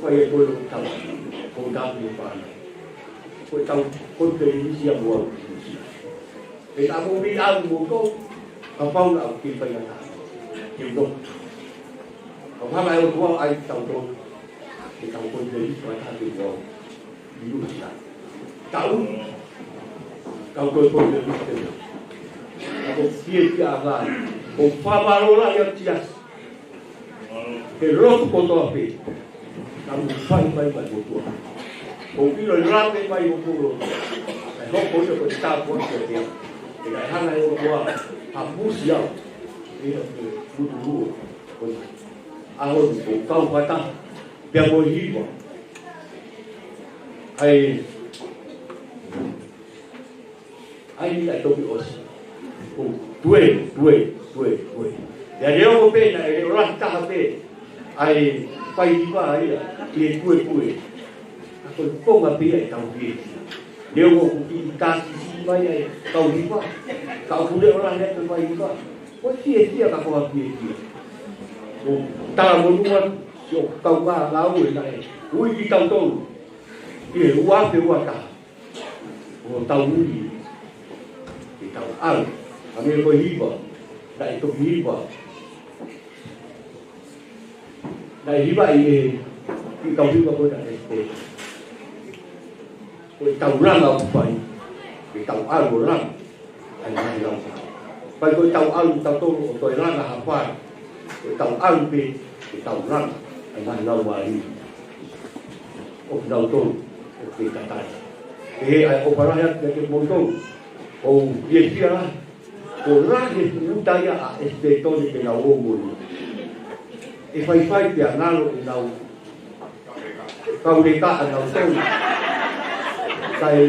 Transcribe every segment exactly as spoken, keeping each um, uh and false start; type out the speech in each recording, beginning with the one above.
Ko e kolo tau, ko tau ni pana. Ko tau, ko te ni si a mo au. E a mo mi a mo ko, kapau na ke fai na ta. Ke no. Kapau na e o tua ai tau to. E tau ko te ni si a ta ke no. Ni u si a. Tau. Tau ko ko te ni si a. Ako fie fie a ga. Ko fa ma lo la ia tia. He lotu kotoa pē. Ka mo fai mai mai mo tua. Ko ilo e lape mai mo tua. E hoko ia ko e tāpuaki ʻa e ʻOtua. He ka e hanga ʻe he ʻOtua ha musi au. Ia ko e mutu luo. Ko e ʻaho ni ko kau fata. Pea mo hiva. ʻAi. ʻAi, ʻai toki ʻosi. ʻO, tue, tue, tue, tue. Ia leo ko pena, e leo lahi taha pē. ʻAi, fai hiva ia, ʻi he tue, tue. ʻA ko e konga pē ia ʻe tau fie. Leo ko ki tasi si mai ai, kau hiva. Kau pule ʻo lahi atu fai hiva. Ko e fie fie ka ko ha fie fie. ʻO, tala monua, si o kau ngā ngāue naʻe. Ui ki tau tolu. ʻI he ua pe ua taha. ʻO tau ui, ʻi tau au, a me ko hiva, naʻe toki hiva. Naʻe hiva ʻi he, ʻi tau hiva ko naʻe te. Ko e tau langa ʻo fai, ʻi tau au ʻo langa, ʻai mai lau. Fai ko e tau au tau tolo ʻo toe langa ha fai, ko e tau au pe, ʻi tau langa, ʻai mai lau ai. ʻO nau tolu, ʻo ke katai. ʻE he ʻai ʻo falahi atu ke ke mou tolu. ʻO fiefia lahi. Ko lahi e fuʻu taia ʻa ʻEsipetoni ke nau ō mo ia. ʻE faifai pea ngalo ʻenau. Kau leka ʻa nau tolu. Kae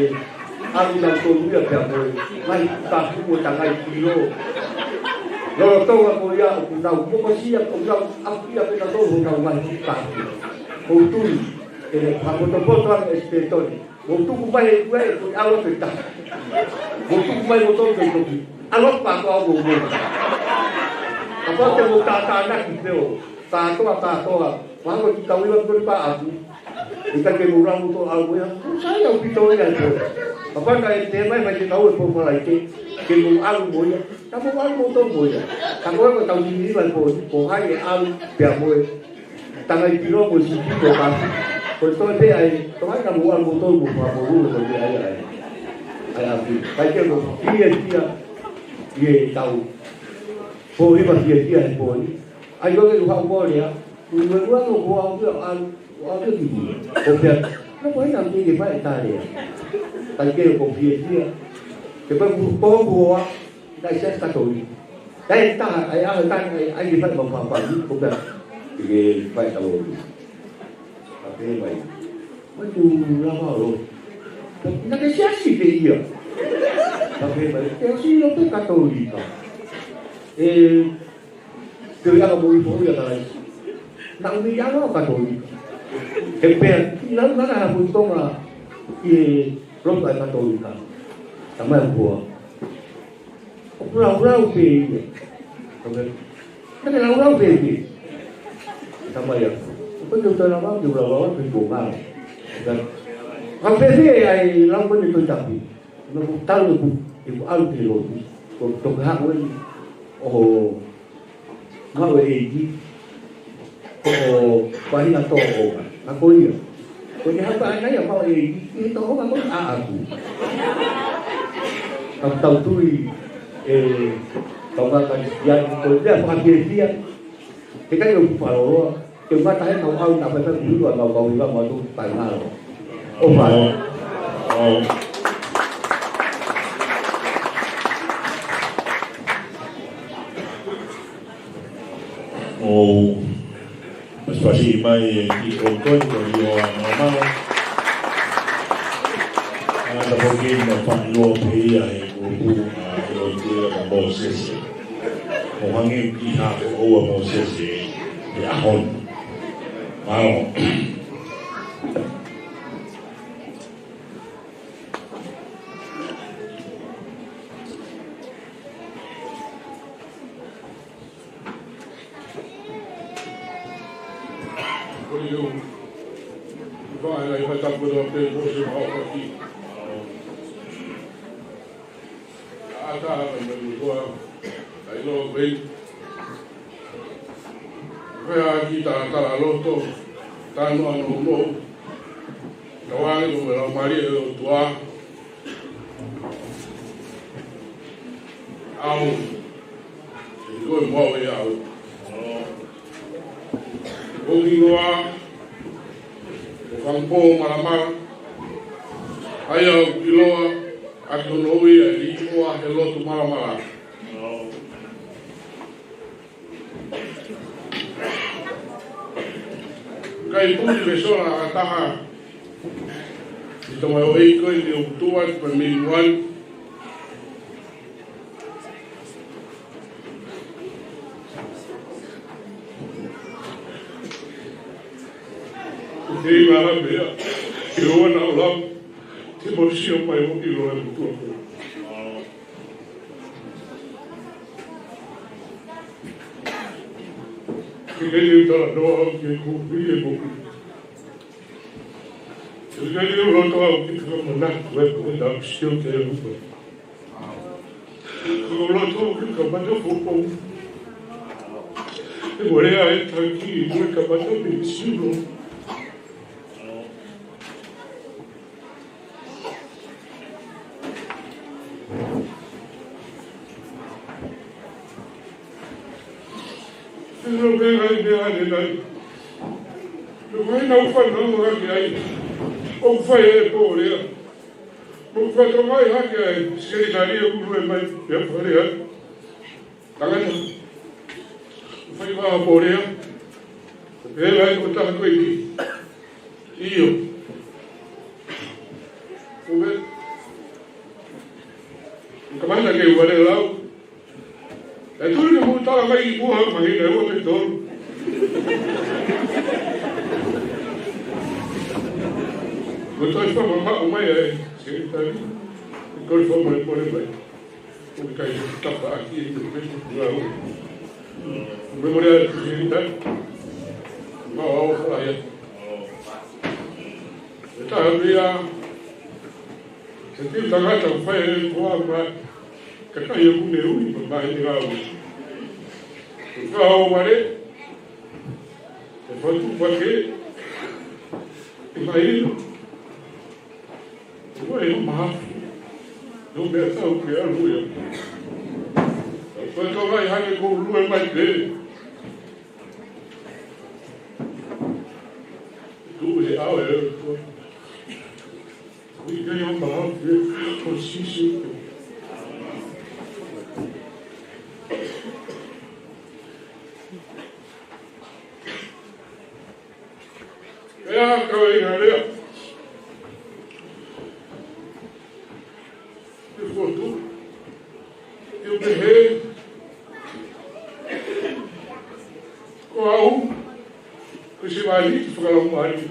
ʻalu nau tolu ia pea mo e. Ngai ka fuʻu tangai pilo. Lolotonga ko ia ʻoku nau mokosia ʻoku nau ʻaku ia pea nau tolu ʻo nau ngai ka fuʻu. Ko tui. ʻE le hapotopoto ʻa ʻEsipetoni. Mo tuku mai e kua e kua ʻalu atu e taha. Mo tuku mai mo tolu ke toki. ʻAlu atu pātoa mo mo. Kapau te mo tātānaki pē ʻo. Kātoa, kātoa. Mahalo ki kau iwa kua ni pā aku. ʻIkai ke mo lau mo tolu ʻalu mo ia. Sai au pito ia e pō. Kapau ka e te mai mai ke kau e pō Falaite. Ke mo ʻalu mo ia. Ka mo ʻalu mo tolu mo ia. Ka ko e ko tau ni ni mai pō. Ko hai e ʻalu pea mo e. Tangai pilo mo si pito ka. Ko e toe pē ai, ko hai ka mo ʻalu mo tolu mo fa mo ru ko te ai ai. Ai api. Kai ke mo fie fia. Ie tau. Ko iwa fie fia he pō ni. Ai ko ke lu hau mo lea. Ue ua no ko au ia ʻalu. Ko au ia ki mu. Ko pea. No ko ina ke ke fai e tā lea. Kai ke ko fie fia. Ke pea ku ko ku hoa. Naʻe siasi Katolika. Naʻe taha, ʻai ʻaho taha, ʻai, ʻai ke fai mau pāpā ni, ko ka, ke fai tau ʻo. Ka pehē mai. Mai tu lava ʻo. Naʻe siasi pē ia. Ka pehē mai, ke ʻosi lo pe Katolika. E, te ui anga mo i po ia ka lai. Naʻe ui anga ʻo Katolika. He pea, lau nana ha pui tonga, i e, lo ka Katolika. Tamai kua. ʻOku laulau pē ia. ʻOku, naʻe laulau pē ia. Tamai ia. ʻOku te uta laulau, te laulau, te uta ngalo. ʻOku, ka pehē ai lau ko eni Tohi Tapu. ʻOku talu ʻeku, ʻeku ʻalu ki he lotu. Ko toki haʻu eni. ʻO, maʻu e ʻeiki. Ko faʻahinga tō ʻo. Ka ko ia. Ko e hapa ana ia maʻu e ʻeiki. ʻI he tō ʻo ko ʻaʻaku. Ka tau tui. E, tau ka ka ia ko ia whakafiefia. He kai o Kupaloa. Ke mata he kau au na pepe kuru a kau kau iwa matu kai ngalo. ʻO fai. ʻO. ʻO. Pasipasi mai ki o koi ko i o a mamau. A ta poki na fai lo pe ia he kupu a o te a Mōsese. ʻO hangē ki ha ko ʻoua Mōsese he ʻaho ni. Mālō. Ko e ʻū. Fai ai fai tapu atu pē ko se mau faki. ʻAtā mai mo e motuʻa, ʻai lo vei. Fai ʻaki ʻeta tala loto, ʻeta noa nounou. Tauange mo e Laumālie ʻo e ʻOtua. ʻAu, ʻi ko e mau e au. Ko hingoa, ko Fangpo Malamala, ʻa ia ʻoku ʻiloa ʻaki hono ui ʻa e Liʻoa he Lotu Malamala. Kae puli me sola ʻa taha ʻi tamaioʻeiki ko eni ʻoku tuʻu atu pē mei muʻa ni. Ke ina la mea, ke ʻoua naʻa lau, ke mau sio mai ʻo ʻilo e motuʻa ko. Ke ke ni tala noa au ke ku pili e moku. Ke ke ni loto au ke ka mana ku e ku na sio ke e lupa. Ko loto ke kamata foʻou. E mole ai taki, mo e kamata me sino. Sino ke ngai me ane nai. Ko ngai na ufa na mo ke ai. ʻOku fai e pō lea. ʻOku fai tō mai hake ai. Sekelitali e ulu e mai. Pea fale ai. Tangata. Fai ko a pō lea. Pea lai ko taha ko eni. ʻIo. Ko me. Kamata ke uare lau. E tuli ke mou tala mai ʻi muʻa mahina ua pe tolu. Mo toi fa mama o mai ai. Sekelitali. Ko le fa mole mole mai. ʻOku ʻikai ke tapa ʻaki e meʻa ko e lau. Meʻa mole ai, ʻikai. Mau au fala ia. E taha pea, e tiu tangata ʻoku fai e koa ma, kakai ʻoku ne ui ma mai ni lau. Ka o wale, e fatu pake, e mai ino. Ko e mahafu. No me tau ke alu ia. Ko e tau mai hake ko lue mai pē. Tu he au e ko. Ko e mahafu ko sisi. Pea ka ʻi ai ha lea. Te fotu. Te u pehē. Ko au. Ko e siva ni te fakalaumālie.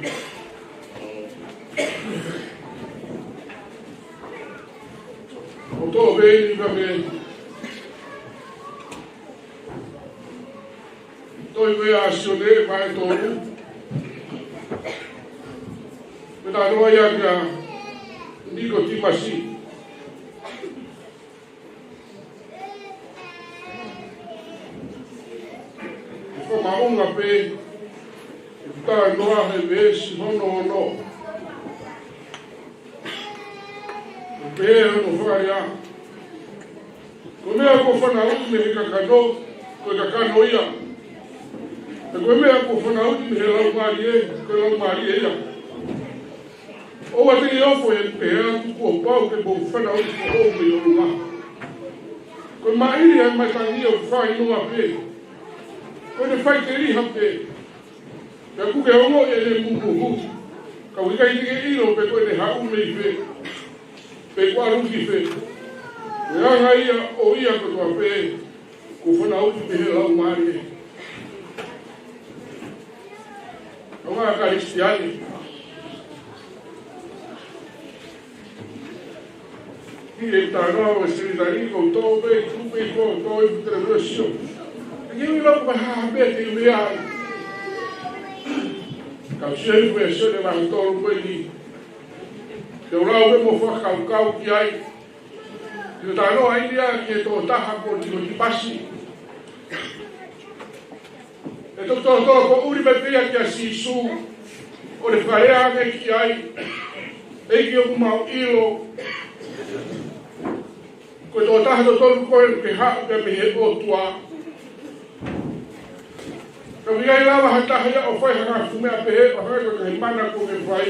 ʻO tō pē ni ka me. Toi ko ia ʻa Sione vahe tolu. Pea talanoa ia kia Nikotīmasi. ʻOku fakaʻaonga pē ʻeku talanoa he veesi hono ono. ʻOku pehē hono fakalea. Ko e meʻa kuo fanauʻi mei he kakano, ko e kakano ia. Pea ko e meʻa kuo fanauʻi mei he laumālie, ko e laumālie ia. ʻOua te ke ofo he pehē atu kuo pau ke mou fanauʻi foʻou mei ʻolunga. Ko e maʻili ʻa e matangi ʻoku fai noa pē. Ko ʻene faiteliha pē. Pea ʻoku ke ongoʻi ʻene mumuhu. Ka ʻoku ʻikai te ke ʻilo pe ko ʻene haʻu mei fē. Pe ko e ʻalu ki fē. Ko e anga ia ʻo ia kotoa pē. Kuo fanauʻi mei he laumālie. ʻOua Kalisitiane. Ki he tangata ʻo e sekelitali ko tō pē, tu pē ko tō i putere versio. Ke ui lau ka ha pē te ui ai. Tau sio hifo he Sione vahe tolu ko eni. Te u lau pē mo fakakaukau ki ai. Te u talanoa ai ia ki he tokotaha ko Tikotipasi. ʻE toki tōtō ko uli mai pē ia kia Sīsū, ʻo ne fai ange ki ai, ʻEiki, ʻoku mau ʻilo ko e tokotaha totonu koe ke haʻu pē mei he ʻOtua. Ka ʻoku ʻikai lava ha taha ia ʻo fai ha ngaahi fuʻu meʻa pehē, ʻo hangē ko e ngaahi mana kuo ke fai.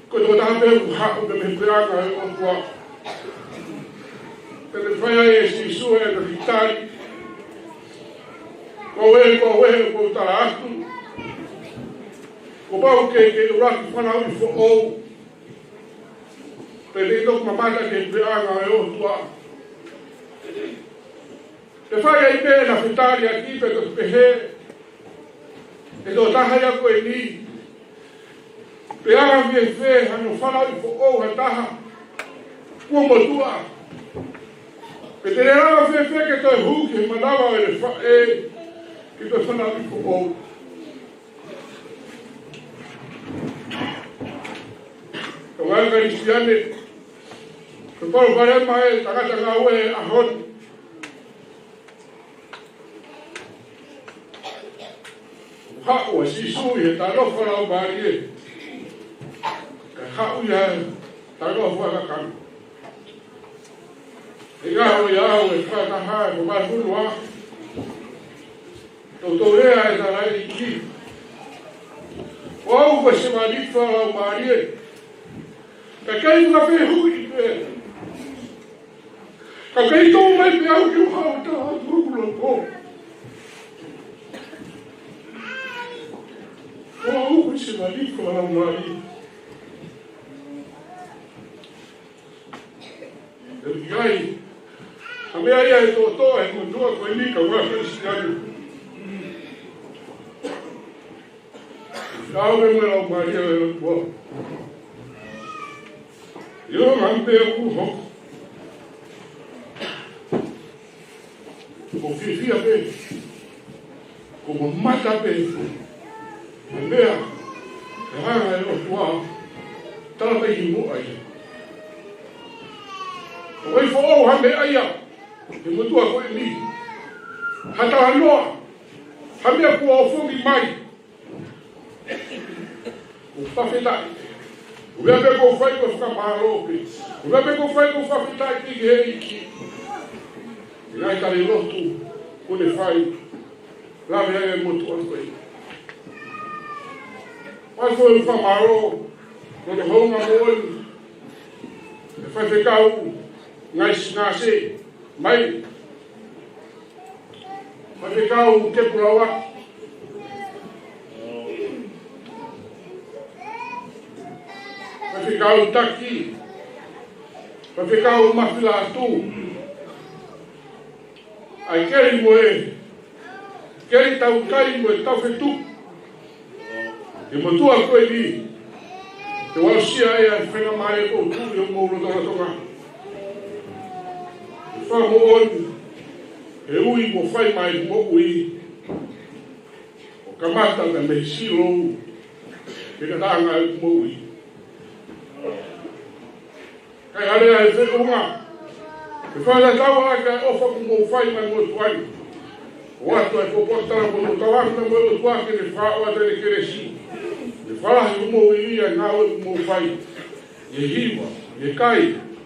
Ko e tokotaha pē ʻoku haʻu pē mei he puleʻanga ʻo e ʻOtua. Pea ne fai ai ʻe Sīsū ʻa e tali. Ko au ē, ko au ē, ʻoku ou tala atu, kuo pau ke, ke ʻuluaki fanauʻi foʻou, pea te ke toki mamata ki he puleʻanga ʻo e ʻOtua. Pea fai ai pē ʻena fetaliʻaki pea toki pehē ʻe he tokotaha ia ko eni, pe ʻe anga fēfē hano fanauʻi foʻou ha taha kuo motuʻa? Pe te ne anga fēfē ke toe hū ki he manava ʻo ʻene faʻē ke toe fanauʻi foʻou? Kaungā Kalisitiane, ko e palopalema ʻa e tangata ngāue he ʻaho ni. Haʻu ʻa Sīsū ʻi he talanoa fakalaumālie, kae haʻu ia he talanoa fakakakano. He ʻaho ia au e fakataha e fakamanunu a, toutou lea e talaʻeiki, ko au ko e sevāniti fakalaumālie, ka ʻikai fakafehuʻi pē. Ka ʻikai tō mai pē au ke u haʻu ʻo tala atu hoku loto. Ko au ko e sevāniti fakalaumālie. ʻE ʻikai ha meʻa ia ʻe toʻotoʻo ʻe he motuʻa ko eni, kaungā Kalisitiane. Ka ʻoku ʻi ai e Laumālie ʻo e ʻOtua. ʻIo, ngaahi meʻa ʻoku hoko. Ko e fiefia pē, ko e mamata pē he meʻa ʻe hanga ʻe he ʻOtua ʻo tala mai ki muʻa ia. ʻOku ʻikai foʻou ha meʻa ia ʻi he motuʻa ko eni. Ha talanoa, ha meʻa kuo ʻofongi mai. ʻOku fakafetaʻi. ʻOku meʻa pē ʻoku ou fai ʻoku ou fakamālō pē. ʻOku meʻa pē ʻoku ou fai ʻoku ou fakafetaʻi pē ki he ʻEiki. ʻI he ngaahi tali lotu kuo ne fai, lave ai e motuʻa ko eni. Pea ʻoku ou fakamālō, ko e hounga moʻoni ʻa e faifekau Ngaisingase, mai. Faifekau Kepulauaki. Faifekau Taki. Faifekau Mafilaʻatū. ʻA e keli mo e, keli taukai mo e taufetuku. He motuʻa ko eni, te u aʻusia ʻa e faingamālie ʻoku ou tuʻu ʻi hoʻomou lotolotonga. He fakamoʻoni, he ui mo fai mai moʻui. ʻO kamata pē mei he silou, ki he ngataʻanga ʻo e moʻui. Kae ʻai ʻa e feʻunga, ke fakatatau ʻaki ʻa e ʻofa kuo mou fai mai mo e tuai. ʻOatu ʻa e pōpoaki talanoa mo e tauhi mo e ʻOtua ke ne fakaʻoatu ʻene kelesi. Ne falahi kuo mou ʻi ai ʻa e ngāue kuo mou fai. ʻI he hiva, ʻi he kai,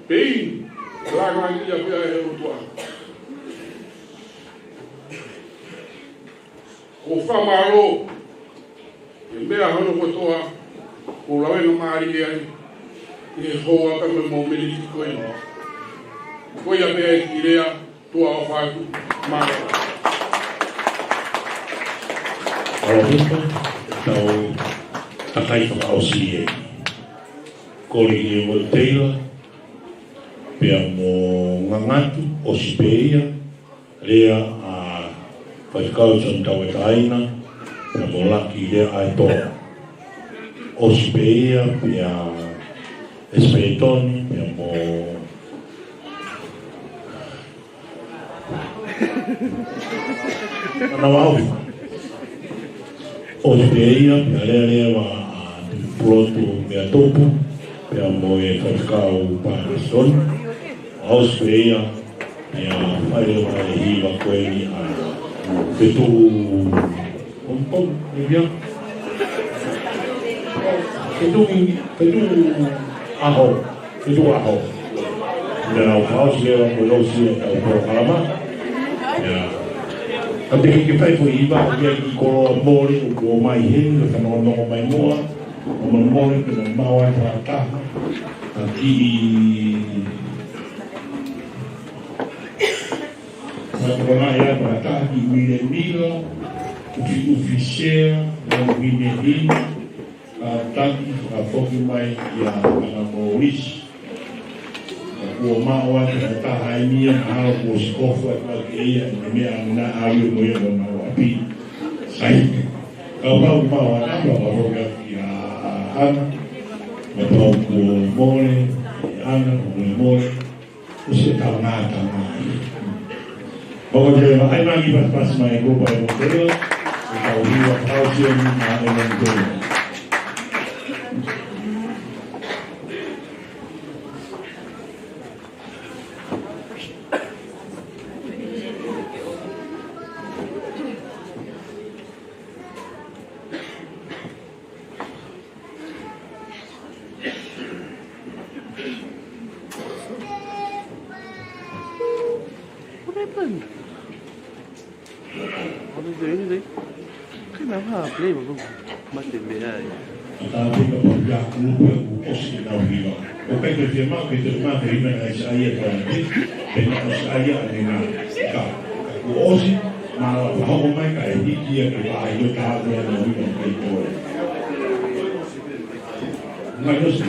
pe inu, ʻe langa ia pea ʻe he ʻOtua. ʻOku ou fakamālō he meʻa hono kotoa, ʻoku ou lavengamālie ai ʻi he houa pea mo e mōmeniti ko eni. Ko ia pē ʻeku kiʻi lea, tuʻa ʻofa atu, mālō. ʻAupito, tau takai fakaʻosi e koli ʻi he Taylor, pea mo Ngangatu, ʻosi pē ia, lea ʻa Faifekau Sione Tauʻatāina, pea mo Laki Leaʻaetoa. ʻOsi pē ia, pea Esipetoni, pea mo Nana Vau. ʻOsi pē ia, pea lele leva ʻa Pulotu Meʻatopu, pea mo e faifekau Pātesoni. ʻOsi pē ia, pea fai leva e hiva ko eni ʻa Fetuʻu Pompom, ʻe ia. Fetuʻu, Fetuʻu ʻAho. Fetuʻu ʻAho. Pea nau fakaʻosi leva mo e ʻosi ʻetau polokalama. Ia. Ka te ke fai foʻi hiva, ʻoku ʻi ai e kiʻi koloa mole, ʻoku ʻomai heni, ka fanongonongo mai muʻa. ʻOmai mole, pea nau maʻu ai fakataha. Ka kiʻi Sa kona ia ʻa e taha ki Milemila, ʻUfiʻufi Sea, mo Minehina, ʻa Taki, ʻa foki mai ia ʻAna Mōlisi. Ka kuo maʻu atu ʻa e taha eni ia, mahalo kuo ʻosi kofu atu ʻaki ʻe ia, ʻene meʻa ʻana ʻave mo ia mo ʻene ʻapi. Sai. Kapau maʻu ʻa e namba, ka foki atu ia ʻAna. Kapau kuo mole, ʻAna, kuo mole. ʻOsi e tau ngā tau ngā. Hoko te ma ai maki pas pas mai ko pa e mo te reo. E tau hiva tau sio ni ma e mo te reo. What happened? What is there anything? Kai nau ha play mo ko mate me ai. Ka pika pa ia kupe ʻoku ʻosi ʻenau hiva. ʻOku ʻikai ke fiemaʻu ke te mate ina ka ʻi ai ʻa e palani. Pea ʻosi ʻa e ʻanenga. Ka, ka kuo ʻosi, ma la pa hoko mai ka e hiki ia ke vaʻai ʻo tā ʻenau hiva ke toe. Mai ʻosi.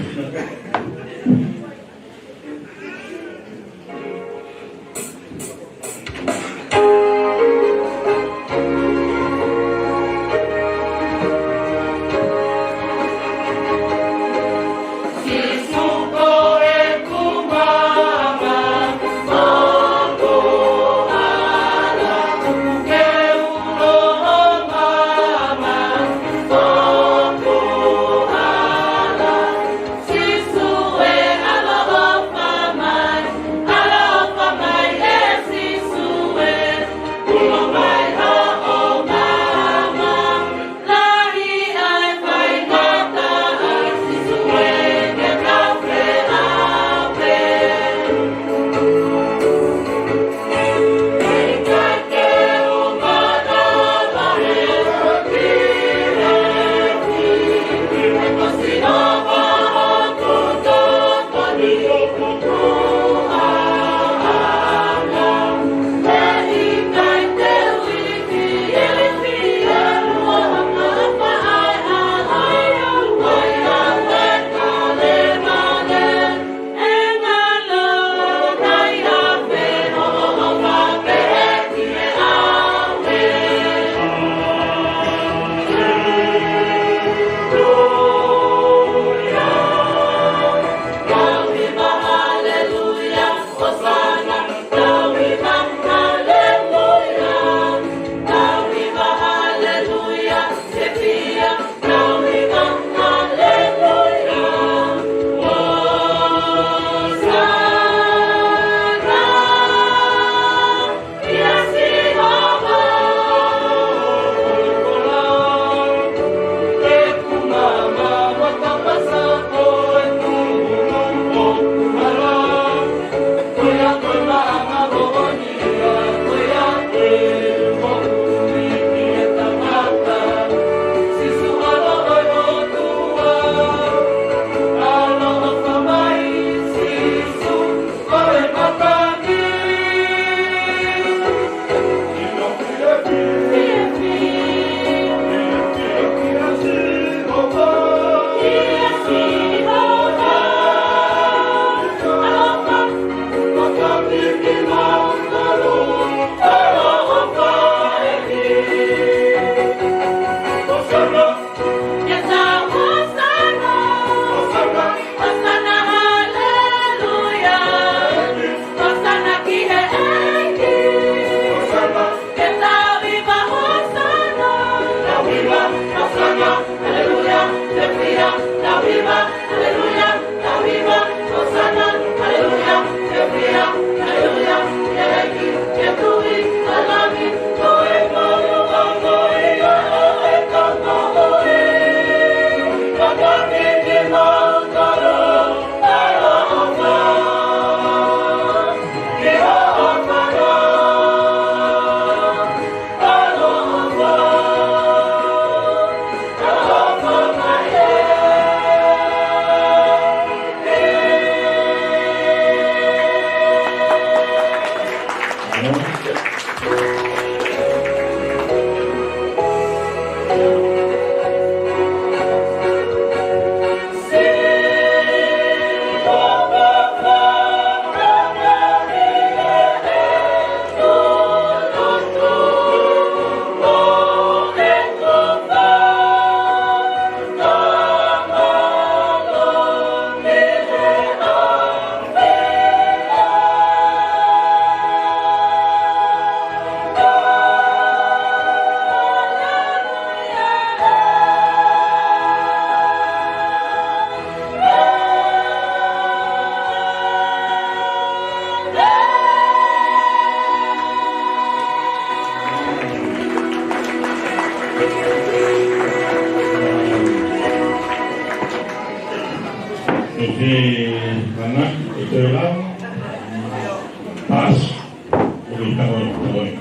Te mana, e te la. Pas. Uli tangoni, tangoni.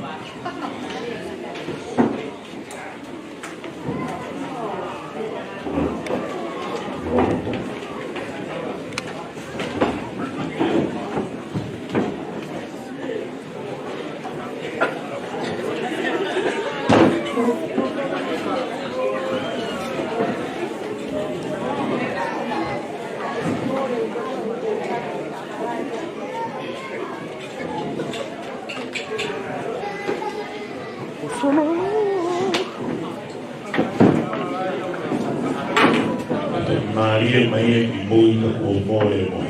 Mālie mai e ki mui ka kuo mole mo.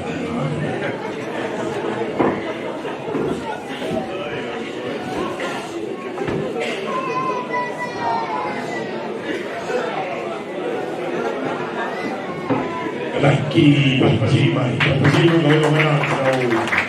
Kalaki, pasipasi mai, pasipasi mai, kau mana, kau.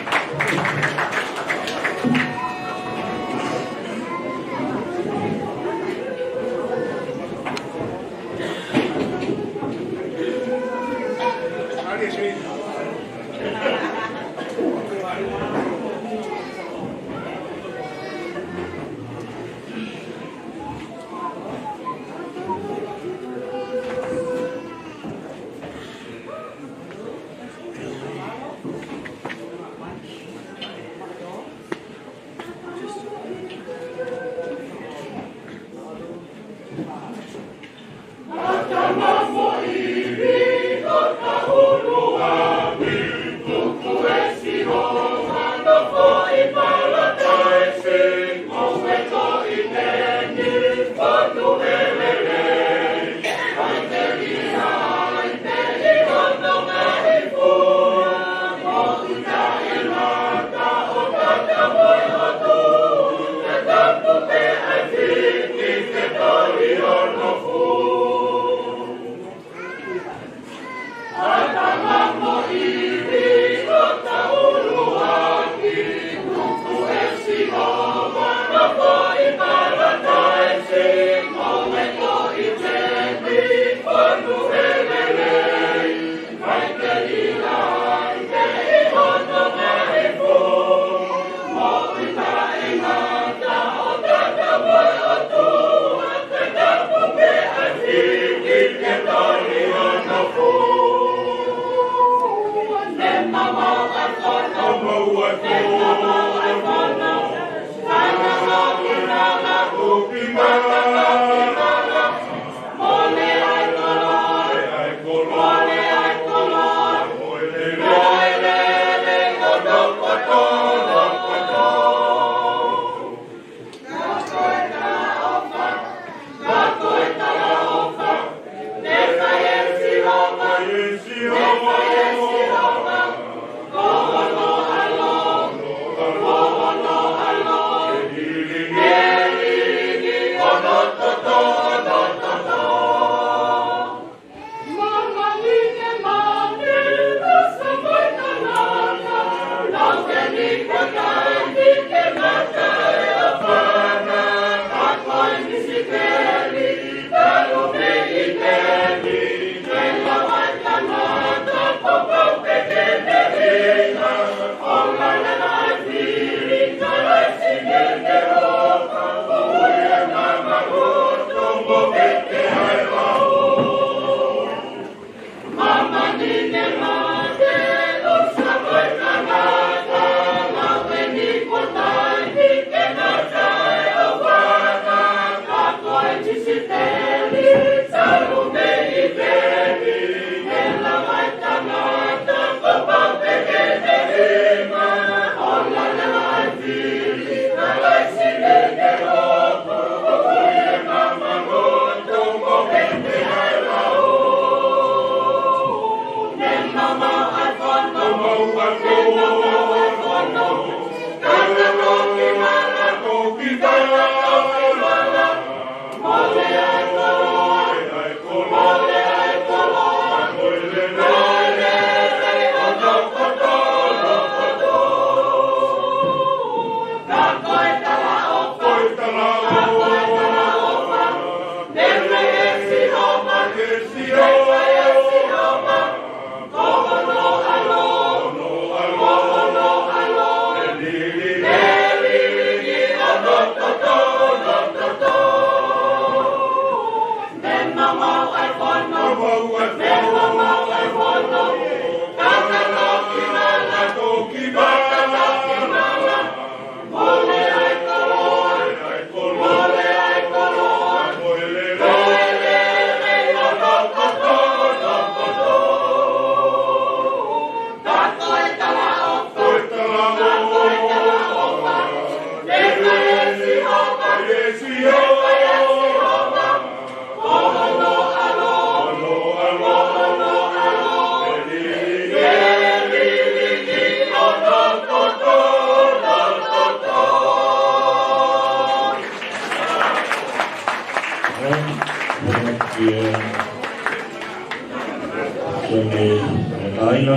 Ko e meʻa kāinga,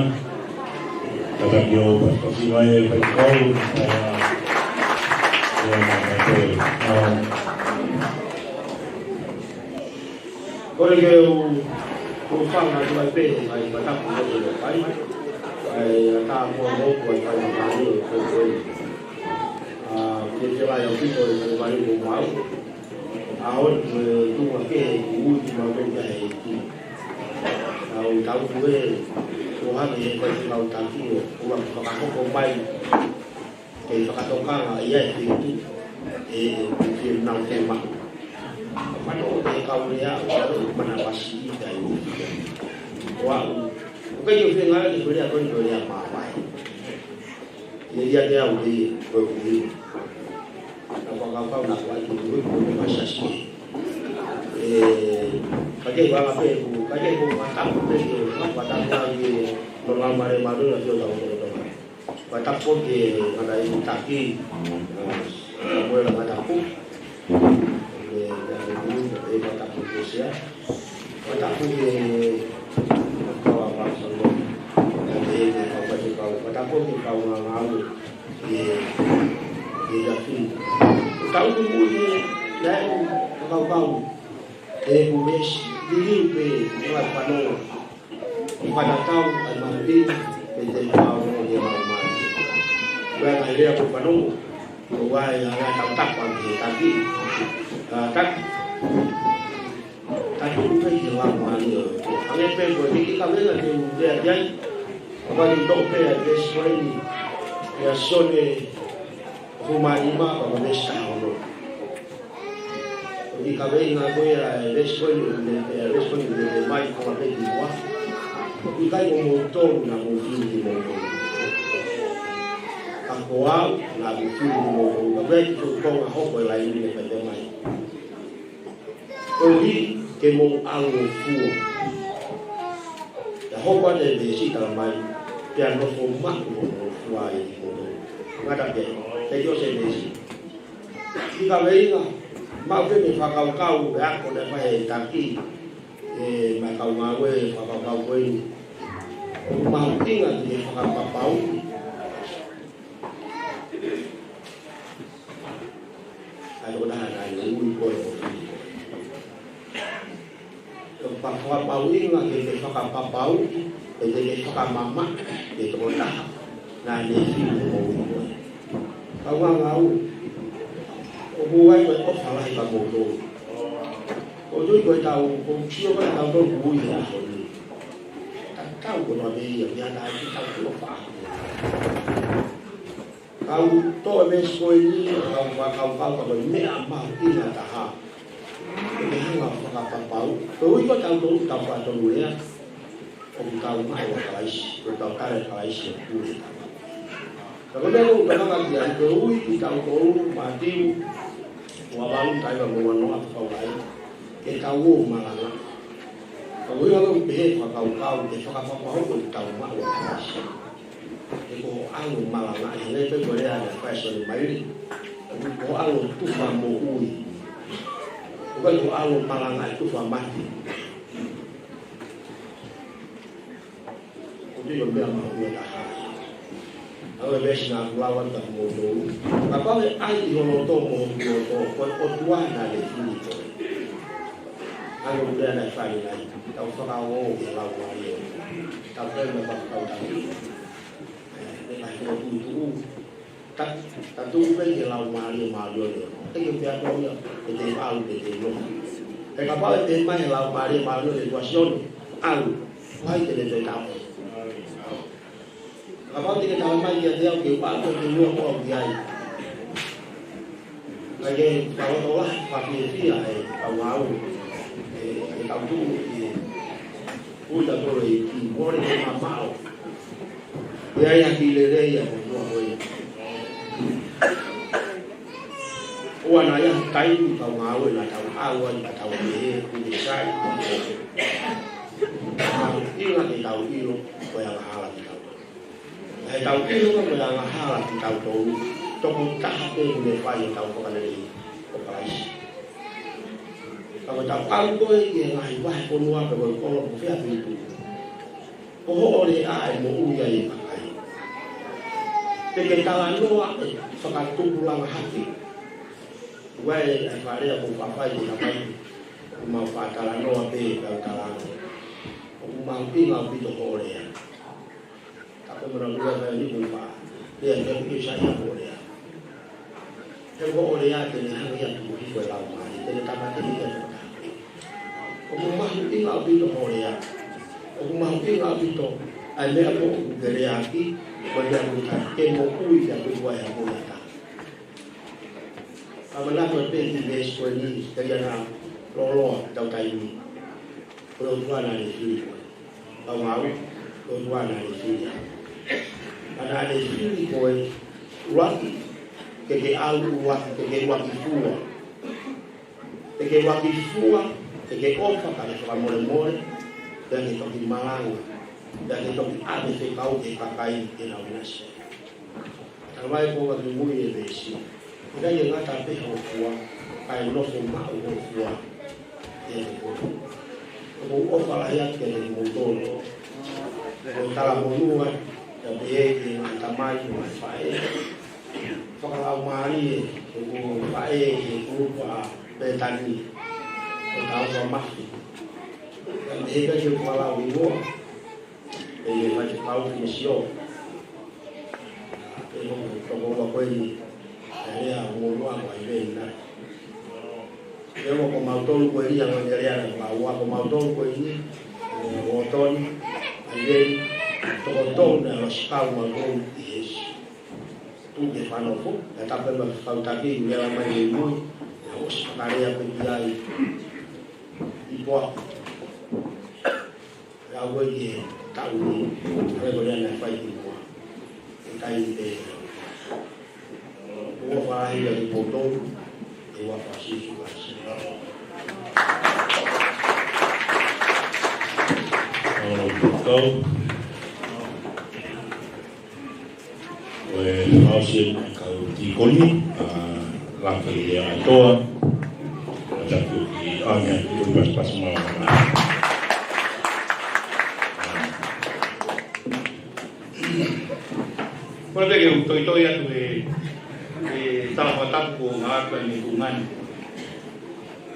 kātaki ʻo pasipasi mai e faifekau, ʻa ia, ʻa ia, ʻa ia. Kole ke u, u fanga tu ai pē, ʻai mataku mo te lo kai. ʻAi, ʻa tā mo mo ku ai kai mataku ko ko. ʻA, ke te lai au ki ko e kai mo mau. ʻA ʻo e tuʻa ke ui ki mau ke he ki. ʻA ʻo tau ku e, ʻo hake he kai te kau taki ʻo, ʻo fakahoko mai. Ke fakatokanga ia e fitu, e, e, e, e nau te ma. Mano o te kau lea, ʻo au, mana wasi i tai. ʻO au, ʻo kai o fenga, e ko lea, ko lea ma mai. Ia, ia, te au, te, ko, ko, na ko kau kau na ko ai, ko, ko, ko, ko, masasi. E, ka ke wanga pe, ko, ka ke ko mataku pe, ko, mataku ai, no la mare maru, na fio tau, tau, tau. Mataku ke, mana i taki, a, mo la mataku. E, e, e, mataku ke sea. Mataku ke, kau a, kau, kau, kau, mataku ke kau ngangau. Ke, ke ia fini. Tau ku mui, naʻe ku, kau, kau. E ku mesi, liliu pe, ua fano. Fana tau, ai mami, pe te kau mo ia mau mai. Ua ngai lea ku fano. Ua ia ngai tau tapa, ke taki. A, taki. Taki upe ki lau mani o. Ange pe ko e ki ka venga ke u lea ki ai. Ka wali tō pe a ke sikoeni. Ia sone. Ko mani ma ka ma mesi ka hono. Ko ki ka venga ko ia e sikoeni, e sikoeni, e mai ko ma pe ki ua. Ko ki kai ko mo tolu na mo fiu ki mo tolu. Ka ko au na mo fiu ki mo tolu. Ka weki ko ko ma hoko e lai ni e ka te mai. Koeʻuhi ke mou ʻalu ʻo fua. Ia hoko atu e veesi talamai, pea nofo maʻu hono fua ʻi hono. Ngata pē, te ki ʻosi e veesi. Ki ka veinga, maʻu pē mei fakakaukau, e ako naʻe fai ʻe he taki, e mai kau ngāue, fakakaukau ko eni. ʻOku mahuʻinga ke fakapapauʻi. ʻA e tokotaha naʻe ui ko e ʻo Filipo. ʻOku fakapapauʻi ke ke fakapapauʻi, ke ke fakamamaʻi e tokotaha naʻe fili mo ui ko e. Kau ngāue, ʻoku ʻi ai ko e ʻofa lahi ka mo tō. ʻOku tui ko e tau, ʻoku sio ko e tau tō ui he ʻaho ni. Tatau ko e meʻa ia, ia naʻe ki tau tō fa. Kau tō e meʻa ko eni, kau, kau, kau, kau, kau, meʻa mahuʻinga taha. Ke hanga fakapapau. Ko e ui ko tau tō, tau fa tonu lea. ʻOku tau maʻu ʻa Kalaisi, ʻoku tau tala ʻa Kalaisi ʻoku tau. Ka ko e meʻa ʻoku tau hanga ki ai, ko e ui ki tau tō, Mātiu, ua valu taha hiva mo ua noa ʻoku tau ai. Ke tau ō malanga. Ka ko e ʻuhinga ʻoku pehē fakakaukau, ke fakapapau ʻoku tau maʻu ʻa Kalaisi. He ko hoʻo ʻalu ʻo malangaʻi, hangē pē ko e lea ʻa e fai Sione Maile. Ko hoʻo ʻalu ʻo tufa moʻui. ʻOku ʻikai ko hoʻo ʻalu ʻo malangaʻi tufa mate. ʻOku ʻikai ko e meʻa mahuʻinga taha. ʻA e veesi naʻa ku lau atu kiate kimoutolu. Kapau ʻe ʻai ʻi ho loto mo hoku loto, ko e ʻOtua naʻa ne fili koe. ʻA ia ko e lea naʻe fai ai, tau fakaongo ki he Laumālie. Tau fai mai fakakautau. ʻE, ʻe ʻikai ko e tuʻutuʻu. Ta, ta tuʻu pē ki he Laumālie Māʻoniʻoni. ʻE ke pea tau ia, ʻe te ʻalu, ʻe te nofo. ʻE kapau ʻe te mai he Laumālie Māʻoniʻoni ʻa Sione, ʻalu, ʻai te ne te tau. Kapau te ke talamai kiate au ke u ʻalu ki muʻa ko au ki ai. Kae ke fakaloto lahi, fakafiefia ʻe kau ngāue, ʻe, ʻe kau tuʻu, ʻe, ui ta tolo ʻi ki mole ke mamaʻo. ʻE ai ha kiʻi lelei ʻa e ʻOtua ko ē. ʻOua naʻa ʻi ai ha taimi kau ngāue naʻa tau ʻalu ai ka tau pehē, ʻoku ke sai. Mahuʻinga ke tau ʻilo, ko e angahala ke tau. ʻE tau ʻilo ko e angahala kitautolu, tokotaha pē ʻoku ne fai ʻetau fakalelei, ko Kalaisi. Ka ko ʻetau ʻalu ko ē ki he ngaahi vahefonua pe ko e kolo pe ko fē ʻapiʻapi. Ko hoʻo lea ʻe moʻui ai e kakai. Te ke talanoa ʻe fakatupulanga hake. Ua e fale ʻoku ou fai ʻe kakai. ʻOku mau faʻa talanoa pē kau talanoa. ʻOku mahuʻinga ʻaupito hoʻo lea. Ka ko e mana ua fai ni mo fa. Lea ke ke sai hoʻo lea. He ko hoʻo lea te ne hanga ia ʻo tuku hifo e laumālie, te ne tāmateʻi ia ʻe he tangata. ʻOku mahuʻinga ʻaupito hoʻo lea. ʻOku mahuʻinga ʻaupito ʻa e meʻa ko ē ʻoku ke lea ʻaki, ko e meʻa ko ē ke moʻui ʻaki ʻa e moʻui ʻa e tangata. Ka manako pē ki he veesi ko eni, telia na lōloa ʻetau taimi. Ko e ʻOtua naʻa ne fili koe. Pau ngāue, ko e ʻOtua naʻa ne fili au. Ka naʻa ne fili koe, ʻuluaki, ke ke ʻalu ʻuluaki, ke ke ʻuluaki fua. Ke ke ʻuluaki fua, ke ke ʻofa, kae fakamolemole, pea ke toki malanga, pea ke toki ʻave fekau ki he kakai ke nau ʻinasi. Ka ʻoku ʻikai ko e ʻuluaki mui e veesi. ʻIkai ke ngata pē hoʻo fua, kae nofo maʻu hoʻo fua. ʻIo, ʻoku ou ʻofa lahi atu kiate kimoutolu. Ko e talamonū atu, pea pehē ki he ngaahi tamai mo e ngaahi faʻē. Fakalaumālie, ʻoku faʻē ki he kulupu ʻa Pētani. Ko e tau fa mafi. Pea pehē ki he fakalauhingoa. ʻE ia mai te kau ki he sio. ʻE mo ko ko ko ko eni. ʻE ia mo mo ko ai vena. ʻE mo ko mautolu ko eni ʻa mo ia lea na ko ua ko mautolu ko eni. ʻE mo toni. Ai veni. Toko tolu na ʻo sikau mautolu ʻi he si. Tu ke fano fo. ʻE tape ma kau taki. ʻE ia mai e mui. ʻE o si fakalea ko ki ai. ʻI poa. Ka ʻoku ʻi he taʻu ni, ʻa e ko ʻene fai ki muʻa. ʻE kai ni pē. ʻOku ou ʻofa lahi atu kiate kimoutolu, ʻi he huafa ʻo Sīsū Kalaisi. ʻOku ou Ko e fakaʻosi eni ʻa e kau tīkoni, ʻa Lake Leaʻatoa, ʻa Tapuki, ʻa Nea, ʻi he pasipasi mau. Ko e peke u toitoi atu he, he tala fakatapu ko ngā atu ʻa e meʻa ʻoku ngani.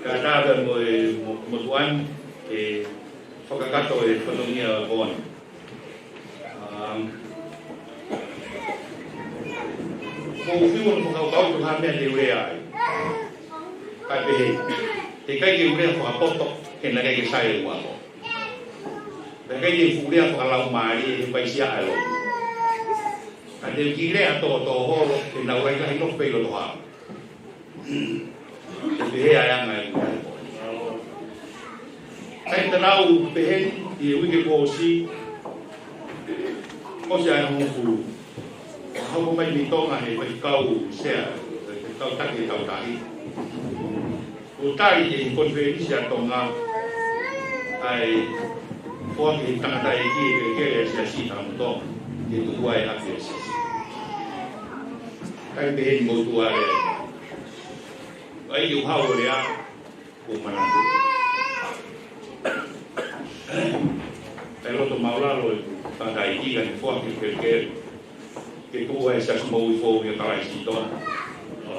Ka tāpea mo e mo-, motuʻa ni, ʻe fakakakato e fatongia ʻo e pō ni. Um, ʻoku ou fiu ʻo fakakaukau ki ha meʻa te u lea ai. Kae pehē, heʻikai ke u lea fakapoto, he naʻe ʻikai ke sai e ua ko. Naʻe ʻikai ke u lea fakalaumālie, he paisia ai lo. Ka te u kiʻi lea tōtō holo, he naʻa ku ʻikai ke nofo pē ʻi loto hao. ʻE pehē ai ʻa e ngaahi meʻa. Kae te nau pehē ʻi he uike kuo ʻosi, ʻosi ʻa e hongofulu. Hoko mai mei Tonga he faifekau sea, faifekau taki e kautahi. Kuo tali ʻe he konifelenisi ʻa Tonga ʻa e foaki ʻe he tangataʻeiki ʻe kelekele ʻa e siasi ʻi Tonga, ke tuku ai ʻa e siasi. Kae pehē ni mo tuale. ʻAi ʻi uhau o lea, ko manatu. ʻE loto maulalo e tangataʻeiki ʻa e foaki kelekele. Ke tuku ai e siasi moʻui foʻou ʻia Kalaisi ʻi Tonga.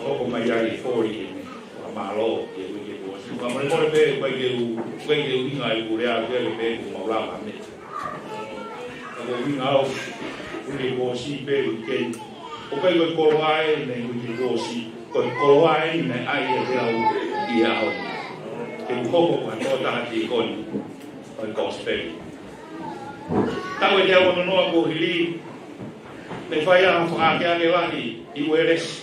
Hoko mai ai e foli ʻe he fakamālō ki he uike kuo ʻosi. Ka mole mole pē, ʻikai ke u, ʻikai ke u hinga ai ʻeku lea, ʻikai ke pē ʻeku maulalo ʻa e meʻa. Ka ko e ʻuhinga ʻo e uike kuo ʻosi pē, uike ni. ʻOku ʻikai ko e koloa eni e uike kuo ʻosi. Ko e koloa eni naʻe ʻai ʻe he ʻEiki ʻi he ʻaho ni. Ke u hoko ko ha tokotaha tīkoni ʻo e kosipeli. Taʻu ʻe teau ono noa kuo hili, naʻe fai ai ha fakaakeake lahi ʻi Uēlesi.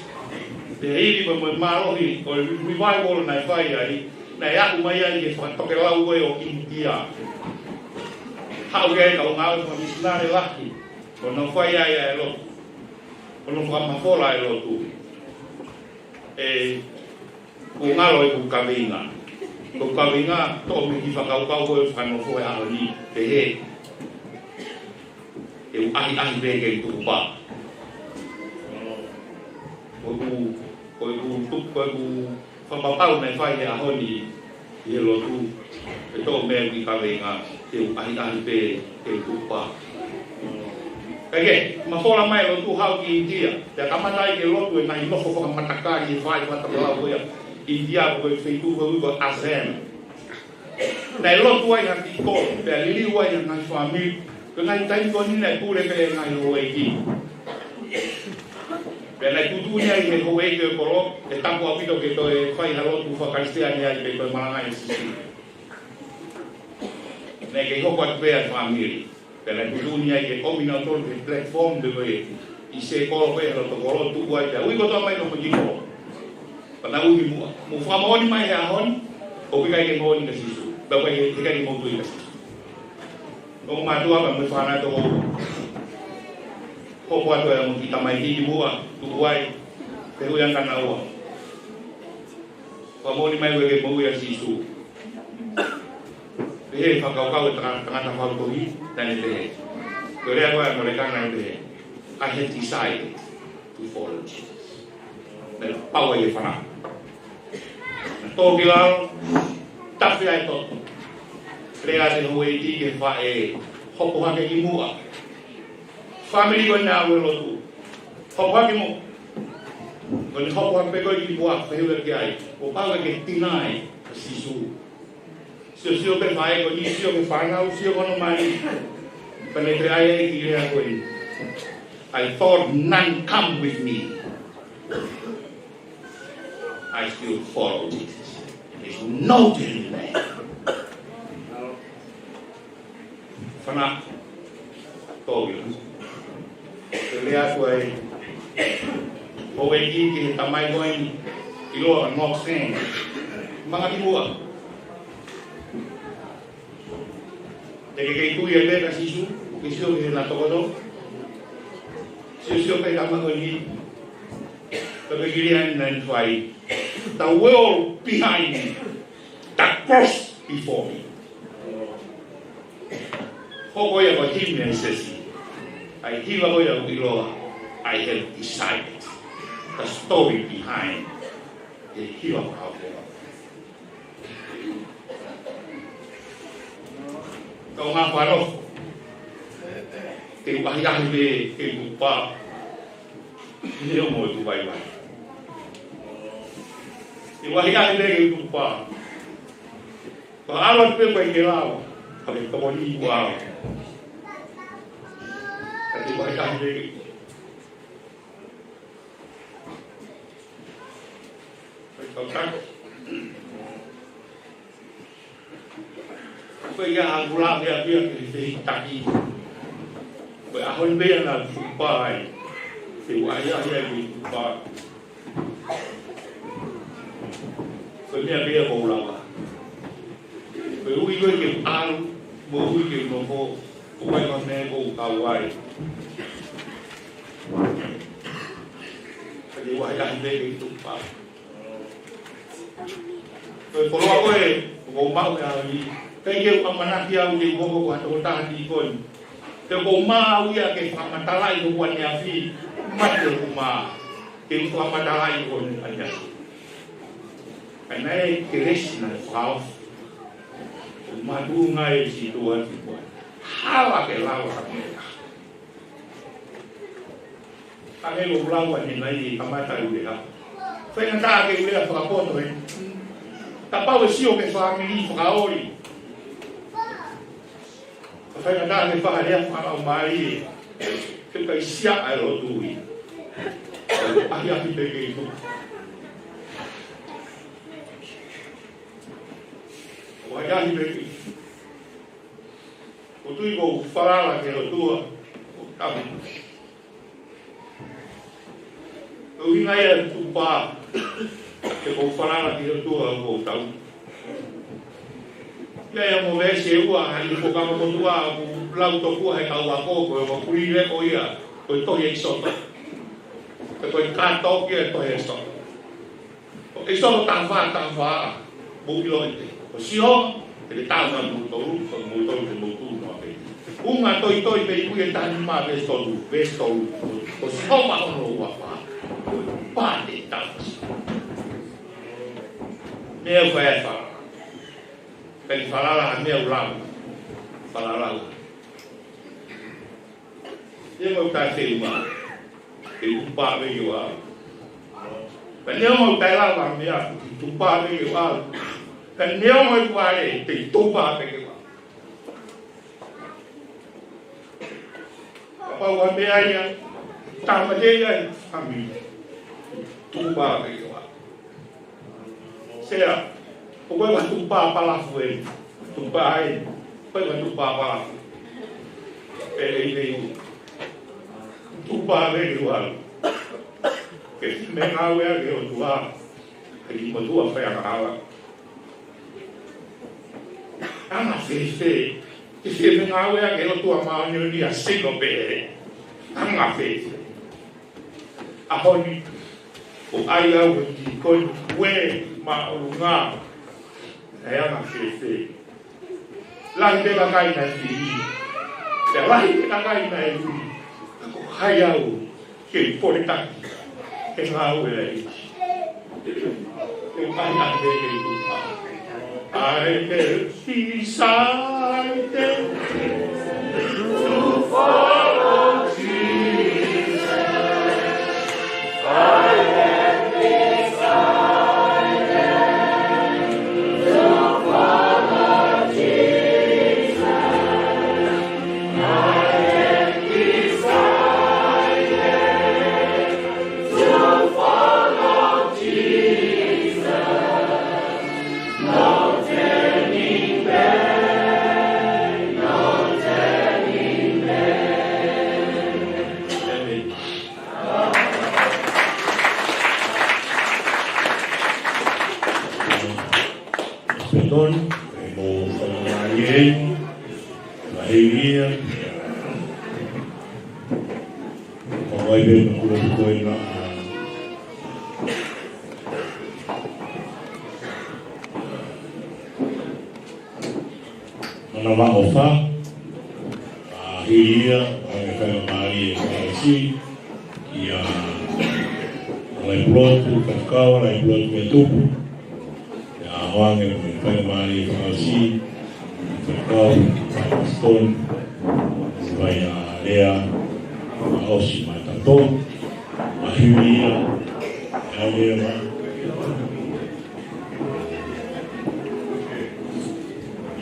Pea hili ko e mo e mālohi ʻo e revival naʻe fai ai, naʻe aʻu mai ai ki he fakatokelau ko ē ʻo ʻInitia. Haʻu ai e kau ngāue fakamisinale lahi, ʻo nau fai ai ʻa e lotu. ʻO nau fakamafola ʻa e lotu. ʻE, ʻoku ngalo ʻeku kaveinga. Ko e kaveinga, toʻo mei he kiʻi fakakaukau ko ē fakanofo he ʻaho ni, pehē. ʻE u ʻahiʻahi pē ke u tuku pā. Ko ʻeku, ko ʻeku tuku, ko ʻeku fakapapau naʻe fai he ʻaho ni. ʻi he lotu, ʻe toʻo meʻa ki kaveinga, te u ʻahiʻahi pē ke u tuʻu pā. Kae kehe, mafola mai lotu haʻu ki ʻInitia, pea kamata ai ke lotu ʻi he ngaahi nofo fakamatakali ʻi he faʻahi fakatapu ko ia ʻInitia, ko e feituʻu ko ē ʻoku ui ko Assam. Naʻe lotu ai ha kiʻi kolo, pea liliu ai ha ngaahi fāmili, ko e ngaahi taimi ko eni naʻe pule pē ʻe he ngaahi houʻeiki. Pea naʻe tuʻutuʻuni ai ʻe he houʻeiki ʻo e kolo, ʻe tapu ʻaupito ke toe fai ha lotu faka-Kalisitiane ai pe toe malangaʻi e sisi. Naʻe kei hoko atu pē ʻa e fāmili. Pea naʻe tuʻutuʻuni ai ke ʻomi kinautolu ki he platform pe ko e ʻi se kolo pē he loto kolo tuʻu ai pea ui kotoa mai kinautolu ki kolo. Pea naʻe ui ki muʻa. Mou fakamoʻoni mai he ʻaho ni, ʻoku ʻikai ke moʻoni kia Sīsū. Pea ʻoku ʻikai ke, ʻikai ke mou tui kia Sīsū. Ko e mātuʻa pea mo e fānau toko ua. Hoko atu ai mo e kiʻi tamaiki ki muʻa, tuʻu ai, fehuʻi ange kia naua. Fakamoʻoni mai ʻoku ʻikai ke mou ui ʻa Sīsū. Pehē fakakaukau ʻa e tangata, tangata fakalutohi, naʻa ne pehē. Ko e lea ko ē ʻa Molekani naʻa ne pehē. I have decided to follow Jesus. Naʻe pau ai e fana. Naʻe tō ki lalo, tafe ai e toto. Lea ʻa e houʻeiki ki he faʻē, hopo hake ki muʻa. Fāmili ko ē naʻe ʻalu he lotu. Hopo hake mo. Ko ʻene hopo hake pē ko ē ki muʻa, fehuʻi ki ai. Kuo pau ke deny ʻa Sīsū. Sio, sio ki he faʻē ko eni, sio ki he fānau, sio ki hono mali. Pea ne toe ʻai e kiʻi lea ko eni. I thought none come with me. I still follow Jesus. There's no turning back. Fana, tō ia. Ko e lea atu ai. Houʻeiki ki he tamaiki ko eni, ʻiloa ko Knox Fang. Manga ki muʻa. Te ke kei tui ai pē kia Sīsū, ke sio ki heʻena tokoto. Sio, sio pē ki he tamaiki ko eni. Pea ko e kiʻi lea naʻa ne fai. The world behind me. The cross before me. Hoko ia ko e himi ʻa e sesi. ʻA e hiva ko ia ʻoku ʻiloa, I have decided. The story behind the hiva ko ē. Kau ngā whano. Te u ʻahiʻahi pē ke u tuʻu pā. Ni o mo tu vai vai. Te u ʻahiʻahi pē ke u tuʻu pā. Ka ʻalu atu pē ʻoku ʻikai ke lava, ka ke tokoni ʻoku ʻalu. Ka te u ʻahiʻahi pē ke u tuʻu pā. Ka te u ʻahiʻahi pē ke u tuʻu pā. Ko ia ʻa e kula pea pea ke te taki. Ko e ʻaho ni pē naʻa ku tuʻu pā ai. Te u ʻahiʻahi ai ke u tuʻu pā. Ko e meʻa pē ia ʻoku ou lava. Ko e ui ko ē ke u ʻalu, mo e ui ke u nofo, ʻoku ʻikai ko ha meʻa ʻoku ou kau ai. Ka te u ʻahiʻahi pē ke u tuʻu pā. Ko e koloa ko ē, ʻoku ou maʻu he ʻaho ni, ʻikai ke u ʻamanaki au ke u hoko ko ha tokotaha tīkoni. He ʻoku ou maʻu ia ke fakamatalaʻi hoku ʻaneafi, mate hoku mā, ke u fakamatalaʻi hoku ʻaneafi. Ka naʻe kelesi naʻe fakaofi. ʻO mātuʻunga e sītuasi ko ē. Hala ke lava ha meʻa. Ka ke lo lau ʻanenai e kamata ʻi he lea. Faingataʻa ke u lea fakapoto ē. Kapau ʻe sio ki he fāmili fakaoli. Ka faingataʻa ke fakalea fakalaumālie ē. Ke kai sia ai lotu ē. ʻAhiʻahi pē ke u tuʻu. ʻAhiʻahi pē ke u tuʻu. ʻOku ou tui ʻoku ou falala ki he ʻOtua, ʻoku ou tau. Ko e ʻuhinga ia ʻeku tuʻu pā, he ʻoku ou falala ki he ʻOtua ʻoku ou tau. ʻI ai e ongo veesi ʻe ua, ʻi he Fuakava Motuʻa, ʻoku lau tokua ʻe he kau ako, ko e ongo puli leʻo ia, ko e tohi ʻEkisoto. Pea ko e kātoa ia e tohi ʻEkisoto. ʻEkisoto taha fā, taha fā, mou ʻilo ʻiate. Ko Sihova, ʻe te tau na mou tolu, ko mou tolu te mou tunu noa pē. Unga toitoi pē ʻi he taha nima veesi tolu, veesi tolu. Ko Sihova hono huafa, ko e pā te tau. Meʻa ʻoku fai ai e fā. Kae falala ha meʻa ʻoku lau. Falala. Neongo ʻeku taʻe feʻunga, ke tupa ʻave ki he ʻaho. Pea neongo ʻeku taʻe lava ha meʻa, ke tupa ʻave ki he ʻaho. Pea neongo ʻeku vale, ke tupa ʻave ki he ʻaho. Kapau ʻoku ʻi ai ha meʻa ia, tāmateʻi ai, fāmili. Tupa ʻave ki he ʻaho. Sea, ʻoku ʻi ai ha tupa palafu ē. Tupa ē. ʻOku ʻi ai ha tupa palafu. Pele i vei u. Tupa ʻave ki he ʻaho. Ke fai e ngāue ʻa e ʻOtua. Ke lima tua fai ʻa e ngāue. Anga fēfē. Ke fai e ngāue ʻa e ʻOtua māʻoniʻoni ʻa sino pē. Anga fēfē. ʻAho ni, ʻoku ʻai au ko e tīkoni, ue, māʻolunga, ʻe anga fēfē. Lahi pē kakai naʻe fili, pea lahi pē kakai naʻe ui, ka ko hai au ke u pole taki, he ngāue ʻa e ʻEiki. ʻOku ʻai ʻa e ʻEiki. I am decided to follow Jesus. I am decided to follow Jesus. I am decided to follow Jesus. No turning back, no turning back. Amen. Pea tonu, ʻe mo whakamālie, mahili ia, ʻo wai pē ma kula tu koe na, Mana maʻofa, ʻa hili ia, ʻa e faingamālie ʻo e fakaʻosi, ʻia Lahi Pulotu, Faifekau, Lahi Pulotu Meʻatupu, ʻia ʻOange mo e faingamālie ʻo e fakaʻosi, Faifekau, Faifekau Stone, Faifekau Lea, fakaʻosi mai tatou, ʻa hili ia, ʻa lea,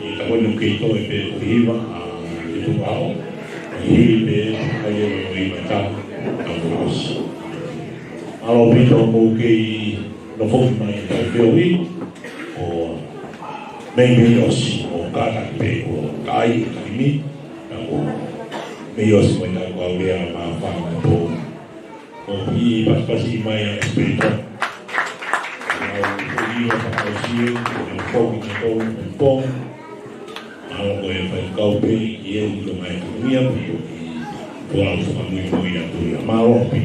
ʻi he taʻu ni ʻoku kei toe pē ʻo hiva, ʻa, ʻi he tuʻu ʻaho, ʻi he hili pē, ʻa ia ʻo hiva taʻu, taʻu ʻosi. Mālō ʻaupito hoʻomou kei nofo mai ʻi he feohi, ʻo mei mei ʻosi, ʻo kātaki pē, ʻo kai, taimi, ʻa ʻo mei ʻosi mai taʻu kau lea ma fanga tō. ʻOku pasipasi mai ʻa e Spiritu. Mau ʻi he fakaʻosi ē, ʻi he foki ki tō, ʻi tō. Mālō ko e faifekau pē, ʻi he ʻi tō mai ka mia, pē ʻi tō au fakamuimui atu ia. Mālō pē.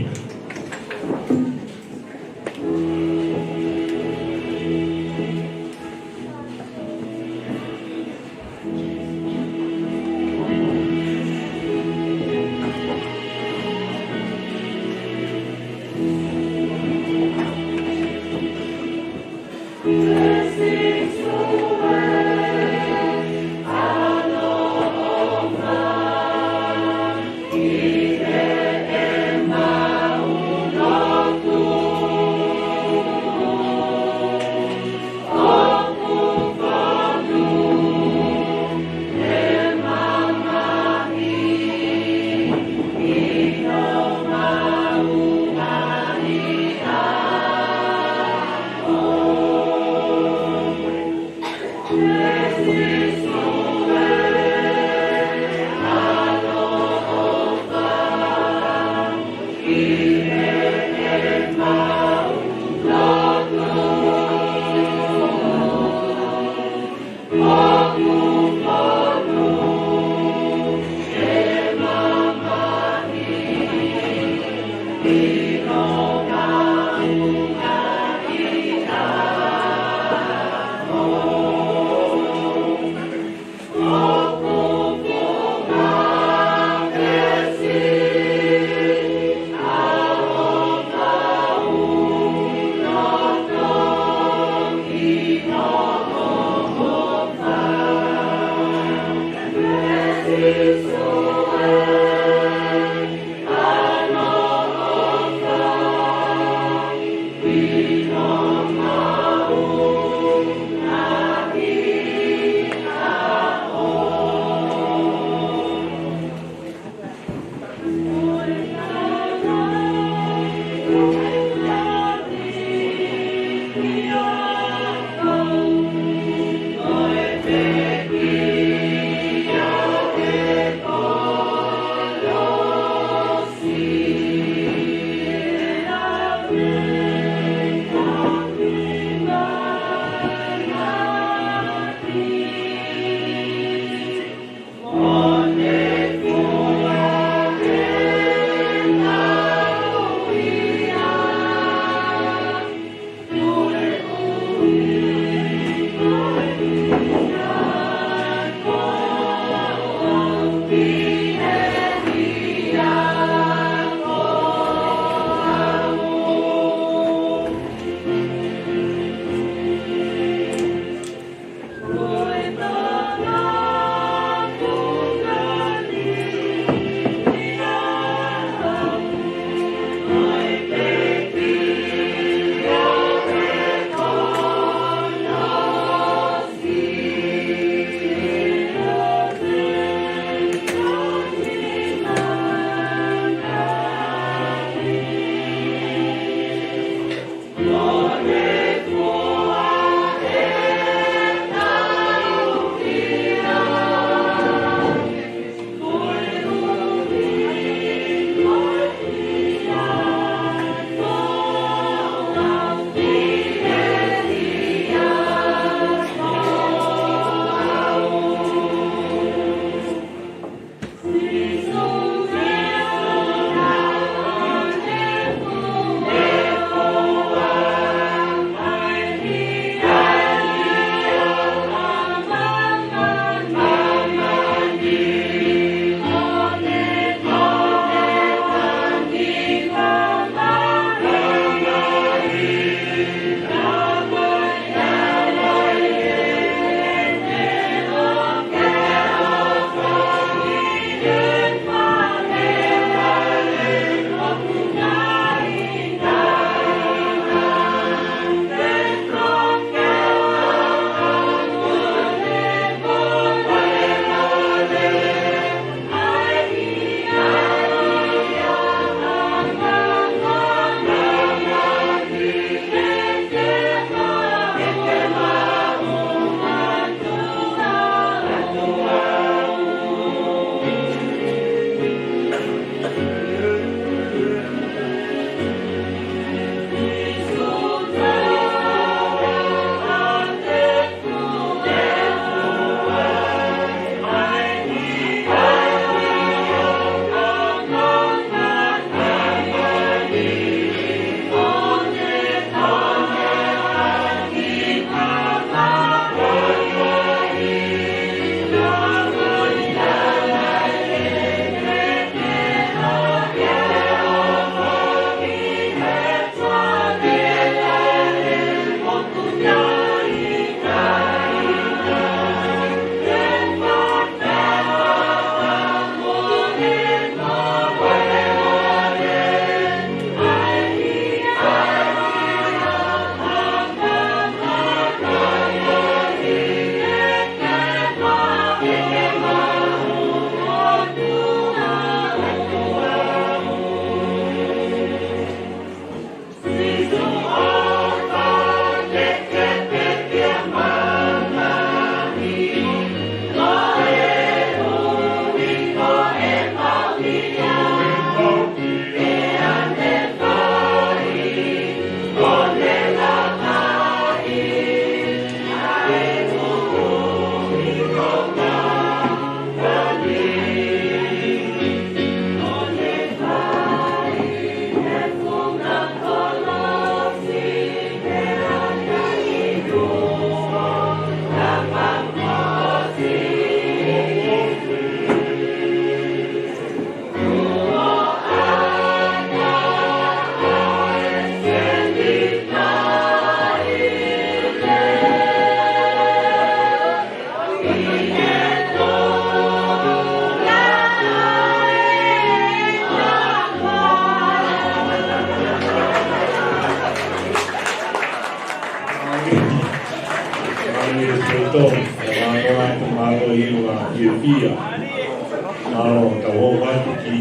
Mālō, tau hoko atu ki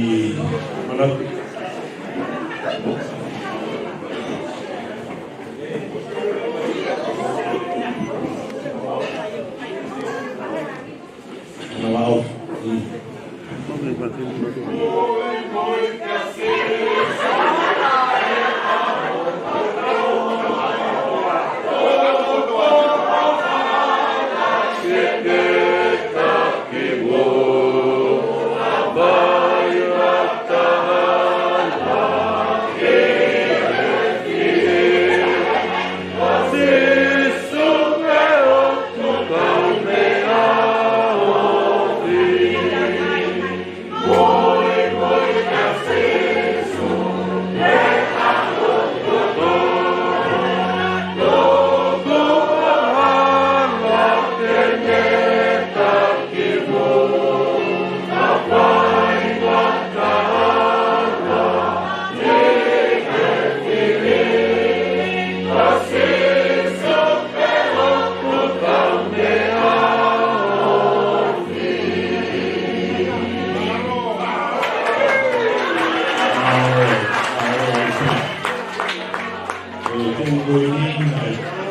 Manatu. Nā lau. Ko e tuʻu ko eni,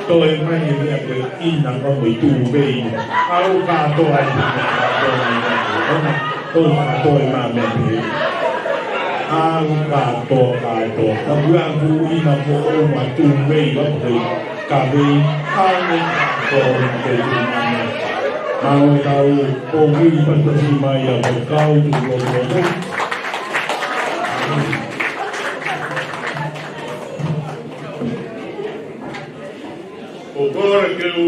toe mai e meʻa ko ē ʻi he ngaahi tuʻu vei. ʻAlu kātoa ai, kātoa ai, ʻalu kātoa ai mā meʻa pē. ʻAlu kātoa, kātoa. Ka ʻoku ʻi ai e tuʻu ʻi he ngaahi tuʻu vei, ʻa ko e kaveinga kātoa, kātoa. Mālō e kau, ko e kiʻi pasipasi mai ʻa e kau tuʻu loto. ʻOku ou kole ke u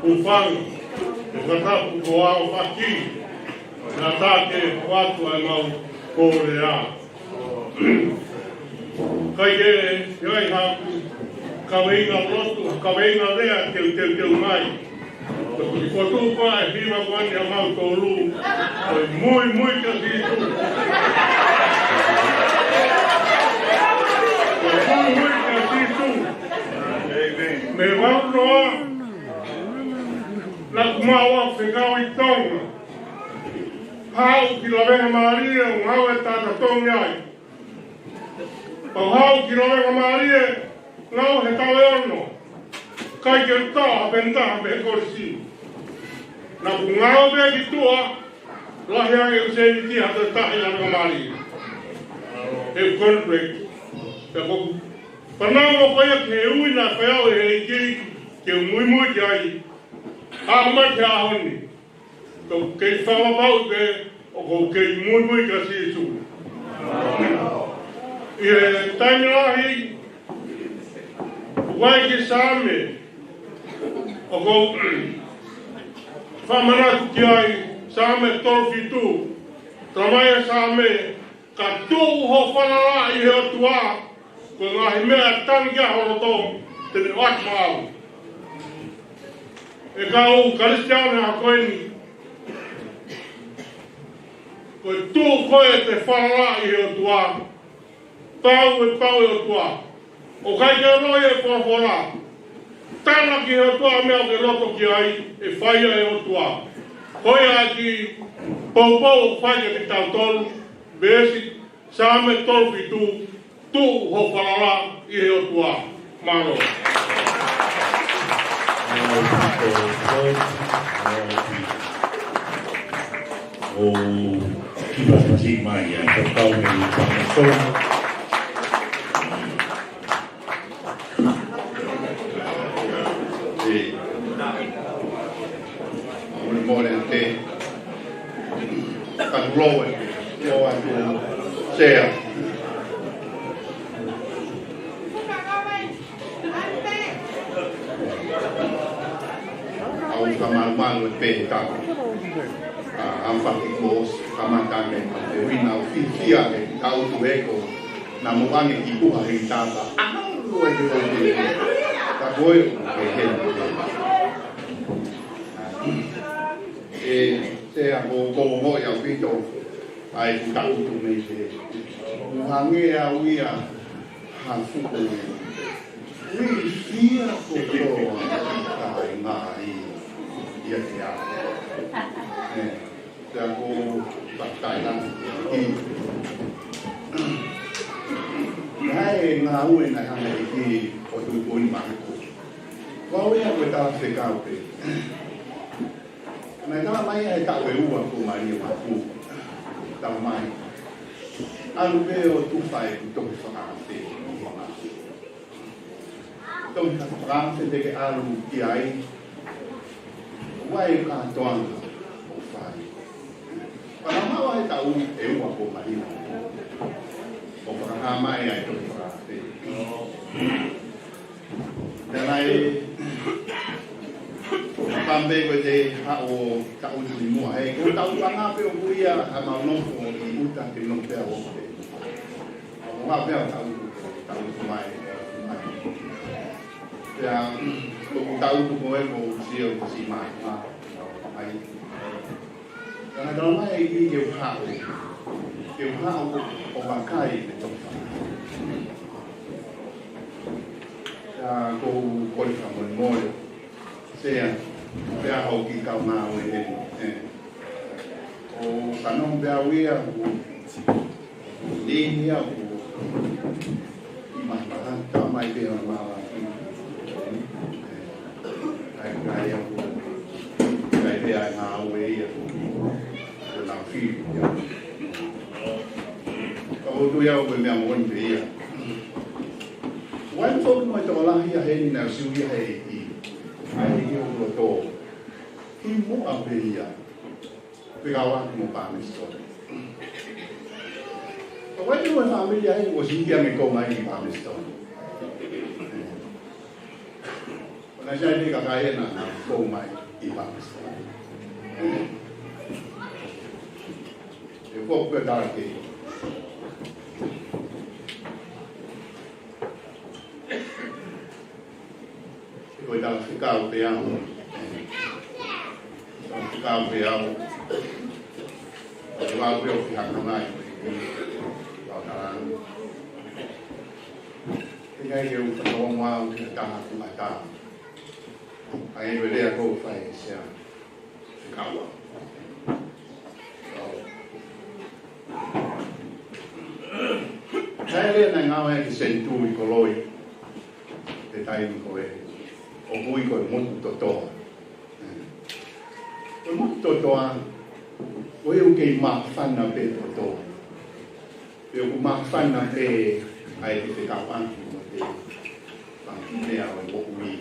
hūfanga he fakatapu kuo aofaki, naʻa ta ke ʻoatu ai ʻemau kole. ʻIkai ke ʻi ai haʻaku kaveinga lotu, kaveinga lea ke u teuteu mai. Ko e tuʻu ko ē ʻe hiva ko eni ʻa mautolu, ko e muimui kia Sīsū. Ko e muimui kia Sīsū. Mei he valu noa, naʻa ku maʻu ʻa e fekau ʻi Tonga. Haʻu ki Lavengamālie ʻo ngāue taʻetotongi ai. Pea haʻu ki Lavengamālie, ngāue he taʻu ʻe ono. ʻIkai ke u toʻo ha peni ʻe taha mei he kolisi. Naʻa ku ngāue pē ki tuʻa, lahi ange ʻeku sēniti ha toe taha ʻi Lavengamālie. ʻEku contract. Pea ko e fanongo ko ia ki he ui naʻe fai au ʻe he ʻEiki ke u muimui ki ai. Aʻu mai ki he ʻaho ni. ʻOku ou kei fakapapauʻi pē ʻoku ou kei muimui kia Sīsū. ʻI he taimi lahi, ʻoku ʻi ai e kiʻi Saame ʻoku ou fakamanatu ki ai, Saame tolu fitu. Talamai ʻe he Saame, ka tuʻu ho falala ʻi he ʻOtua, ko e ngaahi meʻa ʻe tangi ki ai ho loto, te ne ʻoatu maʻau. ʻE kau Kalisitiane ʻa ko eni, ko e tuʻu ko ē ʻete falala ʻi he ʻOtua, pau e pau e ʻOtua. ʻOku ʻikai ke loi e folofola. Tala ki he ʻOtua meʻa ʻoku ke loto ki ai, ʻe fai ia ʻe he ʻOtua. Ko ia ʻa e kiʻi poupou ʻoku fai kiate kitautolu, veesi Saame tolu fitu, tuʻu ho falala ʻi he ʻOtua. Mālō. ʻO kiʻi pasipasi mai ʻa e kau mei Tonga. ʻE, molemole ʻe te. Ka tulo e, ʻo atu, Sea. ʻOku ou fakamalumalu ʻi he pehē ʻa e tapu. ʻA, ʻa e faki ko e kamata ke, ke wina ʻo fiefia ke tau tu eko. Naʻa mo ange ki puha he tapa. ʻA, lo e ke ko e. Ka ko e, ke he. ʻE, Sea, ko, ko mo ia pito. ʻA e kuta utu mei te. Mo hangē au ia ha fuku. Ui, fia kotoa ka e ngaahi ia te au. ʻE, Pea ʻoku ou fakafetaʻi lahi ki he ʻEiki. Naʻe ngāue naʻe hanga ʻe he ʻEiki ʻo tuku ʻi māmani. Ko au ia ko e talafekau pē. Naʻe talamai ʻe he taʻu ʻe ua kuo maliu ʻeku ʻapi. Talamai, ʻalu pē ʻo tufa ʻeku tohi fakaafe. Tohi fakaafe te ke ʻalu ki ai. ʻOku ʻi ai e kātoanga ʻoku fai. Pea naʻe maʻu ʻe he taʻu ʻe ua kuo maliu ʻeku ʻapi, ʻo fakahā mai ai e tohi fakaafe. Pea naʻe pampe ko e te haʻu ʻo taʻutu ʻi muʻa. He ko e taʻu pē ʻoku ʻi ai ʻa e mau nofo ʻi ʻuta ke nofo pē ʻo pē. ʻO haʻu pē ʻo taʻutu, taʻutu mai, mai. Pea ko e taʻutu ko ē ʻoku ou sio ki he mātuʻa, mai. Pea naʻe talamai ʻe he ʻEiki ke u haʻu, ke u haʻu ʻo vakai e tohi. Pea ʻoku ou kole fakamolemole. Sea, pea ʻoku ou kiʻi kaungā ʻo e, ē. ʻO fanongo pē au ia, ʻoku ʻi ai ʻeku kiʻi mahaki, talamai pē ʻe he ongo ʻapi. ʻAi, ʻai ʻeku, ʻai pē ʻa e ngāue ia, ʻo nau fili ia. Ka ʻoku ou tui au ko e meʻa moʻoni pē ia. ʻOku ʻi ai foki mo e tokolahi ia heni naʻe ʻosi ui ia ʻe he ʻEiki. ʻAi ʻe he ʻEiki ʻo loto. Kimuʻa pē ia. Fekauʻaki mo Palmerston. ʻOku ʻi ai mo e fāmili ia heni ʻoku ʻosi hiki ange ʻo ʻomai ki Palmerston. ʻO nau sai ni ka kai ena na ʻo ʻomai ki Palmerston. ʻE foki pē tala ke. Ko e talafekau pē au. Talafekau pē au. Ko e lau pē ʻo fihaka mai. Lau talanga. ʻIkai ke u fakaongo au ki ha taha kuo mata. ʻA e lea ko e fai ʻe Sea. Fekau au. Naʻe lea naʻe ngāue ki he senituli ko Loi, he taimi ko ē, ʻoku ui ko e motu totoa. Ko e motu totoa, ko e ʻoku kei māfana pē totoa. Pea ʻoku māfana pē ʻa e fekauʻaki mo e fanga kiʻi meʻa ʻo e moʻui.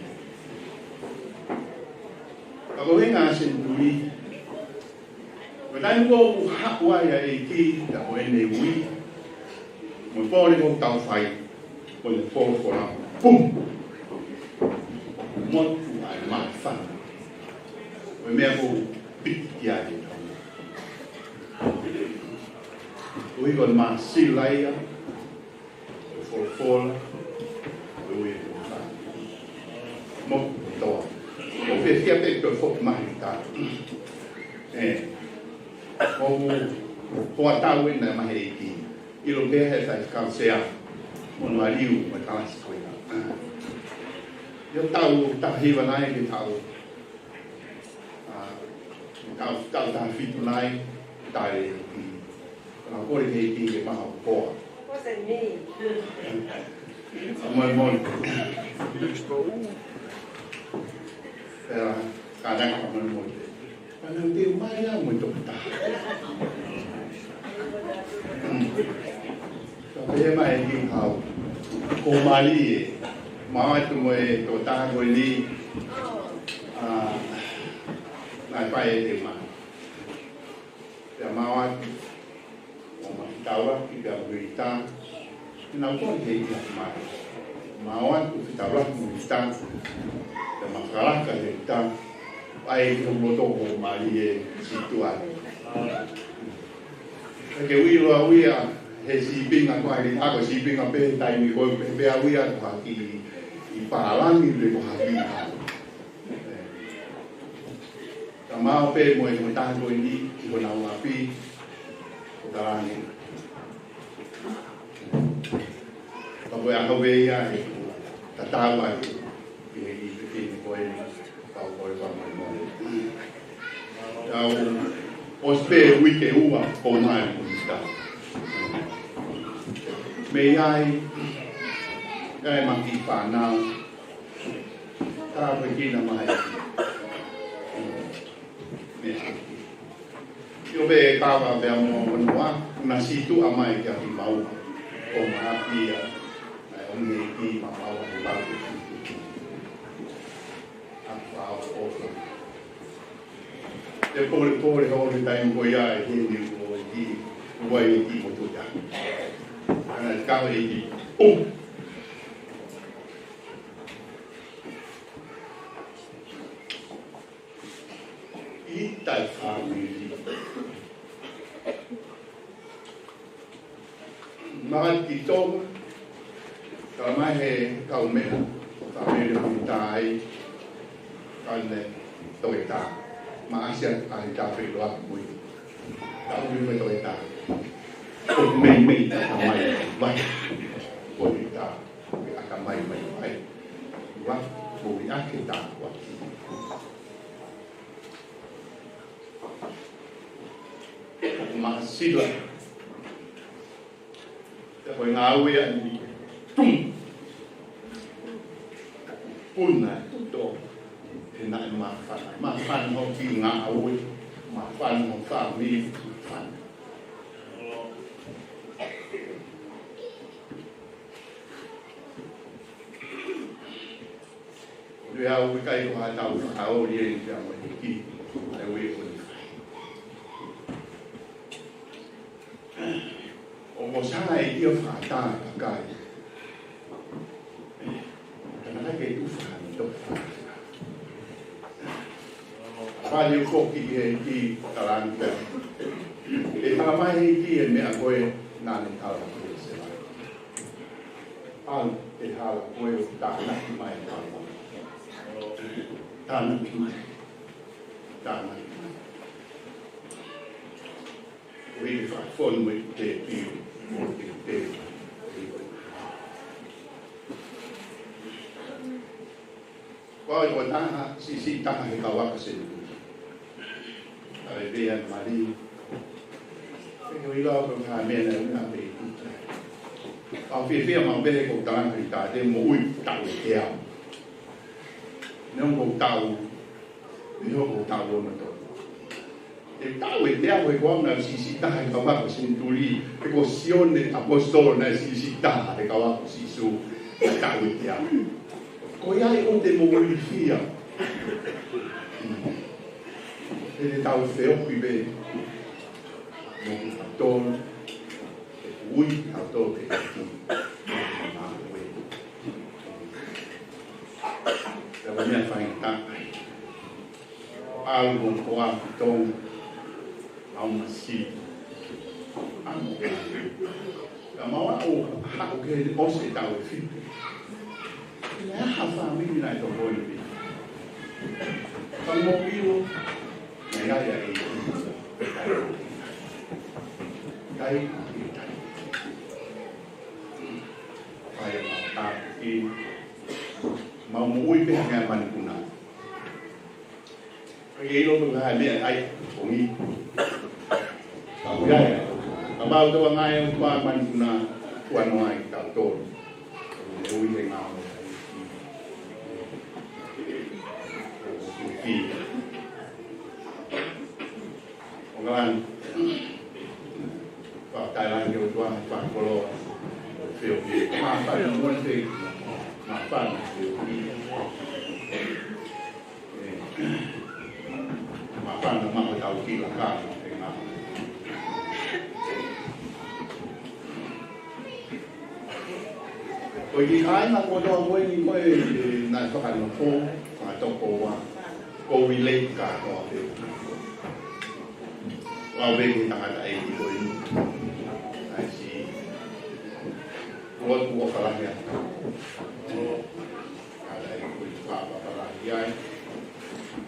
Ka ko e ngaahi senituli, ko e taimi ko ē ʻoku haʻu ai ʻa e ʻEiki, ka ko ʻene ui, mo e pole ko ē ʻoku tau fai, ko ʻene folofola, pum! Motu ai māfana. Ko e meʻa ko ē ʻoku piki ai e tau. Ko e ʻuhi ko e māsila ia, ko e folofola, ko e ui ko e fai. Motu totoa. ʻOku fiefia pē ko e foʻi mahaki tā. Ē. ʻOku hoa tau ena mai he ʻEiki. ʻIlo pē he sai kausea. Mo hono maliu, mo e kalasi ko ia. ʻI he taʻu taha hiva nai ki he taʻu, ʻa, taʻu, taʻu taha fitu nai, tali ki. Ka ko e ʻEiki ke maha ʻo koa. Wasn't me. Ka moe moe. Pea, ka nai ka moe moe. Ka nau te mai ia mo e toki taha. Hmm. Ka pehē mai ʻe he ʻEiki, hau. Ko mālie, maʻu atu mo e toki taha ko eni, ʻa, naʻe fai ʻe he ʻEiki. Pea maʻu atu, ʻo ma fetaulaki pea mo e ʻita, ʻi heʻenau kole ki he ʻEiki mai. Maʻu atu fetaulaki mo e ʻita, pea ma fakalaka he ʻita, ʻai ki hoku loto ko mālie siʻi tuʻa. Ke ui loa au ia, he sīpinga ko eni, ʻa ko e sīpinga pē taimi ko ē pē au ia ko ha kiʻi pālangi pe ko ha kiʻi. Ka maʻu pē mo e, mo e taha ko eni ki honau ʻapi, ʻo talaange. Ka ko e ʻaho pē ia ʻe tatau ai, ʻi he, ʻi he, ʻi he ko eni, ka ko e fakamolemole. Tau ʻOsi pē uike ua ʻo mali mo ʻita. Mei ai, kae maki fānau, ka pe kina mai. Mea. ʻIo pē kava pea mo hono ua, na situ amai kia ki mau. ʻO mahapi ia, na ʻo ne ki ma mau ʻa mau. ʻA pau ʻo. Te pole pole ho he taimi ko ia ʻe he ni ko e ki, ko e ki mo tuta. Ana kau e ki. ʻO. ʻIta e fāmili. Maʻa ki Tonga, ka mai he kau meʻa, ka mele hui tai, ka ne toe tā. Maʻa sia ai tā pe loa mui. Ka ui me toe tā. Ko mei mei tā ka mai, vai. Ko i tā, ko i aka mai mai vai. Wa, ko i ake tā, wa. Ko Masila. Te ko e ngāue ʻa ni. Tum. Puna, tuto. E naʻe māfana. Māfana ho ki ngāue. Māfana ho fāmili. Māfana. Ko e au ʻikai ko ha tau fakaoli e kia mo e hiki. Ai ui ko ni fai. ʻO mo sanga e ia fakatā kakai. Kana kai ke tu fai to fai. Fai o ko ki he ki talanga. E tala mai he ki e meʻa ko e nane tala ki se mai. Au, e hala ko e tānaki mai e tala. Tānaki mai. Tānaki mai. Ui e whakafonu e te piu, o te te. Ko e taha, si, si taha he kau aka se. Ai vea mali. Pe ko ila ko ka mea na una pe. Au fiefia mau pele ko talanga ki tā te mo ui tau e te au. Ne ongo tau, ne ongo tau o na tau. E tau e te au e ko au na si, si taha e kau aka senituli, e ko Sione ʻAposetolo na si, si taha e kau aka Sīsū, e tau e te au. Ko ia ʻoku te mo ui fia. E te tau feohi pē, mo ki tau tolu, e ui tau tolu pē ki. Ka ko mea fai ta. ʻAlu ko a tong. Au masi. Amo e. Ka mau a o ha o ke o se tau e fitu. Ia ha fāmili na e toko i. Ka mo pio. Na ia ia e. Kai. Kai. Kai. Kai. Mau moʻui pē hangē manupuna. Ke ʻilo ko e meʻa ai, ko mi. Ka ui ai. Ka mau tō ngai o tua manupuna, tua noa i tau tō. Ui he ngā o. ʻO ngā. Fakatailangi ʻOtua, fakakoloa. Feo, feo. Māfana, mō te. Māfana, feo. Māfana, mā o tau ki la ka, e ngā. Ko e kiʻi kāinga kotoa ko eni ko e, e, naʻe fakanofo, fakatoko ua, ko Uilei kātoa pē. Ua veki tangata ʻeiki ko eni. ʻAi si. Ua tua kalahia. Tangata ʻeiki ko eni papa kalahia.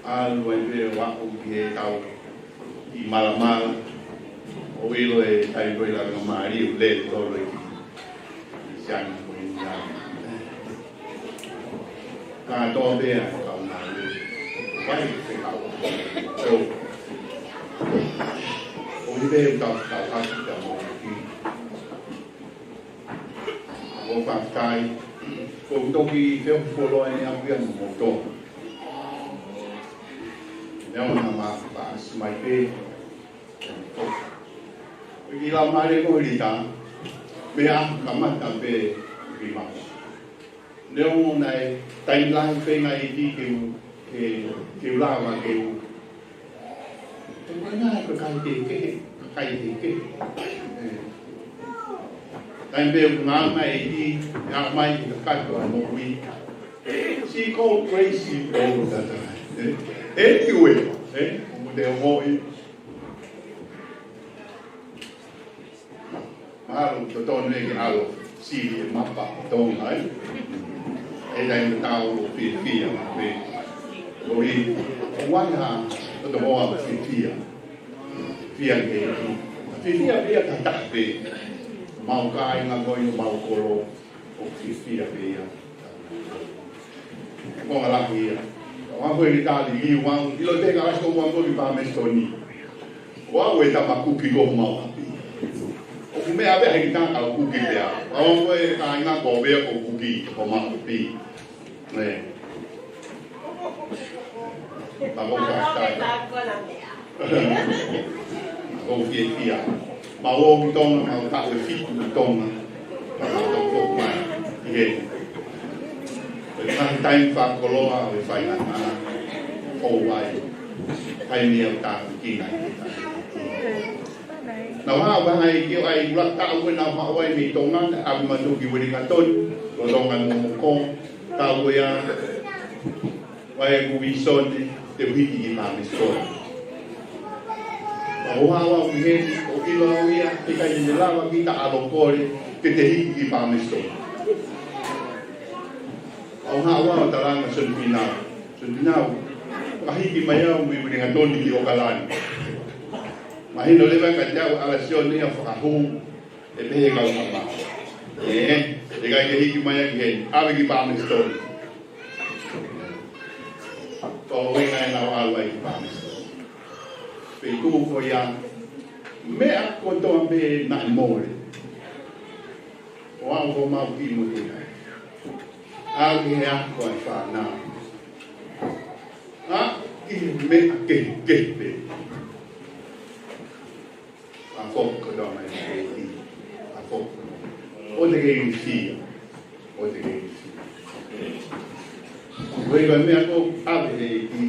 ʻAlu ai pē ua o ki he tau. ʻI malamala, ʻo ʻilo e tai ko e langa mali, ʻo le tolo e ki. ʻI siana ko e ni a. Ka tō pea, ka una le. Vai, se ka o. So. Pea tau tau atu ki he moʻui. ʻOku ou fakafetaʻi, ʻoku ou toki feʻofoʻofani ʻaupito mo moutolu. Neongo naʻa ma paasi mai pē. ʻOku ou lau mai leva ko Lita, meʻa kamata pē ki mama. Neongo naʻe taimi lahi pē ngaahi ʻaho ke u, ke, ke u lava ke u. Ko e ngaahi ko e kakai kehekehe, kakai kehekehe. ʻE. Taimi pē ʻoku ngāue mai ʻi, ʻa mai ki he kakato ʻa e moʻui. She called crazy all the time. ʻE. Anyway, ʻe, ʻoku te moʻui. Mahalo totonu ia ke ʻalu sili e mapa ʻo Tonga, ē? ʻE taimi tatau ʻoku fiefia maʻu pē. ʻOku ʻi ai ha loto hoa ʻoku fiefia. Fiefia ke, fiefia pē ia ka taha pē. Mau kāinga ko ē ʻo mau kolo ʻoku fiefia pē ia. Ko e ngaahi lahi ia. ʻO aʻu ko ē ki he tali liu au, ʻilo te ka ʻasi ko ē ʻo aʻu ko ē ki Palmerston. ʻO aʻu e tama kuki ko homau ʻapi. ʻOku meʻa pē ʻa e kiʻi tangata ʻoku kuki pē au. ʻO aʻu ko ē kāinga ko ē ʻoku kuki ko homau ʻapi. ʻE. Pea ʻoku ou fakafetaʻi. ʻOku ou fiefia. Mau ō ki Tonga, mau taʻu ʻe fitu ʻi Tonga. Pea mau toki foki mai. ʻI he. ʻI he ngaahi taimi fakakoloa, ʻi he faingataʻa. ʻO vai. Taimi ʻoku tāpuekina ai. Naʻa ku haʻu ai ki ʻo ʻai ʻuluaki taʻu ko ē naʻa ku haʻu ai mei Tonga, naʻe ʻave mautolu ki Uelingatoni, lolotonga e momoko, taʻu ko ia, ʻai ʻeku vīsone, te u hiki ki Palmerston. Pea u haʻu au ki heni, ʻo ʻilo au ia, ʻikai te ne lava kita ʻalu ʻo kole, ke te hiki ki Palmerston. Pea u haʻu au ʻo tala ange kia Sione Pinau. Sione Pinau, fakahiki mai au mei Uelingatoni ki ʻOkalani. Mahino leva kiate au ʻa e ʻalasi ʻo ne fakahū, ʻe pehē kau mama. ʻE, ʻe ʻikai ke hiki mai ia ki heni, ʻave ki Palmerston. Ko e ʻuhinga ia naʻa ku ʻalu ai ki Palmerston. Pea tuʻu ko ia, meʻa kotoa pē naʻe mole. ʻO aʻu ko ē mau ki mo te ai. Aʻu ki he ako ʻa e fānau. ʻA, ki he meʻa kehekehe pē. ʻA foki kotoa mai ki he ʻEiki. ʻA foki. ʻOua te ke ilifia. ʻOua te ke ilifia. Ko e meʻa ko ē ʻave ʻe he ʻEiki,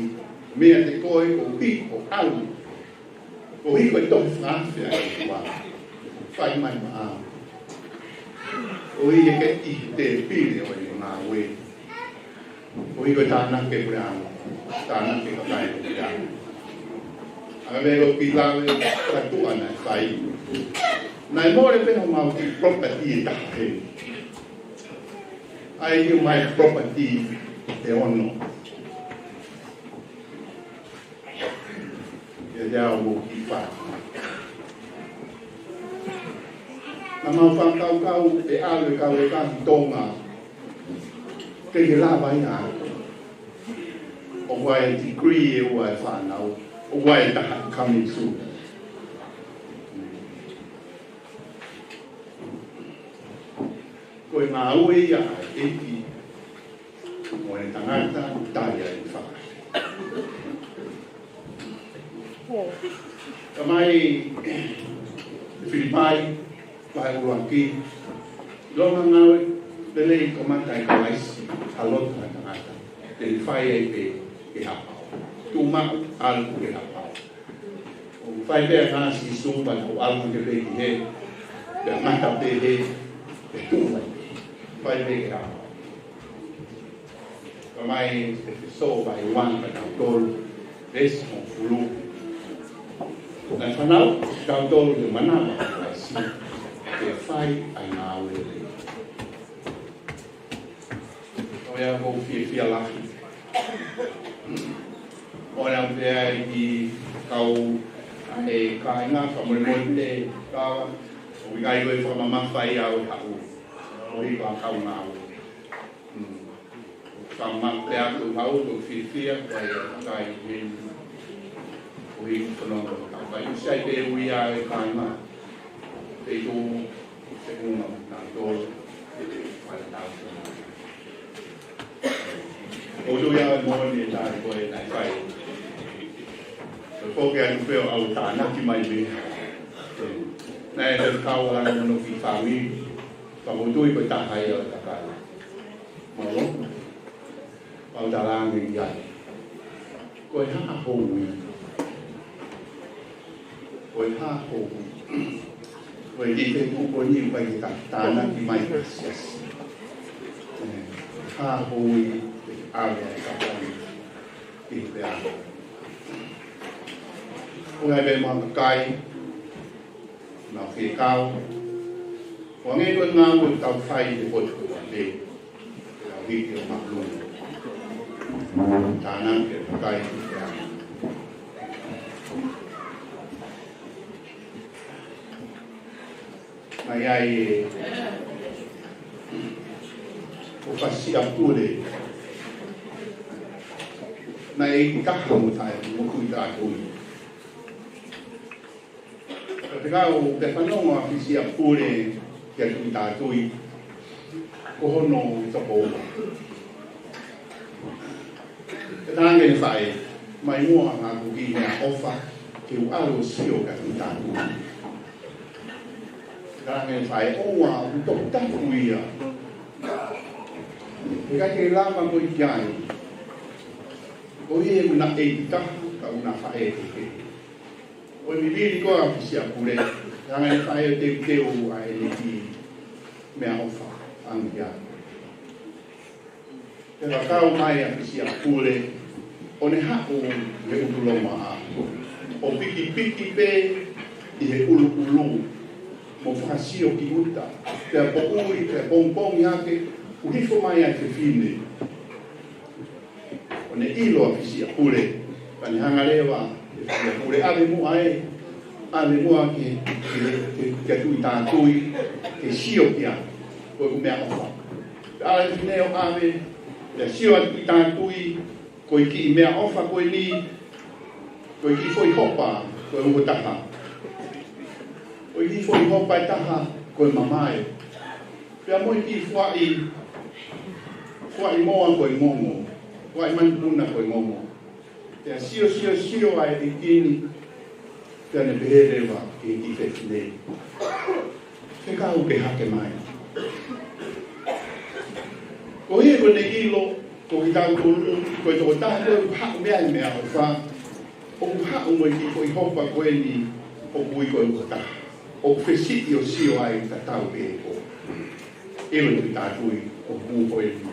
meʻa te koe ʻo ʻi ʻo ʻalu. Ko e hiko e tohi fakaafe ʻa e ʻOtua. Fai mai maʻau. Ko e hiko e kiʻi tēpile ʻo e ngāue. Ko e hiko e tānaki e puleʻanga. Tānaki e kakai e puleʻanga. ʻA e meʻa ko e kiʻi lave kātoa naʻe fai. Naʻe mole pē homau kiʻi property ʻe taha heni. ʻAi ki mai property ʻe ono. ʻIa te au mo kiʻi fā. Naʻa mau fakakaukau ʻe ʻalu e kau ʻe kahi Tonga. Ke ke lava ia. ʻOku ʻi ai e degree ʻe ua e fānau. ʻOku ʻi ai e taha coming soon. Ko e ngāue ia ʻa e ʻEiki mo e tangata, tali ai faka. Ka mai Filipai, vahe ʻuluaki, ʻilonga ngāue lelei ko mata e Kalaisi, ha loto ʻa e tangata. Te ne fai ai pē ke hapa. Tuʻu maʻu, ʻalu ke hapa. ʻO fai pē ʻa Sīsū, pea ʻalu hake pē ki hē, pea mata pē hē, pea tuʻu ai. Fai pē ke hapa. Ka mai ʻEfesō vahe ua, ka tau tolu, veesi hongofulu. Naʻe fanauʻi kitautolu ke manava ʻa Kalaisi, ke fai ʻa e ngāue lelei. ʻOku ou fiefia lahi. ʻOku ou pehē ki he kau ʻa e kāinga, fakamolemole pē, ka ʻoku ʻikai ko e fakamamafa ia ʻo e haʻu. ʻO e kau ngāue. Mm. Fakamamafa pē ʻa e haʻu, ʻoku ou fiefia, ka ʻoku ʻikai heni. ʻOku ou fanongo. Mai usai pe ui a e kāinga. Pe tu se kunga na to. Mai tau. O tu ia mo ni ta ko e na kai. Ko ke anu pe au tānaki mai me. Na e te kau ala no ki fāmili. Ka mo tu i ko taha ia o takai. Mālō. Pau talange ia. Ko e hā hoʻo ui? Ko e hā hoʻo ui? Ko e kiʻi fehuʻi ko eni ʻoku ʻikai ke ta tānaki mai ki he siasi. Ē, hā hoʻo ui? Ke ʻave ʻa e kakai ki he peau. ʻOku ʻi ai pē mo e kakai, mo e fekau. ʻOku ʻi ai ko e ngāue ʻoku tau fai he potu ko ē. Ke ʻalu hiki ʻo malu. Tānaki e kakai ki he peau. Naʻe ʻi ai e ʻofisi ʻa Pule. Naʻe ʻi ai e taha mo tae mo Tuʻi Tātui. Ka te kau pē fanongo ʻa ʻofisi ʻa Pule kia Tuʻi Tātui. Ko hono tokoua. Pea talaange ʻe he faʻē, mai muʻa haʻaku kiʻi meʻaʻofa, ke u ʻalu ʻo sio kia Tuʻi Tātui. Pea talaange ʻe he faʻē, ʻoua, ʻoku tokutapu ia. He ʻikai ke lava koe ki ai. Ko ia ʻoku na ʻeiki taha, ka ʻoku na faʻē kehekehe. ʻO vivili ko ē ʻa ʻofisi ʻa Pule, talaange ʻe he faʻē ʻo teuteu ʻa ʻene kiʻi meʻaʻofa, ʻange ki ai. Pea kau mai ʻa ʻofisi ʻa Pule, ʻo ne haʻu ʻi he ʻutu longoaʻa. ʻO pikipiki pē ʻi he ʻuluʻulu, mo fakasio ki ʻuta, pea poʻuli, pea pongipongi hake, ʻo hifo mai ʻa e fefine. ʻO ne ʻilo ʻa ʻofisi ʻa Pule, pea ne hanga leva ʻe ʻofisi ʻa Pule, ʻave muʻa ē, ʻave muʻa ki, ki, ki, kia Tuʻi Tātui, ke sio ki ai, ko ʻeku meʻaʻofa. Pea ʻalu e fefine ʻo ʻave, pea sio ʻa Tuʻi Tātui, ko e kiʻi meʻaʻofa ko eni, ko e kiʻi foʻi hopa, ko e uho taha. Ko e kiʻi foʻi hopa ʻe taha, ko e mamae. Pea mo e kiʻi fuaʻi, fuaʻi moa ko e ngongo, fuaʻi manupuna ko e ngongo. Pea sio, sio, sio ʻa e ʻeiki ni, pea ne pehē leva ki he kiʻi fefine, fekau ke hake mai. Ko ia ko ʻene ʻilo, ko kitautolu, ko e tokotaha ko ē ʻoku haʻu mei ai e meʻaʻofa, ʻoku haʻu mo e kiʻi foʻi hopa ko eni ʻoku ui ko e uho taha. ʻOku fesiʻi ʻo sio ai tatau pē ko e ʻilo ʻa Tuʻi Tātui ʻoku ui ko eni.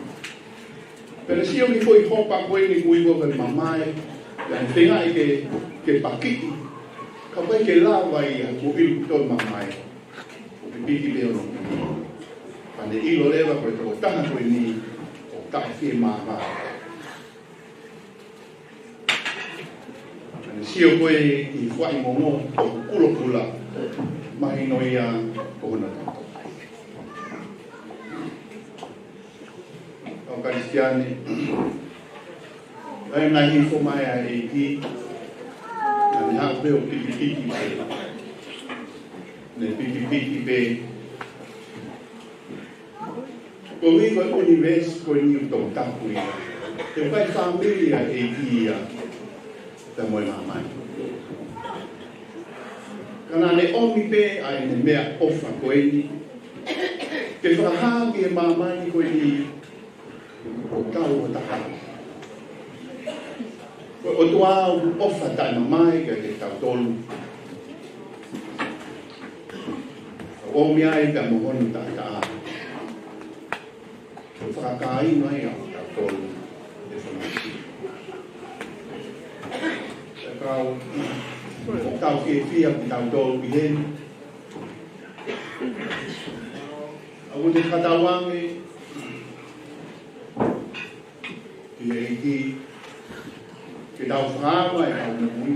Pea ne sio ki he foʻi hopa ko eni ʻoku ui ko e mamae, pea ne feinga ke, ke pakiʻi, ka ʻoku ʻikai ke lava ia, kuo ʻilo ʻoku toe mamae. ʻOku piki pē hono kiʻi. Pea ne ʻilo leva ko e tokotaha ko eni ʻoku taʻefiemāmani. Pea ne sio ko ē ki he fuaʻi ngongo ʻoku kulokula, mahino ia ko hono toto. Kau Kalisitiane, ʻa e ngaahi hifo mai ʻa e ʻEiki, naʻa ne haʻu pē ʻo pikipiki pē. Ne pikipiki pē. Ko e ʻuhi ko e ʻunivēsi ko eni ʻoku tau tapu ia. He ʻoku ʻikai fāmili ʻa e ʻEiki ia, pea mo e māmani. Ka naʻa ne ʻomi pē ʻa ʻene meʻaʻofa ko eni, ke fakahā ki he māmani ko eni, ʻoku tau ʻo taha. Ko e ʻOtua ʻoku ʻofa taʻemamae kiate kitautolu. ʻOmi ai pea mo hono taʻataʻa. Ko e fakakāinga ia ʻo kitautolu ʻi he fononga. Pea kau, ʻoku tau fiefia kitautolu ʻi heni. ʻOku te fakatauange ki he ʻEiki, ke tau fakaava e kau moʻui.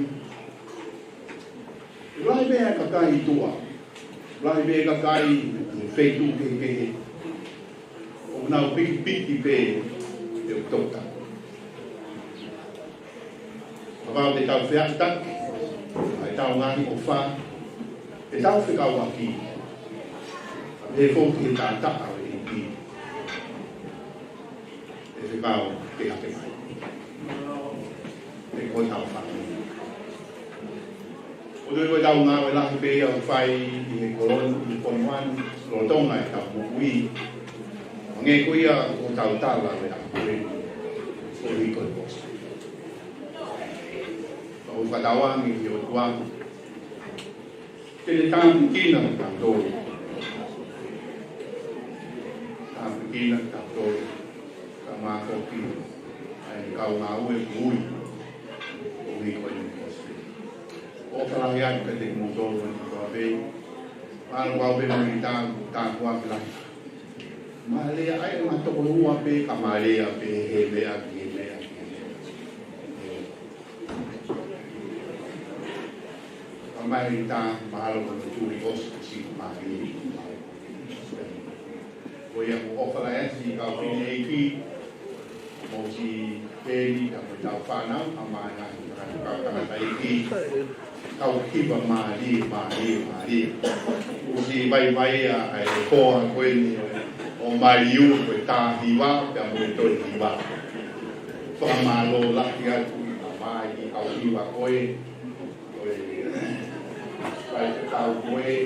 Lahi pē ʻa e kakai ʻi tuʻa, lahi pē kakai ʻi he feituʻu kehekehe, ʻoku nau pikipiki pē ʻi he ʻOtua. Kapau te tau feʻaveʻaki, ʻa ʻetau ngaahi ʻofa, ʻetau fekauʻaki, pea pehē foki ki he taʻataʻa ʻo e ʻEiki, ʻe fekau ke hake mai. Pea ko hotau fāmili. ʻOku ou tui ko ʻetau ngāue lahi pē ia ʻoku fai ʻi he koloni, ʻi he fonua ni, lolotonga ʻetau moʻui. Hangē ko ia ko hotau tala ʻi he ʻaho ko eni, koeʻuhi ko e kosipeli. Pea ʻoku ou fakatauange ki he ʻOtua ke ne tāpuekina kitautolu. Tāpuekina kitautolu. Kae ʻumaʻā foki ʻa e kau ngāue ʻoku ui, koeʻuhi ko e kosipeli. ʻOfa lahi atu kiate kimoutolu ʻa e kau pē. Mālō kau pē mo e tā, tāpuaki lahi. Mālie ai ma toko ua pē ka mālie pē he meʻa ki he meʻa ki he meʻa. Ka mai tā mahalo ko e tuli ʻosi ko si mālie. Ko ia ʻoku ou ʻofa lahi atu ki he kau fefine ʻeiki, mo si Peni, ka mo ʻetau fānau, ka mai ngaahi kau tangataʻeiki. Kau hiva mālie, mālie, mālie. ʻOsi vaivai ʻa e hoa ko eni ʻo Maliu, ko e tā hiva, pea mo e toe hiva. Fakamālō lahi atu ʻa mai ki he kau hiva ko ē, ko e faifekau ko ē,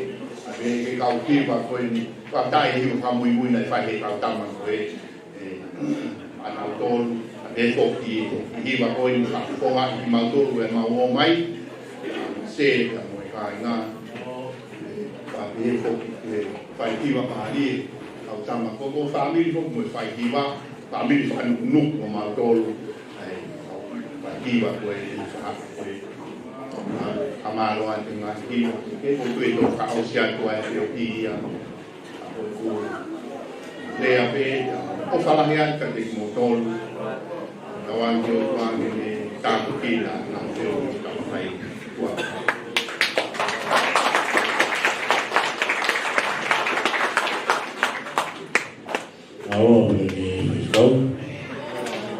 ʻa e kau hiva ko eni, fakataʻehiva fakamuimui naʻe fai ʻe he kau tama ko ē. ʻE, ʻa nautolu, ʻa pehē foki ʻe he hiva ko eni ka fonga ʻi mautolu ʻe mau ō mai, ʻa Sē pea mo e kāinga, ʻe, ʻa pehē foki ʻe he fai hiva mālie, kau tama ko ko fāmili foki mo e fai hiva, fāmili fakanukunuku ʻo mautolu, ʻa e fai hiva ko ē, ʻe fai ko ē. ʻA, ʻa mālō ʻa e ngaahi hiva, ke ko tui to ka ʻosi atu ʻa e pio ia. Lea pē, ʻofa lahi atu kiate kimoutolu. Tauange ʻOtua ke ne tāpuekina ʻa e feohi ka fai. Ua. Mālō pē ki he faifekau.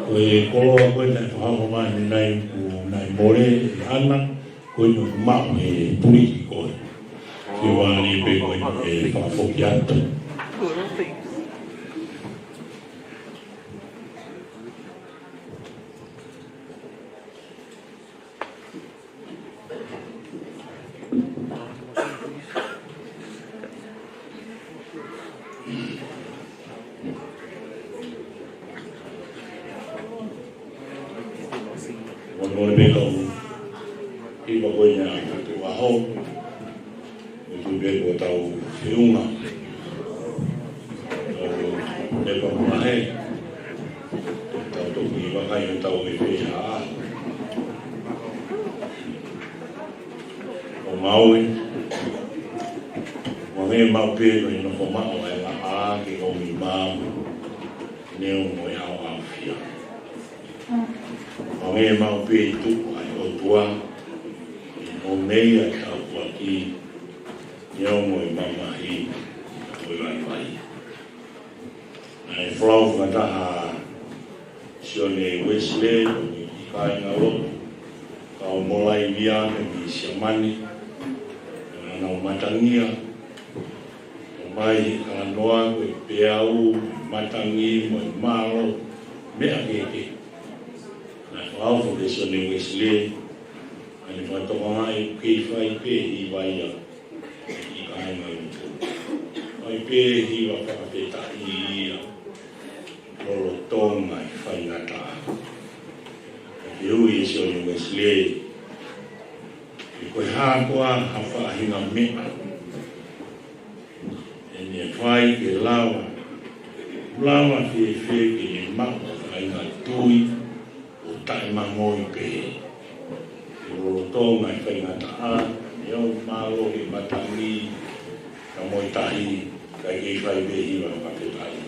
Ko e koloa ko ē naʻe fakahoko mai mei nai ku nai mole ʻe ʻAna. Ko eni ʻoku maʻu he puliki ko ē. Ke vani pē ko eni ʻe fakafoki atu. Molemole pē kau hiva ko eni ʻa e ʻaho. ʻOku ou tui pē ko hotau feʻunga. Tau lepa mo lahi. Tau toki vakai ʻo tau ʻi fē ha ʻaho. ʻO ngāue. Hangē maʻu pē ko e nofo maʻu ʻa e laʻā ke ʻomi maʻu. Neongo e ʻaoʻaofia. Hangē maʻu pē ʻe tuku ʻa e ʻOtua, ʻe ʻomi ʻa e tāpuaki, neongo e mamahi, ʻo e vaivai. Naʻe folau fakataha Sione Uesilē, ʻi he kāingalotu, kau Molaivia, mei Siamane, naʻa nau matangia, ʻo mai he kalanoa ko e peau, matangi, mo e mālō, meʻa kehekehe. Naʻe fakaofo ʻe Sione Uesilē, ʻa ʻene fakatokangaʻi ʻoku kei fai pē hiva ia, ʻi kāinga ʻi tuʻa. Fai pē hiva fakafetaʻi ia, lolotonga e faingataʻa. Ke ui ʻe Sione Uesilē, ʻe ko e hā koā ha faʻahinga meʻa ʻe ne fai ke lava, lava fēfē ke ne maʻu ha faʻahinga tui ʻo taʻemangoi pehē. Lolotonga e faingataʻa, neongo mālō e matangi, ka mo e tahi, ka kei fai pē hiva fakafetaʻi.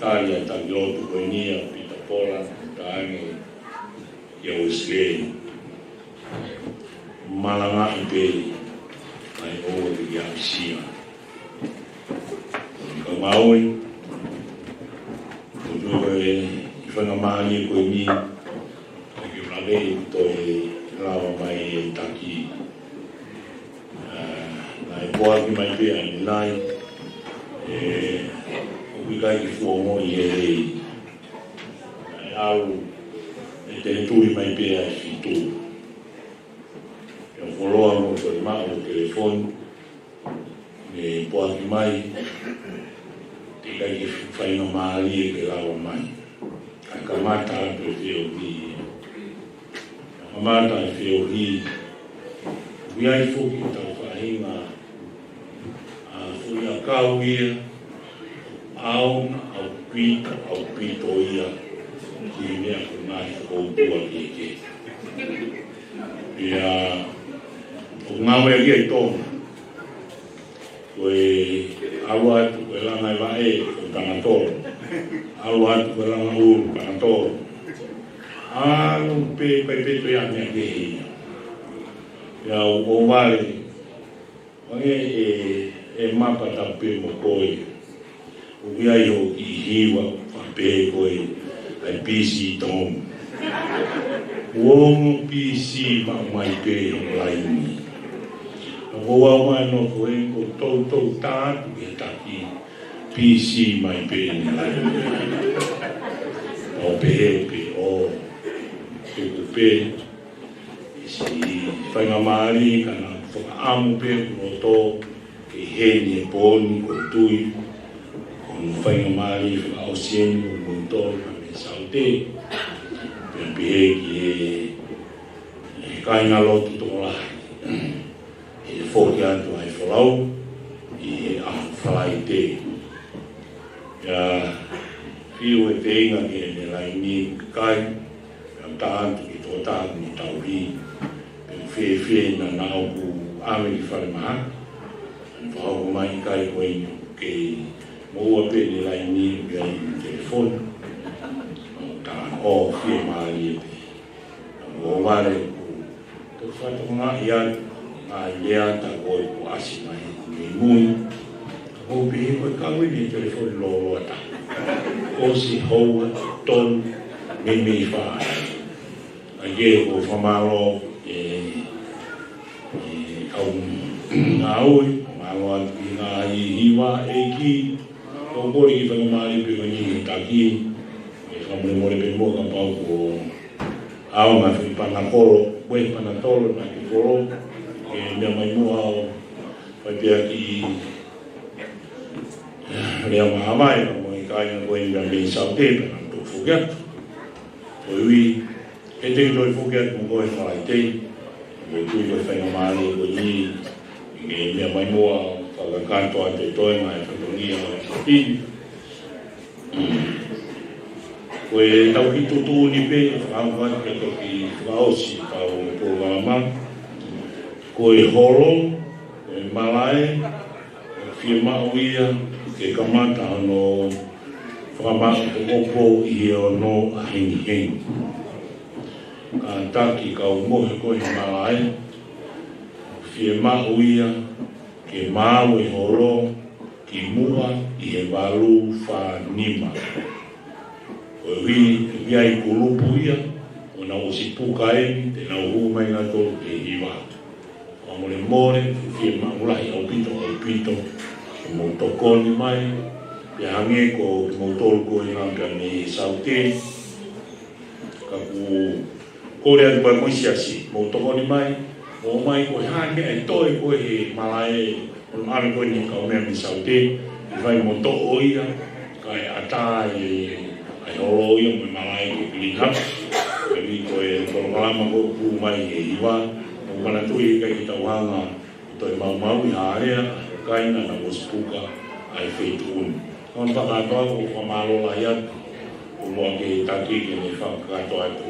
Tali ʻa e taki lotu ko eni ʻa Pita Pola, tali kia Uesilē. Malangaʻi pē, ʻai ʻo te kia asia. Ka maui, ko tui ko e, ʻi fanga mālie ko eni, ʻai ke lave ʻi toe lava mai e Foaki mai pē ʻanenai, ē, ʻoku ʻikai ke fuongoʻi e lelei. ʻAlu ʻo tele tui mai pē ʻa e fitu. Pea u fuoloa mo toe maʻu e telefoni, ne foaki mai, teʻeki ai ke faingamālie ke lava mai. Kae kamata atu e feohi. Kamata e feohi. ʻOku ʻi ai foki ʻetau faʻahinga, ʻa, foʻi ʻakau ia, ʻaonga ʻaupito, ʻaupito ia, ki he meʻa ko e ngaahi fakaʻotua kehekehe. Pea ʻoku ngāueʻaki ia ʻi Tonga. Ko e ʻalu atu, ko e langa e vaʻe, ko e panatolo. ʻAlu atu, ko e langa ʻulu, panatolo. ʻAlu pē, pē, pē, pē, ʻa meʻa kehe ia. Pea u ʻohovale, ʻoange e, e mapa tapu pē mo koe. ʻOku ʻi ai hoʻo kiʻi hiva, faʻa pehē ko e, ʻa e P C Tom. Ongo P C maʻu mai pē ʻi hono laini. Ka ko au mai nofo heni ko e toutou tā atu ki he taki, P C mai pē ʻene laini. ʻO pehē pē ʻo, tuku pē, ʻi siʻi faingamālie ka naʻa ku fakaʻamu pē ʻeku loto ke ʻi heni he pō ni, ko e tui ko hono faingamālie fakaʻosi eni ko e moutolu mei Saute. Pea pehē ki he, he kāingalotu tokolahi, ʻe foki atu ʻa e folau ʻi he ʻaho Falaite. Pea fiu e feinga ki heʻene laini, ʻikai, pea u tā atu ki he tokotaha ʻoku ne tauhi. Pea u fēfē naʻa, naʻa ku ʻave ki falemahaki. Naʻa ne fakahoko mai, ʻikai, ko eni ʻoku kei moʻua pē ʻene laini, ʻoku ʻi ai ʻene telefoni. Naʻa ku tā atu, ʻo, fiemālie pē. Naʻa ku ʻohovale, ʻoku ou fakatokangaʻi atu ʻa e lea tā ko ē kuo ʻasi mai mei mui. Ka ʻoku ou pehē ko e kau eni e telefoni lōloa tā. Kuo ʻosi houa tolu meimei fā. ʻA ia ʻoku ou fakamālō, ē, ē, kau ngāue, mālō atu ki he ngaahi hiva, ʻEiki, ʻoku ou kole ke fakamālō pē ko eni he taki, ē, fakamolemole pē muʻa kapau kuo ʻaonga e foʻi panakolo, ko e panatolo naʻa ku kolo, ē, meʻa mai muʻa ʻo fai pē ha kiʻi lea maʻamae, ka mo e kāinga ko eni mei Saute pea naʻa nau toki foki atu. Koeʻuhi, ʻe te toe foki atu mo koe Falaite, mo tui ko e faingamālie ko eni, ke meʻa mai muʻa, fakakakato atu e toenga e fatongia ʻo e fafine. Ko ʻetau kiʻi tuʻutuʻuni pē, fakaʻamu atu ke toki fakaʻosi ʻetau polokalama. Ko e holo, ko e malaʻe, fiemaʻu ia ke kamata hono fakamaʻopoʻopo ʻi he ono ʻahengihengi. Kātaki kau mohe ko ē he malaʻe, fiemaʻu ia ke maau e holo ki muʻa ʻi he valu fā nima. Koeʻuhi, ʻoku ʻi ai e kulupu ia, ʻoku nau ʻosi puka eni, te nau hū mai nautolu ki he hiva. Fakamolemole, fiemaʻu lahi ʻaupito, ʻaupito ke mou tokoni mai, pea hangē ko kimoutolu ko ena pea mei Saute, ka ʻoku ou kole atu pē mo e siasi, mou tokoni mai, mou ʻomai ko e hā e meʻa ʻe toe ko ē he malaʻe, ʻo ʻave ko eni e kau meʻa mei Saute, ʻe fai mo toʻo ia, kae ʻatā e, ʻa e holo ia mo e malaʻe ki he clean up. Koeʻuhi ko e polokalama kuo pū mai he hiva, ʻoku ou manatuʻi ʻikai ke tau hanga ʻo toe maumauʻi ha alea, kae naʻa nau ʻosi puka ʻa e feituʻu ni. Ka ʻoku ou fakakātoa ʻoku ou fakamālō lahi atu, ʻoku ou ʻoatu ki he taki ke ne fakakātoa atu,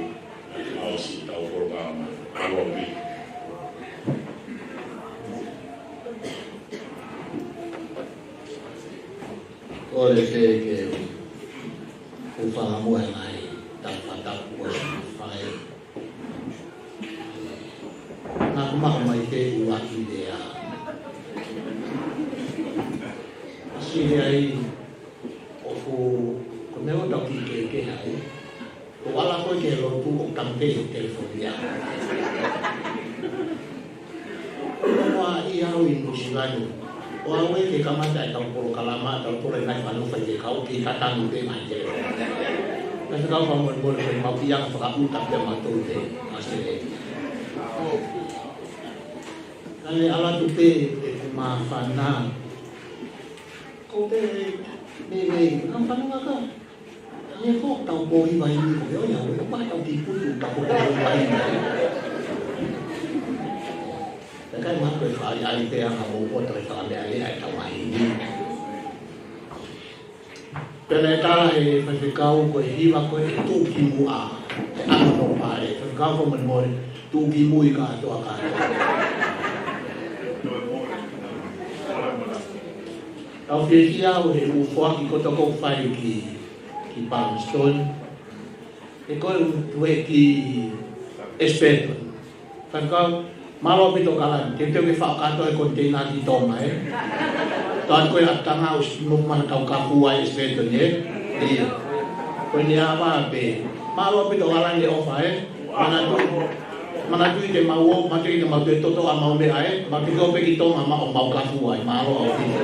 ʻa e ʻosi ʻetau polokalama. Mālō ʻaupito. Kole pē ke u fakamohe mai, tā fataku ʻosi fai. Naʻa ku maʻu mai pē ʻuluaki lea. ʻOsi lea ai, ʻoku, ko e meʻa ʻoku tau kiʻi kehekehe ai. Ko e ala ko ē ki he lotu ʻoku tau pē telefoni ia. Ko e meʻa ʻi au ʻi Nuʻu Singano. ʻO aʻu ke kamata ʻetau polokalama, tau tole nai fanu fai ke kau ki tatanu pe mai ke. Kasi kau fakamolemole, fai mau ia ka fakaʻuta pea mau tau te. Kasi le. Kale ala tu pe e māfana. Ko te me me ka fanu ngaka. Ia ko tau pō i vai ni ko ia, ia ko tau ki putu tau pō i vai ni. Ka kai ma ko fai ai pe anga mo ko tau fai me ai ai tau mai ni. Pea ne tala he faifekau ko e hiva ko e tuʻu ki muʻa, he ano no pale, faifekau ko mani mori, tuʻu ki mui ka toa ka. Kau fiefia au he ʻū foaki ko toko fai ki ki Palmerston. He ko e ʻū tuʻu ki Espelton. Faifekau, mālō ʻaupito kalani, te teu ke faʻo kātoa e konteina ki Tonga, ē? Tau ko e ʻatanga ʻo si mo mana kau kafu ai Espelton, ē? Ia. Ko eni ava pe. Mālō ʻaupito kalani ʻofa, ē? Manatuʻi, manatuʻi te mau ō, manatuʻi te mau toe toto ʻa mau meʻa, ē? Mau toe ō pe ki Tonga, mau, mau kafu ai, mālō ʻaupito.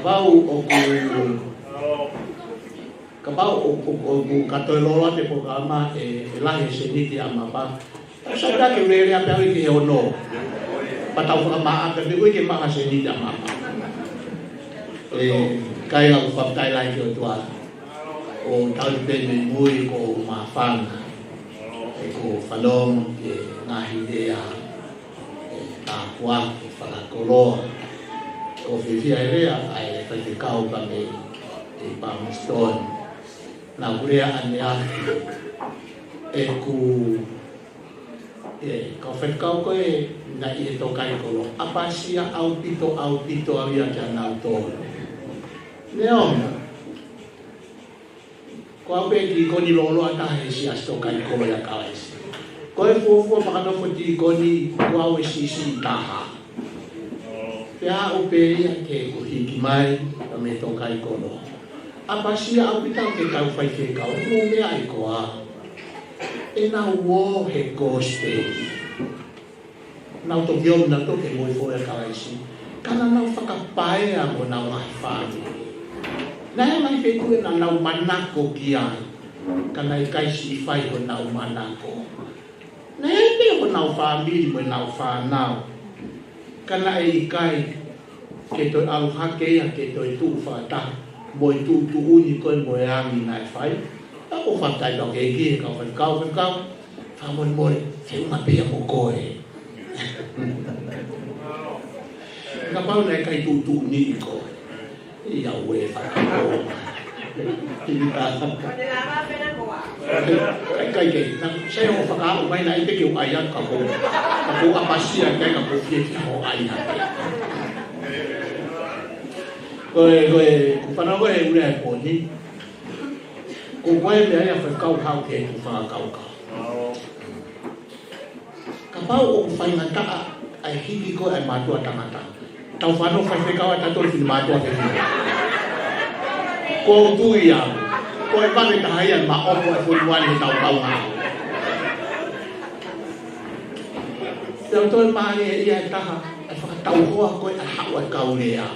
Kapau ʻoku, kapau ʻoku, ʻoku, ʻoku ka toe lolo atu e polokalama ʻe, ʻe lahi e seniti ʻa mapa. Tau sai ta ke lele a pe awe ki he ono. Pea tau fakamaʻa pe ui ke maʻa seniti ʻa mapa. ʻE, kai lau fakataha lahi ki he ʻOtua. ʻO tau pe me mui ko māfana. ʻE ko fanongo ke ngaahi lea. ʻE tāpuaki fakakoloa. Ko fiefia e lea ʻa e faifekau ka mei ʻi Palmerston. Naʻa ku lea ʻaneafi ʻeku, ʻe, kau faifekau ko ē naʻe ʻi he tōkaikolo. ʻApasia ʻaupito, ʻaupito au ia kia nautolu. Neongo, ko au pē tīkoni lōloa taha he siasi tōkaikolo ʻia Kalaisi. Ko e fuofua fakanofo tīkoni, ko au e siʻisiʻi taha. Pea aʻu pē ia ke u hiki mai, ka mei tōkaikolo. ʻApasia ʻaupito ke kau faifekau, mo meʻa ʻi koa. ʻE nau ō he kosipeli. Nau toki ō, nau toki mo e foʻi ʻa Kalaisi. Ka naʻa nau fakapaea mo nau ngaahi fāmili. Naʻe ngaahi feituʻu naʻa nau manako ki ai. Ka naʻe ʻikai siʻi fai honau manako. Naʻe pē honau fāmili mo ʻenau fānau. Ka naʻe ʻikai ke toe ʻalu hake ia ke toe tuʻu fakataha mo e tuʻutuʻuni ko ē mo e angi naʻe fai. Ka ko fatai kau ke ki he kau faifekau, faifekau. Fakamolemole, feʻunga pē ia mo koe. Kapau naʻe ʻikai tuʻutuʻuni koe. Ia ue fakakau. Ini tā. ʻIkai ke, na, sai o fakau mai na ite ke u ʻai atu ka ko. Ka ko ʻapasia ke ka ko fiefia hoʻo ʻai atu. Ko e, ko e, ku fanongo he ʻū lea he pooni. Ko koe meʻa ia faifekau hau ke ku fakakaukau. Kapau ʻoku faingataʻa ʻa e hiki ko ē ʻa e mātuʻa tangata. Tau fanongo faifekau ʻa tautolu fili mātuʻa fefine. Ko u tui au. Ko e vave taha ia ma ʻoku ʻa e fuli wani he tau kaunga. Tau toe mālie ia e taha, ʻa e fakatauhoa ko ē ʻa e haʻu ʻa e kau lea.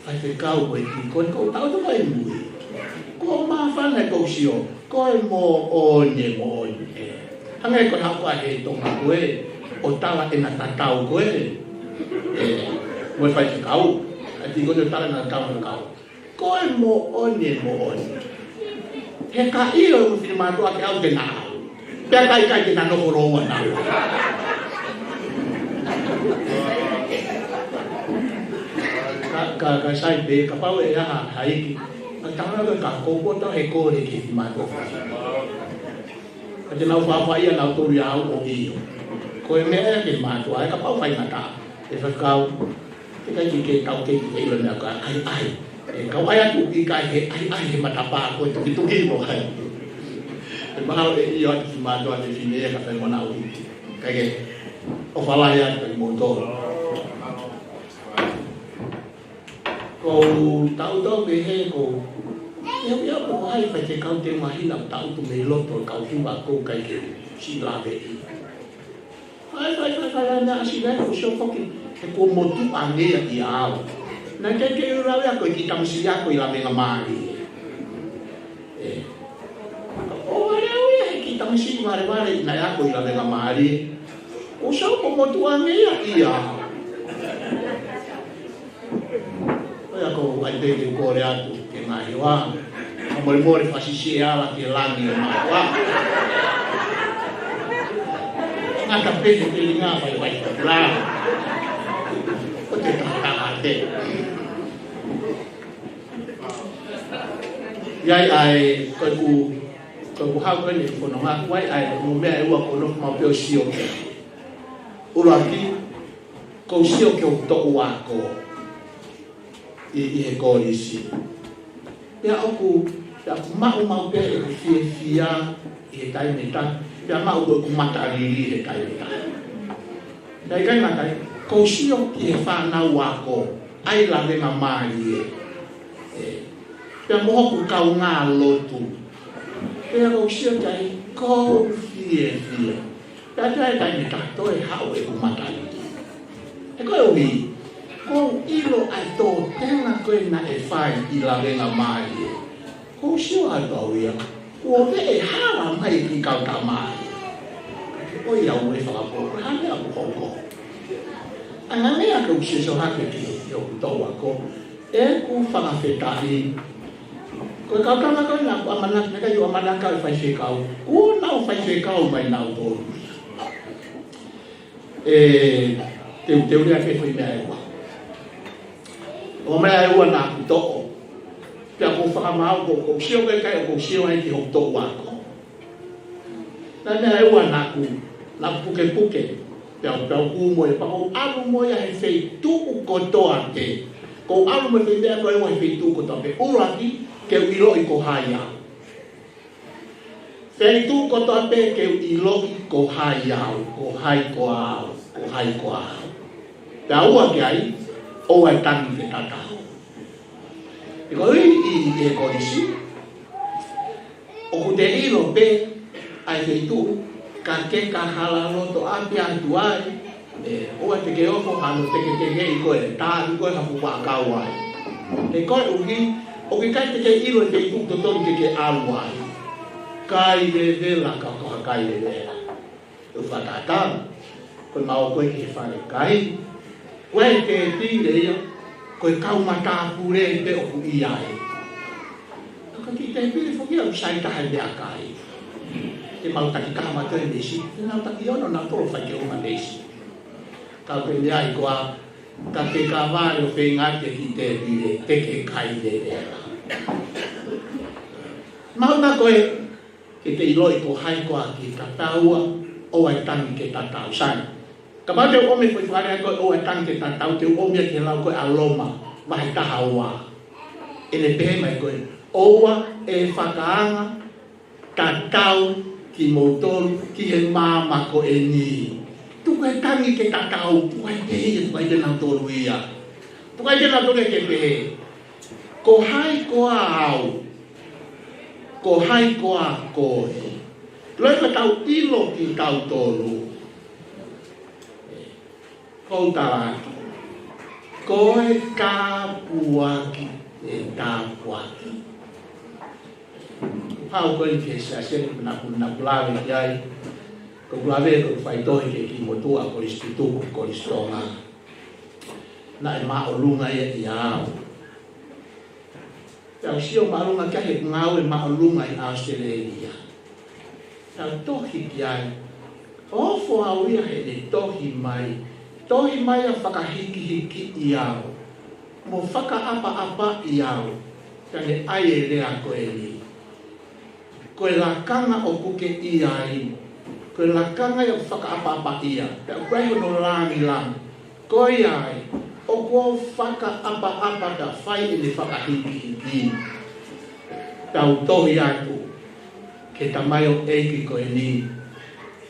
Faifekau ko e tīkoni ko tau tau kai mui. Ko māfana ko sio, ko e moʻoni e moʻoni. Hangē ko e haʻu ʻa he Tonga ko ē, ʻo tala ʻena tatau ko ē. ʻE, mo e faifekau, ʻa e tīkoni ʻo tala ʻena tatau mo e kau. Ko e moʻoni e moʻoni. He ka ʻilo e fili mātuʻa ke au ke na au. Pea kai kai ke na nofo loa na. Ka, ka, ka sai pē, kapau ʻe ʻi ai ha, ha hiki. Ka tangata ka ko ko ta he ko le ke fili mātuʻa. Ka te nau fāfā ia nautolu ia au ʻo ʻio. Ko e meʻa ia ke mātuʻa, ʻe kapau faingataʻa. ʻE faifekau. ʻIkai ke ke tau ke ke ʻilo meʻa ka ʻai ʻai. ʻE kau ʻai atu ʻikai he ʻai ʻai he matapā ko e tukituki mo hai. ʻE mahalo ʻe ʻio atu ki mātuʻa fefine ia ka fai mo na ui. ʻIkai ke ʻofa lahi atu ki moutolu. Ko u tautau pē he ko u ia ia ko hai faifekau te mahina taʻutu mei loto kau hiva ko kai ke. Siʻi laveʻi. Fai, fai, fai, fai, ʻa e meʻa siʻi laveʻi, ʻoku sio foki, he kuo motuʻa ange ia ʻia au. Naʻe ʻikai ke u lave ia ko e kiʻi tamasiʻi ako ʻi lavengamālie. ʻE. ʻO vale au ia he kiʻi tamasiʻi valevale naʻe ako ʻi lavengamālie. ʻOku sio kuo motuʻa ange ia ʻia au. ʻOiauē, ʻai pē ke u kole atu ke ngaahi hoa. Ka molemole fasiʻi e ala ke langi ʻo maua. Ngata pē he telinga fai fai ka pula. ʻO te taha taha te. ʻI ai ʻa e, ko ʻeku, ko ʻeku hau ko eni ʻeku fononga, ʻoku ʻi ai ʻa e ʻū meʻa ʻe ua ʻoku ou nofo maʻu pē ʻo sio ki ai. ʻUluaki, ʻoku ou sio ki hoku toʻu ako ʻi, ʻi he kolisi. Pea ʻoku, pea ʻoku maʻu maʻu pē ʻeku fiefia ʻi he taimi ʻe taha, pea maʻu ʻeku matalili ʻi he taimi ʻe taha. Pea ʻikai ngata ai, ʻoku ou sio ki he fānau ako, ʻa e lavengamālie. ʻE, pea mo hoku kaungā lotu. Pea ʻoku ou sio ki ai, ʻoku ou fiefia. Pea ʻi he taimi ʻe taha toe haʻu ʻeku matalili. He koeʻuhi, ʻoku ou ʻilo ʻa e tōtenga ko ē naʻe fai ʻi lavengamālie. ʻOku ou sio atu au ia, kuo veʻe hala mai e kiʻi kau tamaiki. ʻOiauē, fakapō, ko e hā e meʻa ʻoku hoko? ʻA e ngaahi meʻa ʻoku ou sio hake ki, ki hoku toʻu ako, ʻeku fakafetaʻi. Ko e kau tama ko ē naʻa ku ʻamanaki, naʻe ʻikai ke u ʻamanaki ke faifekau. Kuo nau faifekau mai nautolu. ʻE, teuteu lea ke fai meʻa ʻe ua. ʻO meʻa ʻe ua naʻa ku toʻo. Pea ʻoku ou fakamaau, ʻoku ou sio ki ai, ʻoku ou sio ai ki hoku toʻu ako. Naʻe meʻa ʻe ua naʻa ku, naʻa ku pukepuke. Pea, pea u hū mo ia, pea ʻoku ou ʻalu mo ia he feituʻu kotoa pē. ʻOku ou ʻalu mo e fai meʻa ko ē ʻe ua he feituʻu kotoa pē. ʻUluaki, ke u ʻiloʻi ko hai au. Feituʻu kotoa pē ke u ʻiloʻi ko hai au, ko hai koā au, ko hai koā au. Pea ua ki ai, ʻoua ʻe tangi ke tatau. He koeʻuhi ʻi, ʻi he kolisi, ʻoku te ʻilo pē ʻa e feituʻu, ka ke ka hala loto ʻapi atu ai, ʻe, ʻoua te ke ofo hano teketekeʻi koe, tāʻaki koe ha fuʻu vaʻakau ai. He koeʻuhi, ʻoku ʻikai te ke ʻilo e feituʻu totonu ke ke ʻalu ai. Kai vevela ka ko ha kai vevela. ʻOku ou fakatatau, ko ʻemau ō ko ē ki he fale kai. Ko e tēpile ia, ko e kau matāpule pē ʻoku ʻi ai. Ka ko e kiʻi tēpile foki ia ʻoku sai taha e meʻakai. Te mau taki taha mautolu e meʻa siʻi, te nau taki ono, nau tolo fai ke uma e meʻa siʻi. Ka ko e meʻa ʻi ko ā, ka ke ka vale ʻo feinga ke kiʻi tēpile, te ke kai lelei. Mahalo ko e, ke te ʻiloʻi ko hai koā ke tatau, ʻoua ʻe tangi ke tatau. Sai. Kapau te u ʻomi e foʻi fakalea ko e ʻoua ʻe tangi ke tatau, te u ʻomi ia ki he lau ko ē ʻa Loma, vahe taha ua. ʻEne pehē mai ko ē, ʻoua ʻe fakaanga tatau kimoutolu ki he maama ko eni. Tuku e tangi ke tatau, tuku ai pē ia, tuku ai pē nautolu ia. Tuku ai pē nautolu ia ke pehē, ko hai koā au, ko hai koā koe. Loi ka tau ʻilo kitautolu. Ko u tala atu. Ko e tāpuaki, e tāpuaki. Hau ko ē ki he Siasi, naʻa ku, naʻa ku lave ki ai. Ko ʻeku lave, ko ʻeku faitohi ki he kiʻi motuʻa kolisi tutuku, kolisi Tonga. Naʻe māʻolunga ia ʻia au. Pea u sio māʻolunga ki ai he ʻeku ngāue māʻolunga ʻi ʻAositelēlia. Pea u tohi ki ai. Ofo au ia heʻene tohi mai. Tohi mai ʻo fakahikihikiʻi au. Mo fakaʻapaʻapaʻi au. Pea ne ʻai e lea ko eni. Ko e lakanga ʻoku ke ʻi ai, ko e lakanga ia ʻoku fakaʻapaʻapaʻi ia, pea ʻoku ʻi ai hono langilangi. Ko ia ai, ʻoku ou fakaʻapaʻapa ka fai ʻene fakahikihiki. Tau tohi atu, ki he tamaioʻeiki ko eni,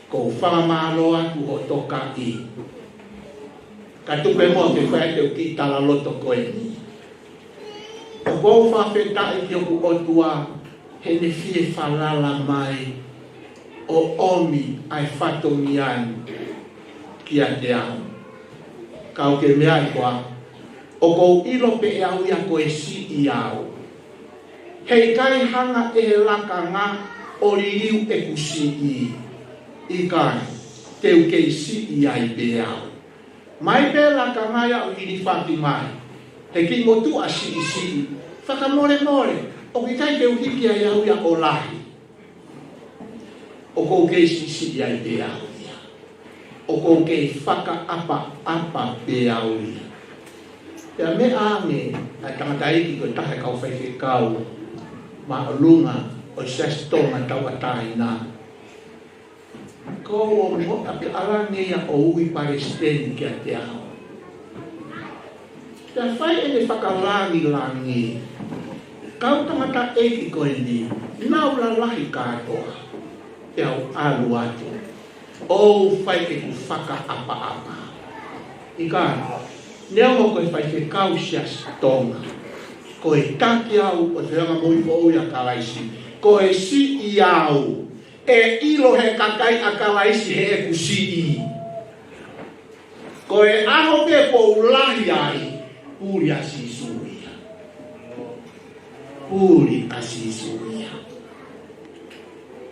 ʻoku ou fakamālō atu hoʻo tokaʻi. Ka tuku pē muʻa ke fai atu e kiʻi talaloto ko eni. ʻOku ou fakafetaʻi ki hoku ʻOtua, heʻene fie falala mai. ʻo ʻomi ʻa e fatongia ni kiate au. Ka ʻoku ke meaʻi koā, ʻoku ou ʻilo pē ʻe au ia ko e siʻi au. Heʻikai hanga ʻe he lakanga ʻo liliu ʻeku siʻi. ʻIkai, te u kei siʻi ai pē au. Mai pē lakanga ia ʻo hilifaki mai. He kiʻi motuʻa siʻisiʻi. Fakamolemole, ʻoku ʻikai ke u hiki ai au ia ʻo lahi. ʻOku ou kei siʻisiʻi ai pē au ia. ʻOku ou kei fakaʻapaʻapa pē au ia. Pea meʻa ange ʻa e tangataʻeiki ko e taha e kau faifekau māʻolunga ʻo e Siasi Tonga Tauʻatāina. Ko u ongoʻi pē ʻa e langa ia ʻo ui palesiteni kiate au. Pea fai ʻene fakalangilangi. Kau tangataʻeiki ko eni, nau lalahi kātoa. Pea u ʻalu atu. ʻO u fai ʻeku fakaʻapaʻapa. ʻIkai, neongo ko e faifekau Siasi Tonga, ko e taki au ʻo e feʻunga moʻui foʻou ʻia Kalaisi. Ko e siʻi au. ʻE ʻilo he kakai ʻa Kalaisi heʻeku siʻi. Ko e ʻaho pē ʻoku ou lahi ai, puli ʻa Sīsū ia. Puli ʻa Sīsū ia.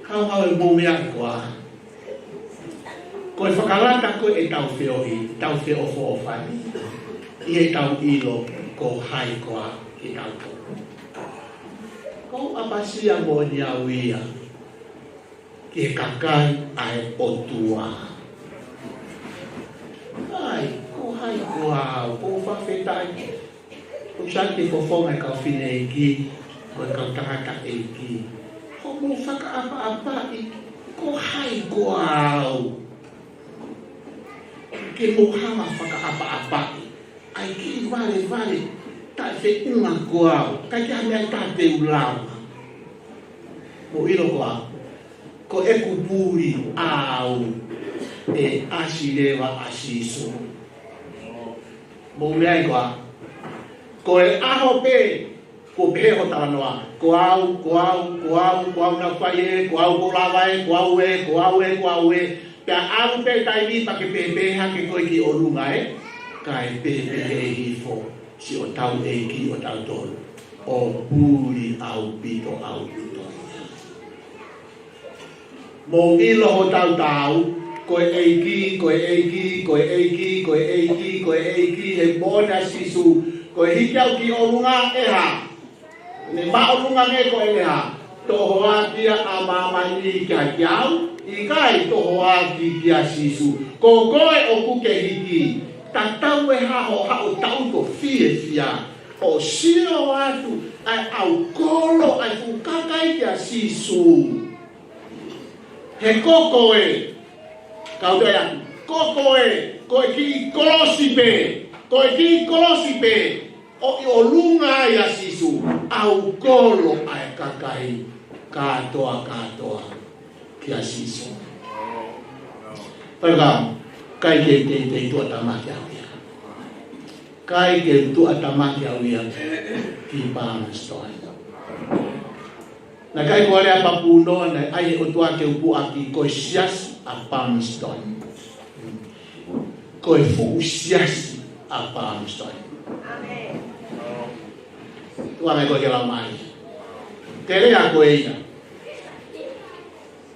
Kau hau e mou meaʻi koā. Ko e fakalata ko ē ʻetau feohi, ʻetau feʻofoʻofani. ʻI heʻetau ʻilo ko hai koā kitautolu. Ko u ʻapasia moʻoni au ia ki he kakai ʻa e ʻOtua. ʻAi, ko hai koā au, ko u fakafetaʻi. ʻOku sai ke fofonga e kau fineʻeiki, ko e kau tangataʻeiki. Ko mou fakaʻapaʻapaʻi, ko hai koā au. Ke mou hanga fakaʻapaʻapaʻi. ʻAi kiʻi valevale, taʻefeʻunga koā au. ʻIkai ke ʻi ai ha meʻa ʻe taha te u lava. Mou ʻilo koā, ko ʻeku puli au ʻe ʻasi leva ʻa Sīsū. Mou meaʻi koā, ko e ʻaho pē, kuo pehē hoʻo talanoa. Ko au, ko au, ko au, ko au naʻe fai ē, ko au kuo lava ē, ko au ē, ko au ē, ko au ē. Pea ʻalu pē taimi pea ke pehē pē hake koe ki ʻolunga ē. Kae pehē pē hifo siʻotau ʻEiki ʻo tautolu. ʻO puli ʻaupito, ʻaupito. Mou ʻilo hotau tau, ko e ʻEiki, ko e ʻEiki, ko e ʻEiki, ko e ʻEiki, ko e ʻEiki, he moʻoni ʻa Sīsū, ko e hiki au ki ʻolunga ʻe hā. Ne māʻolunga mei he ko e hā. Tohoakiʻi ʻa māmani kia kiau, ʻikai tohoakiʻi kia Sīsū. Ko koe ʻoku ke hiki, tatau e hā ho haʻo tau ko fiefia. ʻO sio atu, ʻa e ʻaukolo, ʻa e fuʻu kakai kia Sīsū. He ko koe, kau toe atu, ko koe, ko e kiʻi kolosi pē, ko e kiʻi kolosi pē, ʻo ʻi ʻolunga ai ʻa Sīsū, ʻaukolo ʻa e kakai, kātoa, kātoa, kia Sīsū. Pea ka, ʻikai ke te, te tuʻa tāmaki au ia. ʻIkai ke tuʻa tāmaki au ia, ki Palmerston. Naʻe ʻikai ko e lea papu noa, naʻe ʻai ʻe he ʻOtua ke u puʻaki ko e siasi ʻa Palmerston. Ko e fuʻu siasi ʻa Palmerston. Tuʻa mai ko e ke lau mai. Te lea ko e ia.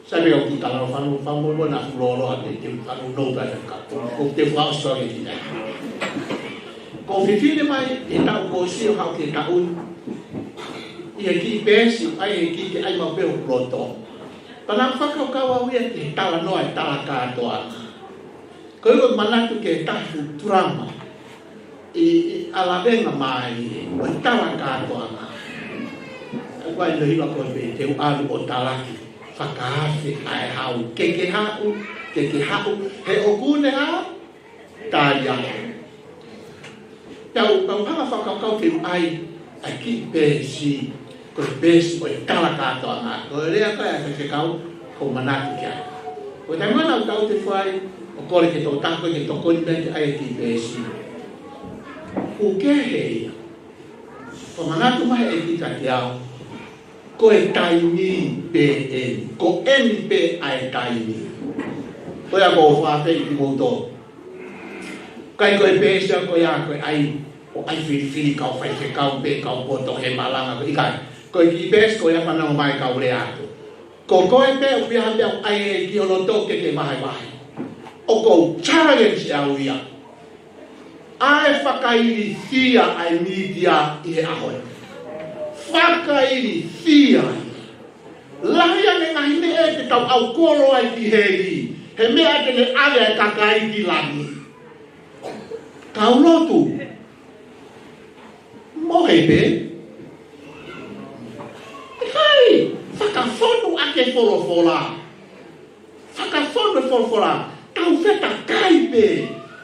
Sai pē au ki tala o fanu, fanu mo na fulolo a te te fanu no ka ka. Ko te fa o so ke tina. Ko fifine mai, ʻi he taʻu kuo ʻosi ʻo haʻu ki he taʻu. ʻI he kiʻi peesi, ʻai he kiʻi ke ʻai maʻu pē ʻo loto. Pea naʻe fakakaukau au ia ki he talanoa e tala kātoanga. Ko e ʻoku ou manatu ki he taha e fuʻu tulama. ʻI, ʻi ʻalavenga mai, ʻo e tala kātoanga. ʻOku ʻi ai e hiva ko ē pē, te u ʻalu ʻo talaki. Fakaafe ʻa e hau, ke ke haʻu, ke ke haʻu, he ʻoku ne hā, tali ange. Tau, tau hanga fakakaukau ke u ʻai, ʻa e kiʻi peesi, ko e peesi ʻo e tala kātoanga. Ko e lea ko ē ʻa e faifekau, ʻoku ou manatu ki ai. Ko e taimi naʻa tau te fai, ʻo kole ki he tokotaha ko ē ke tokoni mai ke ʻai e kiʻi peesi. ʻOku kehe ia. ʻOku manatu mai e kiʻi kiate au. Ko e taimi pē eni. Ko eni pē ʻa e taimi. Ko ia ʻoku ou fakaafeʻi kimoutolu. ʻIkai ko e peesi ia ko ia ko e ʻai, ʻo ʻai filifili kau faifekau pe kau poto he malanga ko ʻikai. Ko e kiʻi peesi ko ia fanongo mai kau lea atu. Ko koe pē ʻoku ʻi ai ha meʻa ʻoku ʻai ʻe he ʻEiki ʻi ho loto ke ke vahevahe. ʻOku ou challenge ʻe au ia. ʻAi fakailifia ʻa e mītia ʻi he ʻaho ni. Fakailifia ia. Lahi ange ngaahi meʻa te tau ʻaukolo ai ki heli. He meʻa te ne ʻave ʻa e kakai ki langi. Kau lotu. Mohe pē. ʻIkai, fakafonu ʻa e folofola. Fakafonu e folofola. Tau fetakai pē.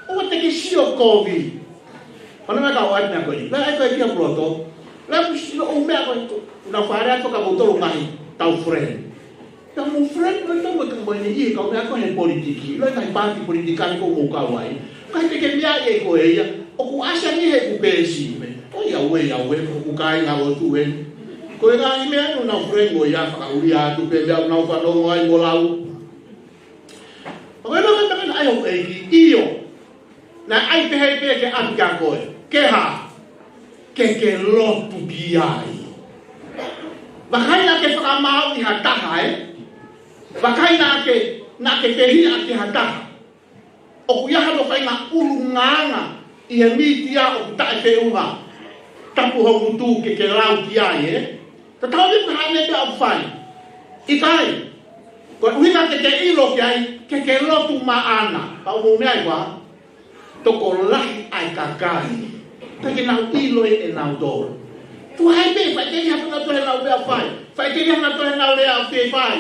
ʻOua te ke sio kovi. Mana mai ka o ai meʻa ko eni. Lahi ko e kia puloto. Lahi ku sino o meʻa ko e. Una fare atu ka mo tolo mai. Tau friend. Tau mo friend, ʻoku tau mo tau mo eni ʻi he kau meʻa ko e politiki. ʻIlo e ngaahi paati politikale ʻoku mou kau ai. Ka te ke meaʻi ʻe koe ia. ʻOku ʻasi ange he ʻeku peesi. Ko ia ue, ia ue, ko ʻeku kāinga lotu eni. Ko e ngaahi meʻa ʻoku nau friend mo ia fakaʻulia atu pē meʻa ʻoku nau fanongo ai mo lau. Ko e meʻa ko e meʻa ʻa e ʻEiki, ʻio. Naʻe ʻai pehē pē ke ʻalu kia koe. Ke hā? Ke ke lotu ki ai. Vakai naʻa ke fakamāuʻi ha taha, ē? Vakai naʻa ke, naʻa ke fehiʻa ki ha taha. ʻOku ʻi ai hano faʻahinga ʻulungaanga ʻi he mītia ʻoku taʻefeʻunga. Tapu ho ngutu ke ke lau ki ai, ē? Tatau ai pē ko e hā e meʻa ʻoku fai. ʻIkai. Ko e ʻuhinga ke ke ʻilo ki ai, ke ke lotu maʻana. Pau mo meʻa ʻi koa. Tokolahi ʻa e kakai. Ka ke nau ʻilo ʻe nautolu. Tuʻu ai pē, faʻiteliha pē nautolu ʻenau meʻa fai. Faʻiteliha nautolu ʻenau lea ʻoku fie fai.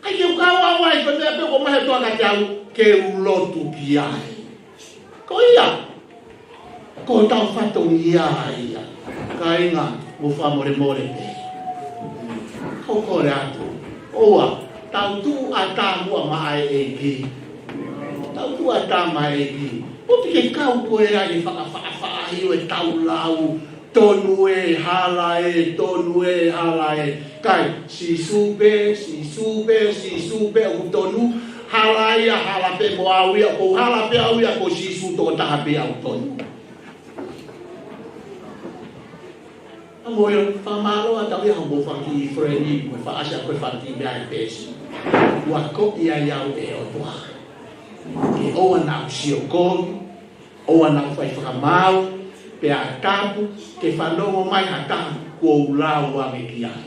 ʻIkai ke u kau au ai, ko e meʻa pē ʻoku mahe toa ka te au, ke u lotu ki ai. Ko ia, ko hotau fatongia ia. Kāinga, mou fakamolemole pē. Ko e kole atu. ʻOua, tau tuʻu ʻatā muʻa maʻa e ʻEiki. Tau tuʻu ʻatā maʻa e ʻEiki. ʻOua te ke kau koe ai he fakafaʻafaʻahi ʻo e tau lau. Tonu ē, hala ē, tonu ē, hala ē. ʻIkai, Sīsū pē, Sīsū pē, Sīsū pē, ʻoku tonu. Hala ia, hala pē mo au ia, ʻoku ou hala pē au ia, ko Sīsū tokotaha pē ʻoku tonu. ʻA mo ia, fakamālō atu ia, mo faki friend, mo fakaʻasi ko e faki meʻa e peesi. Ua ko ia ia ʻe ʻOtua. Ke ʻoua naʻa sio kovi, ʻoua naʻa fai fakamaau, pea tapu, ke fanongo mai ha taha, kuo u lau ange ki ai.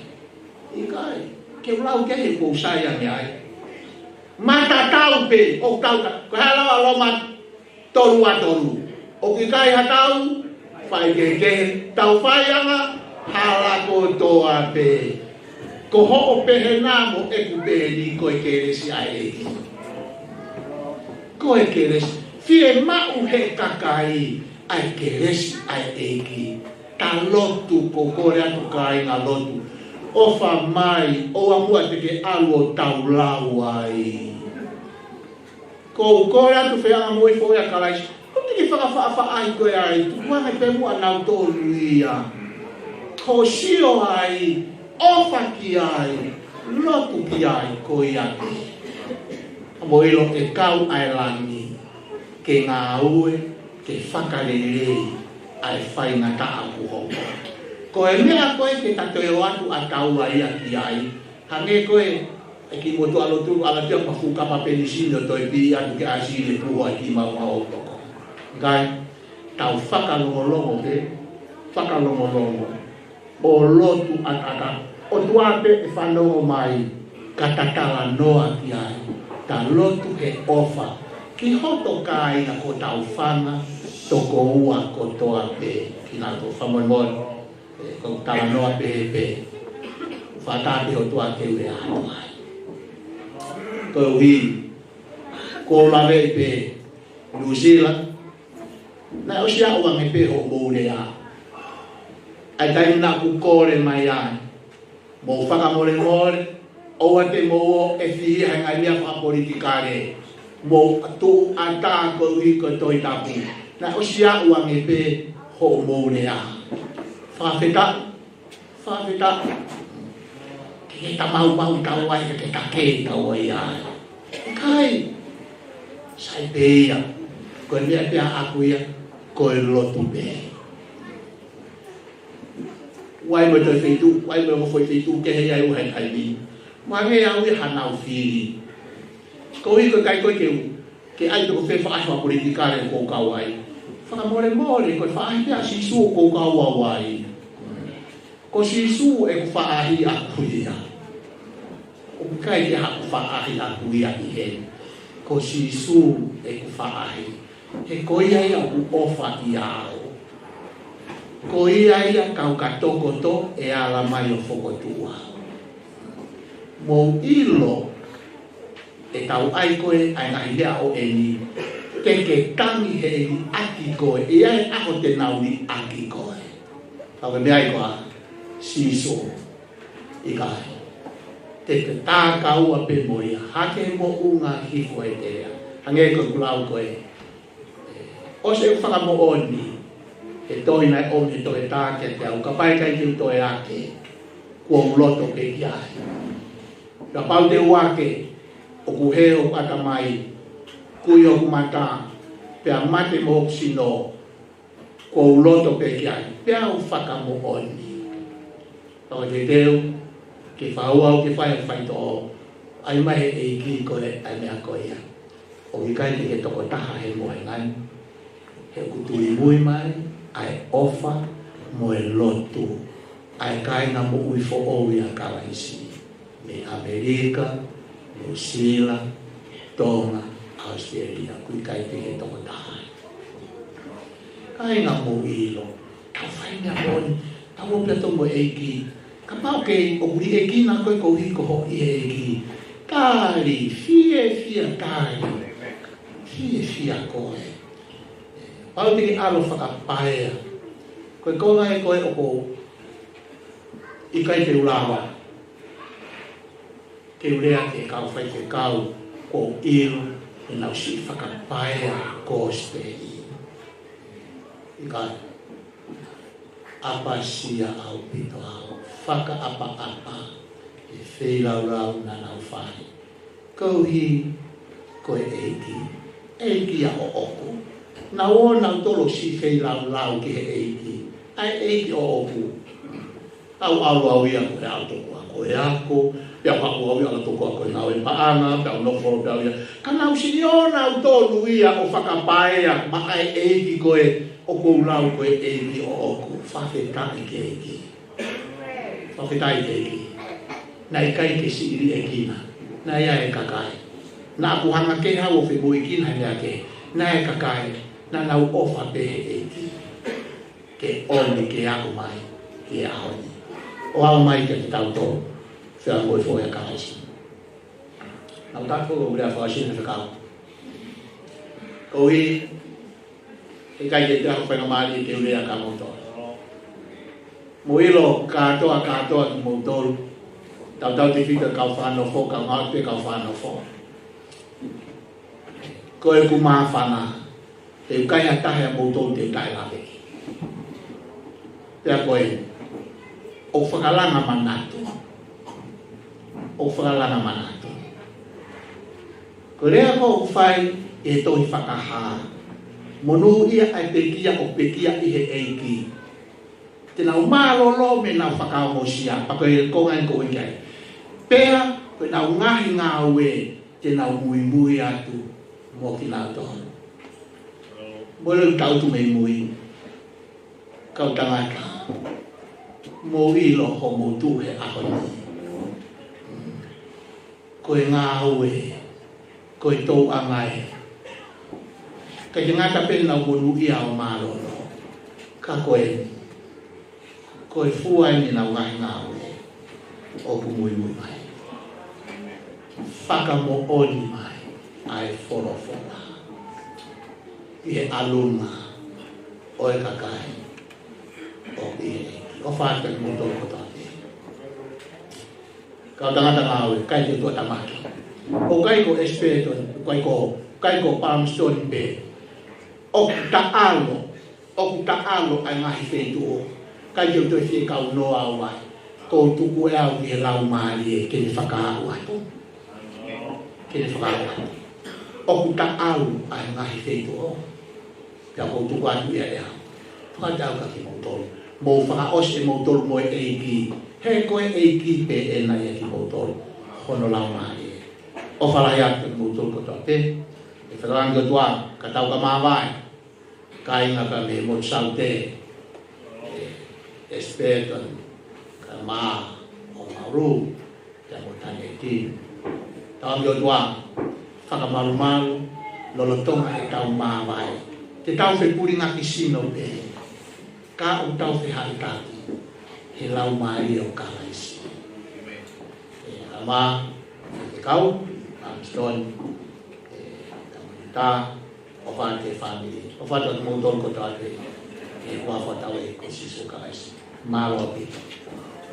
ʻIkai, ke u lau ki ai, kuo u sai ange ai. Matatau pē, ʻoku tau ka, ko e hala ʻa Loma tolu ua tolu. ʻOku ʻikai ha tau, faikehekehe, tau faiʻanga, hala kotoa pē. Ko hoʻo pehē na mo ʻeku pehē ni ko e kelesi ʻa e ʻEiki. Ko e kelesi, fiemaʻu he kakai ʻa e kelesi ʻa e ʻEiki. Ta lotu ko e kole atu kāinga lotu. ʻOfa mai, ʻoua muʻa te ke ʻalu ʻo tau lau ai. Ko e kole atu feʻunga mo e foʻi ʻa Kalaisi. ʻOua te ke fakafaʻafaʻahi koe ai, tukuange pē muʻa nautolu ia. Ko e sio ai, ʻofa ki ai, lotu ki ai, ko ia pē. ʻA mo ʻilo ʻe kau ʻa e langi, ke ngāue, ke fakalelei, ʻa e faingataʻa ʻoku hoko. Ko e meʻa ko ē ke ta toe ʻoatu ʻa taua ia ki ai, hangē ko e, ʻe ki motu ʻalu tu, ʻalu tu ʻa Pafu kapa penisini ʻo toe pī atu ke ʻasi le puha ki mau mau toko. ʻIkai, tau fakalongolongo pē, fakalongolongo. ʻO lotu ʻataʻatā, ʻOtua pē ʻe fanongo mai, ka ta talanoa ki ai, ta lotu he ʻofa, ki hoto kāinga ko tau fanga, toko ua kotoa pē, ki nā ko famoemoe. ʻE, ko e talanoa pehē pē. Fata pē ʻOtua ke u ʻi ai. Koeʻuhi, ko e lave pē, Nuʻusila. Naʻe ʻosi aʻu ange pē hoʻomou lea. ʻA e taimi naʻa ku kole mai ai. Mou fakamolemole, ʻoua te mou ō ʻo fihi ha ngaahi meʻa fakapolitikale. Mou tuʻu ʻatā koeʻuhi ko e Tohi Tapu. Naʻe ʻosi aʻu ange pē hoʻomou lea. Fakafetaʻi, fakafetaʻi. ke ta maumau tau ai, ke ta ke tau ai ai. ʻIkai. Sai pē ia. Ko e meʻa pē ʻaʻaku ia, ko e lotu pē. Ua ai mo e toe feituʻu, ua ai mo e ongo foʻi feituʻu kehe ia ʻi he ʻū taimi. Mo ange au ia hanau fili. Ko e ʻikai ko e ke u, ke ʻai pe ko fē faʻahi fakapolitikale ʻoku ou kau ai. Fakamolemole, ko e faʻahi pē ʻa Sīsū ʻoku ou kau au ai. Ko Sīsū ʻeku faʻahi ʻaʻaku ia. ʻOku ʻikai ke haʻaku faʻahi ʻaʻaku ia ʻi heni. Ko Sīsū ʻeku faʻahi. He ko ia ia ʻoku ʻofa ʻiate au. Ko ia ia kau ka tokoto ʻe ala mai ʻo fokotuʻu au. Mou ʻilo, ʻe tau ʻai ko ē ʻa e ngaahi meʻa ʻo eni, te ke tangi he liʻaki koe, ʻe ʻi ai e ʻaho te nau liʻaki koe. Ka ko e meʻa ia ko ā, Sīsū, ʻikai. Te te tākaua pē mo ia, hake moʻunga hifo e tea. Hangē ko ʻeku lau ko ē. ʻOsi ʻeku fakamoʻoni, he tohi naʻe ʻomi he tohi tā kiate au, kapau ʻe ʻikai te u toe ake, kuo u loto pē ki ai. Kapau te u ake, ʻoku hē hoku ʻatamai, kui hoku mata, pea mate mo hoku sino, kuo u loto pē ki ai, pea u fakamoʻoni. Pea ʻoku ou teuteu ke fai au ke fai e faitoʻo, ʻai mai he ʻEiki ko e ʻai meʻa ko ia. ʻOku ʻikai te ke tokotaha he mohenga ni. He ʻoku tuli mui mai ʻa e ʻofa mo e lotu ʻa e kāinga moʻui foʻou ʻia Kalaisi. Mei ʻAmelika, Nuʻusila, Tonga, ʻAositelēlia, ʻoku ʻikai te ke tokotaha. Kāinga, mou ʻilo, tau fai meʻa moʻoni, tau ō pē ʻo tau mo e ʻEiki. Kapau ʻoku ke, ʻoku liʻekina koe koeʻuhi ko hoʻo ʻi he ʻEiki, tali, fiefia tali. Fiefia koe. Pau te ke ʻalu ʻo fakapaea. Ko e konga ē ko ē ʻoku ʻikai te u lava ke u lea ki he kau faifekau, ʻoku ou ʻilo ʻenau siʻi fakapaea kosipeli. ʻIkai, ʻapasia ʻaupito au, fakaʻapaʻapa, he feilaulau naʻa nau fai. Koeʻuhi ko e ʻEiki, ʻEiki ia ʻoʻoku. Naʻa nau tolo siʻi feilaulau ki he ʻEiki, ʻa e ʻEiki ʻoʻoku. ʻAu ʻalu au ia ko e ʻalu toko ʻa ko e ako, pea ʻalu au ia ʻalu toko ʻa ko e ngāue paʻanga, pea ʻalu nofo pea ʻalu ia. Ka nau siʻi ō nautolu ia ʻo fakapaea maʻa e ʻEiki ko ē ʻoku ou lau ko e ʻEiki ʻoʻoku. Fakafetaʻi ki he ʻEiki. Fakafetaʻi ki he ʻEiki. Naʻe ʻikai ke siʻi liʻekina. Naʻe ʻi ai e kakai. Naʻa ku hanga ke hau ʻo femoʻuekina he meʻa kehe. Naʻe ʻi ai e kakai. Naʻa nau ʻofa pē he ʻEiki. Ke ʻomi ke ako mai ki he ʻaho ni. ʻO aʻu mai kiate kitautolu, fea mo e foʻi ʻa Kalaisi. Naʻa ku tatu ʻo lea fakaʻosi he fekau. Koeʻuhi, ʻikai ke te ako faingamālie ke u lea kia moutolu. Mou ʻilo kātoa, kātoa kimoutolu. Tautautefito kau fakanofo, kau ngāue pē kau fakanofo. Ko ʻeku māfana, he ʻoku ʻikai ha taha ʻia moutolu te u taʻe lave ki. Pea ko e, ʻoku fakalanga manatu. ʻOku fakalanga manatu. Ko e lea ko ē ʻoku fai ʻi he tohi Fakahā. Monūʻia ʻa e pekia ʻoku pekia ʻi he ʻEiki. Te nau mālōlō mei heʻenau fakaongosia, pea ko e konga eni ʻoku ou ʻeke ai. Pea ko ʻenau ngaahi ngāue, te nau muimui atu mo kinautolu. Mou ʻilo ʻeku tangutu mei mui. Kau tangata, mou ʻilo hoʻomou tuʻu he ʻaho ni. Ko e ngāue, ko e tōʻonga ē. ʻIkai ke ngata pē ʻenau monūʻia ʻo mālōlō. Ka ko e, ko e fua eni ʻenau ngaahi ngāue ʻoku muimui mai. Fakamoʻoni mai ʻa e folofola ʻi he ʻalunga ʻo e kakai ʻoku ʻi he ʻEiki. ʻOfa atu kiate kimoutolu kotoa pē. Kau tangata ngāue, ʻikai ke tuʻatamaki. ʻOku ʻikai ko e expert, ʻoku ʻikai ko, ʻikai ko Palmerston pē. ʻOku taʻalo, ʻoku taʻalo ʻa e ngaahi feituʻu. ʻIkai ke u toe fie kaunoa au ai. ʻOku ou tuku ʻe au ki he Laumālie ke ne fakaaʻu atu. Ke ne fakaaʻu atu. ʻOku taʻau ʻa e ngaahi feituʻu. Pea ʻoku ou tuku atu ia ʻe au. Fakataau kia kimoutolu. Mou fakaʻosi ʻe moutolu mo e ʻEiki. He ko e ʻEiki pē ʻena ia kimoutolu. Hono Laumālie. ʻOfa lahi atu kia kimoutolu kotoa pē. ʻE fakalangi ʻOtua, ka tau ka māvae. Kāinga ka me mo saute. ʻE, ʻEsipeta, ka mā, ʻo Mauru. Pea mo Tanieti. Tau ʻomi ʻOtua, fakamalumalu, lolotonga ʻetau māvae. Te tau fepulingaki sino pē. Ka ʻoku tau fehaʻitaki. He Laumālie ʻo Kalaisi. ʻE, ʻa mā, ʻe kau, ʻa Stone, ʻe, ka mo ta, ʻofa atu ki he fāmili. ʻOfa atu kimoutolu kotoa pē. ʻI he huafa ʻo hotau ʻEiki ko Sīsū Kalaisi. Mālō ʻaupito.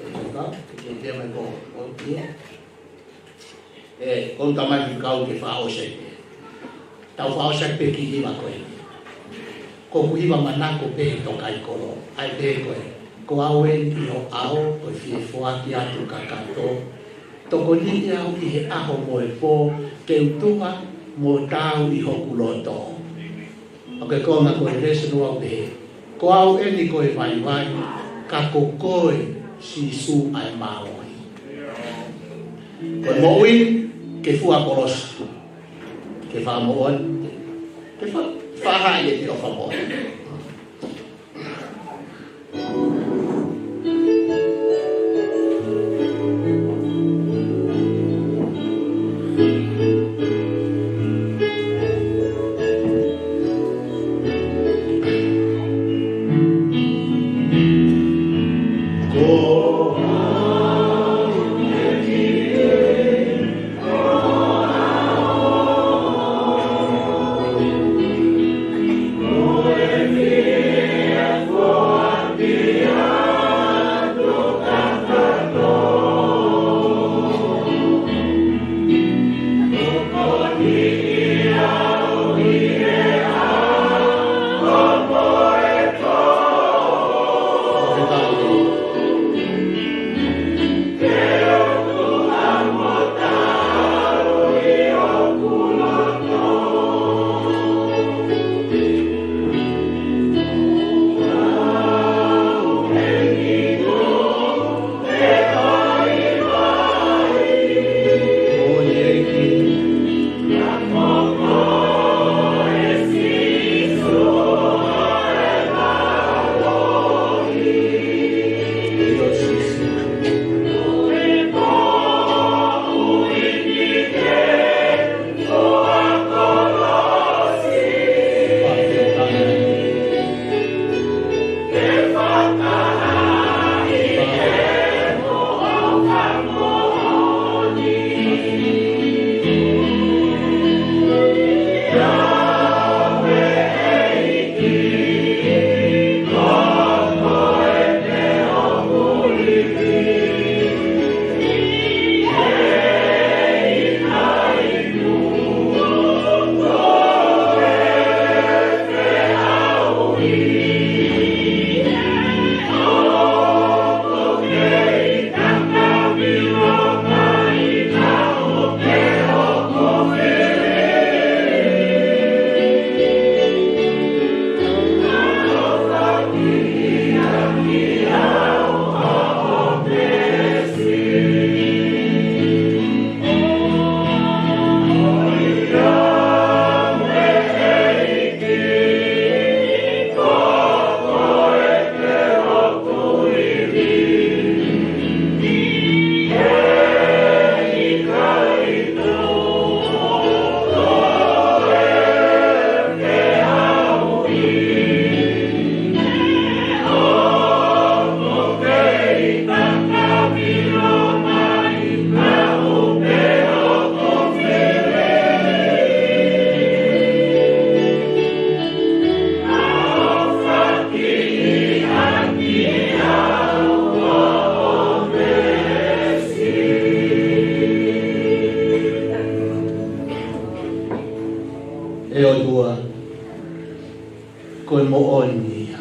ʻE, ka, ke ke pea mai ko, ko, ia. ʻE, ko e tamai ki kau ke fakaʻosi pē. Tau fakaʻosi pē ki he hiva ko ē. Ko hoku hiva manako pē he tō kai kolo. ʻA ia pē ko ē. Ko au eni ʻi ho ʻao, ko e fie foaki atu kakato. Tokoniʻi au ʻi he ʻaho mo e pō, ke u tuha mo taau ʻi hoku loto. ʻOku ke konga ko e lēsoni ʻoku pehē. Ko au eni ko e vaivai, ka ko koe Sīsū ʻa e mālohi. Ko e moʻui, ke fua kolosi. Ke fakamoʻoni. Ke fa-, fakahā ʻe he ʻofa moʻoni. ʻE ʻOtua, ko e moʻoni ia.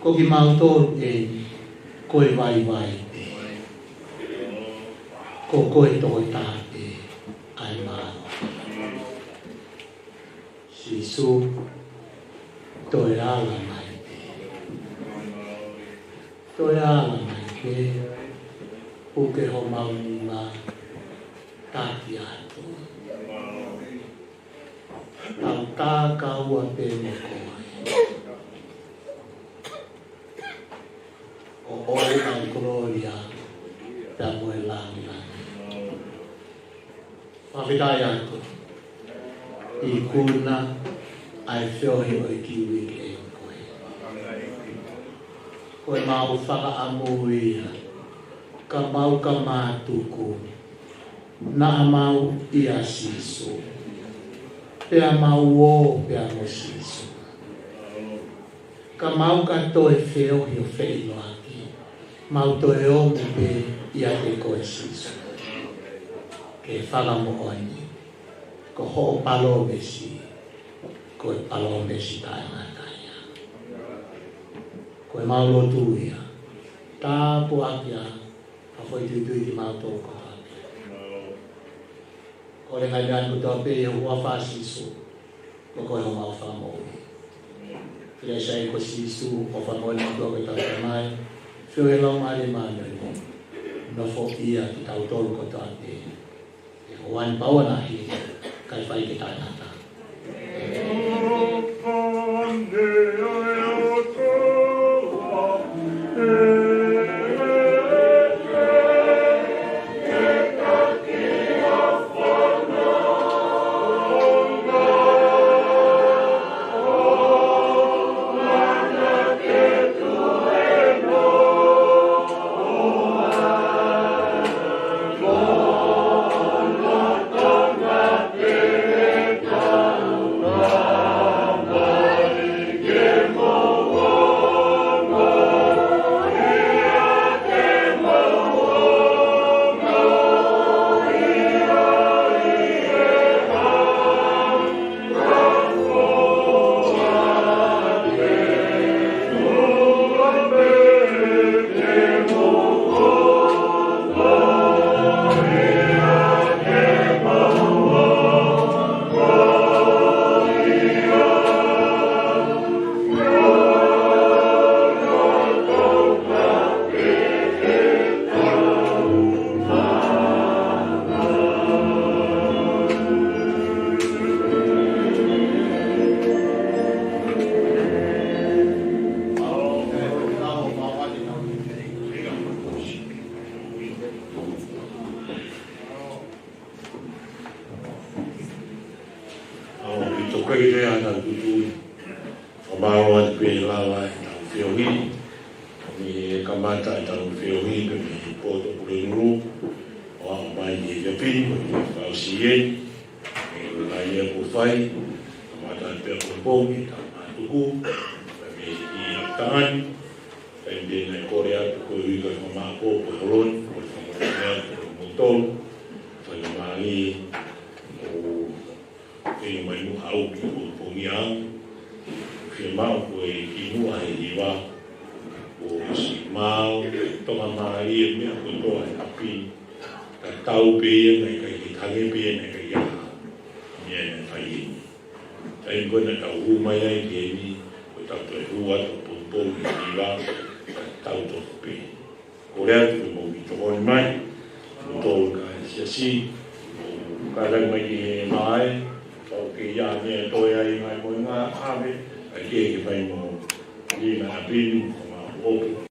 Ko kimautolu eni, Ko e vaivai pē. Ko koe tokotaha pē ʻa e mālohi. Sīsū, toe ala mai pē. Toe ala mai pē. Puke homau nima, taki atu. Tau tā kaua pē mo koe. ʻO ʻoʻou ʻa e kolōlia pea mo e lāngilangi. Fakafetaʻi atu. Ikuna ʻa e feohi ʻo e kiʻi uike ko ē. Ko ʻemau fakaʻamu ia, ka mau ka mātuku, naʻa mau ʻia Sīsū. Pea mau ō pea mo Sīsū. Ka mau ka toe feohi ʻo feʻiloaki, mau toe ō mai pē ʻiate koe Sīsū. Ke fakamoʻoni, ko hoʻo palōmesi, ko e palōmesi taʻengata ia. Ko ʻemau lotu ia, tāpuakiʻi ʻa e foʻi tuitui kimautolu kotoa pē. Ko e ngaahi meʻa kotoa pē ʻi he huafa ʻo Sīsū, ko koe homau fakamoʻui. Kelesi ʻa e ʻEiki ko Sīsū, ʻofa ʻa e ʻOtua ko e Tamai, feohi ʻa e Laumālie Māʻoniʻoni, nofoʻia kitautolu kotoa pē. ʻI he ʻaho ni pea ʻo ʻaneafi, kae fai ki he taʻengata. ʻOku ʻikai ke toe ʻi ai ha tuʻutuʻuni. Fakamālō atu pē he lava ʻetau feohi. Mei he kamata ʻetau feohi pē mei he poto Pulenulu, ʻo aʻu mai ki he efiafi ni, ko e fakaʻosi eni. Mei he laine kuo fai, kamata pē ʻapongipongi, ʻetau mātuku, pea mei he ʻaho ni, taimi pē naʻe kole atu koeʻuhi ko e fakamāʻopoʻopo ʻo e holo ni, ko e fakamālō atu kiate kimoutolu, faingamālie ʻo e ʻomai muʻa au ki he pongipongi ni. Fiemaʻu ko e kimuʻa he hiva, ʻosi maau, tonga mālie meʻa kotoa he ʻapi ni. Tatau pē ia naʻe ʻikai ke tangi pē ia naʻe ʻikai ha meʻa naʻe fai eni. Taimi ko ē naʻa tau hū mai ai ki heni, ko ʻetau toe hū atu ʻo pongipongi he hiva, tatau tofu pē. Kole atu ke mou kiʻi tokoni mai, mou tokoni ki he siasi, mou kātaki mai ki he māhina, pau ke ʻi ai ha meʻa ʻe toe ai mai mo e ngaahi ʻave, ʻai ke ke fai mo e ngaahi ʻapi ni, mo e ngaahi ʻoku.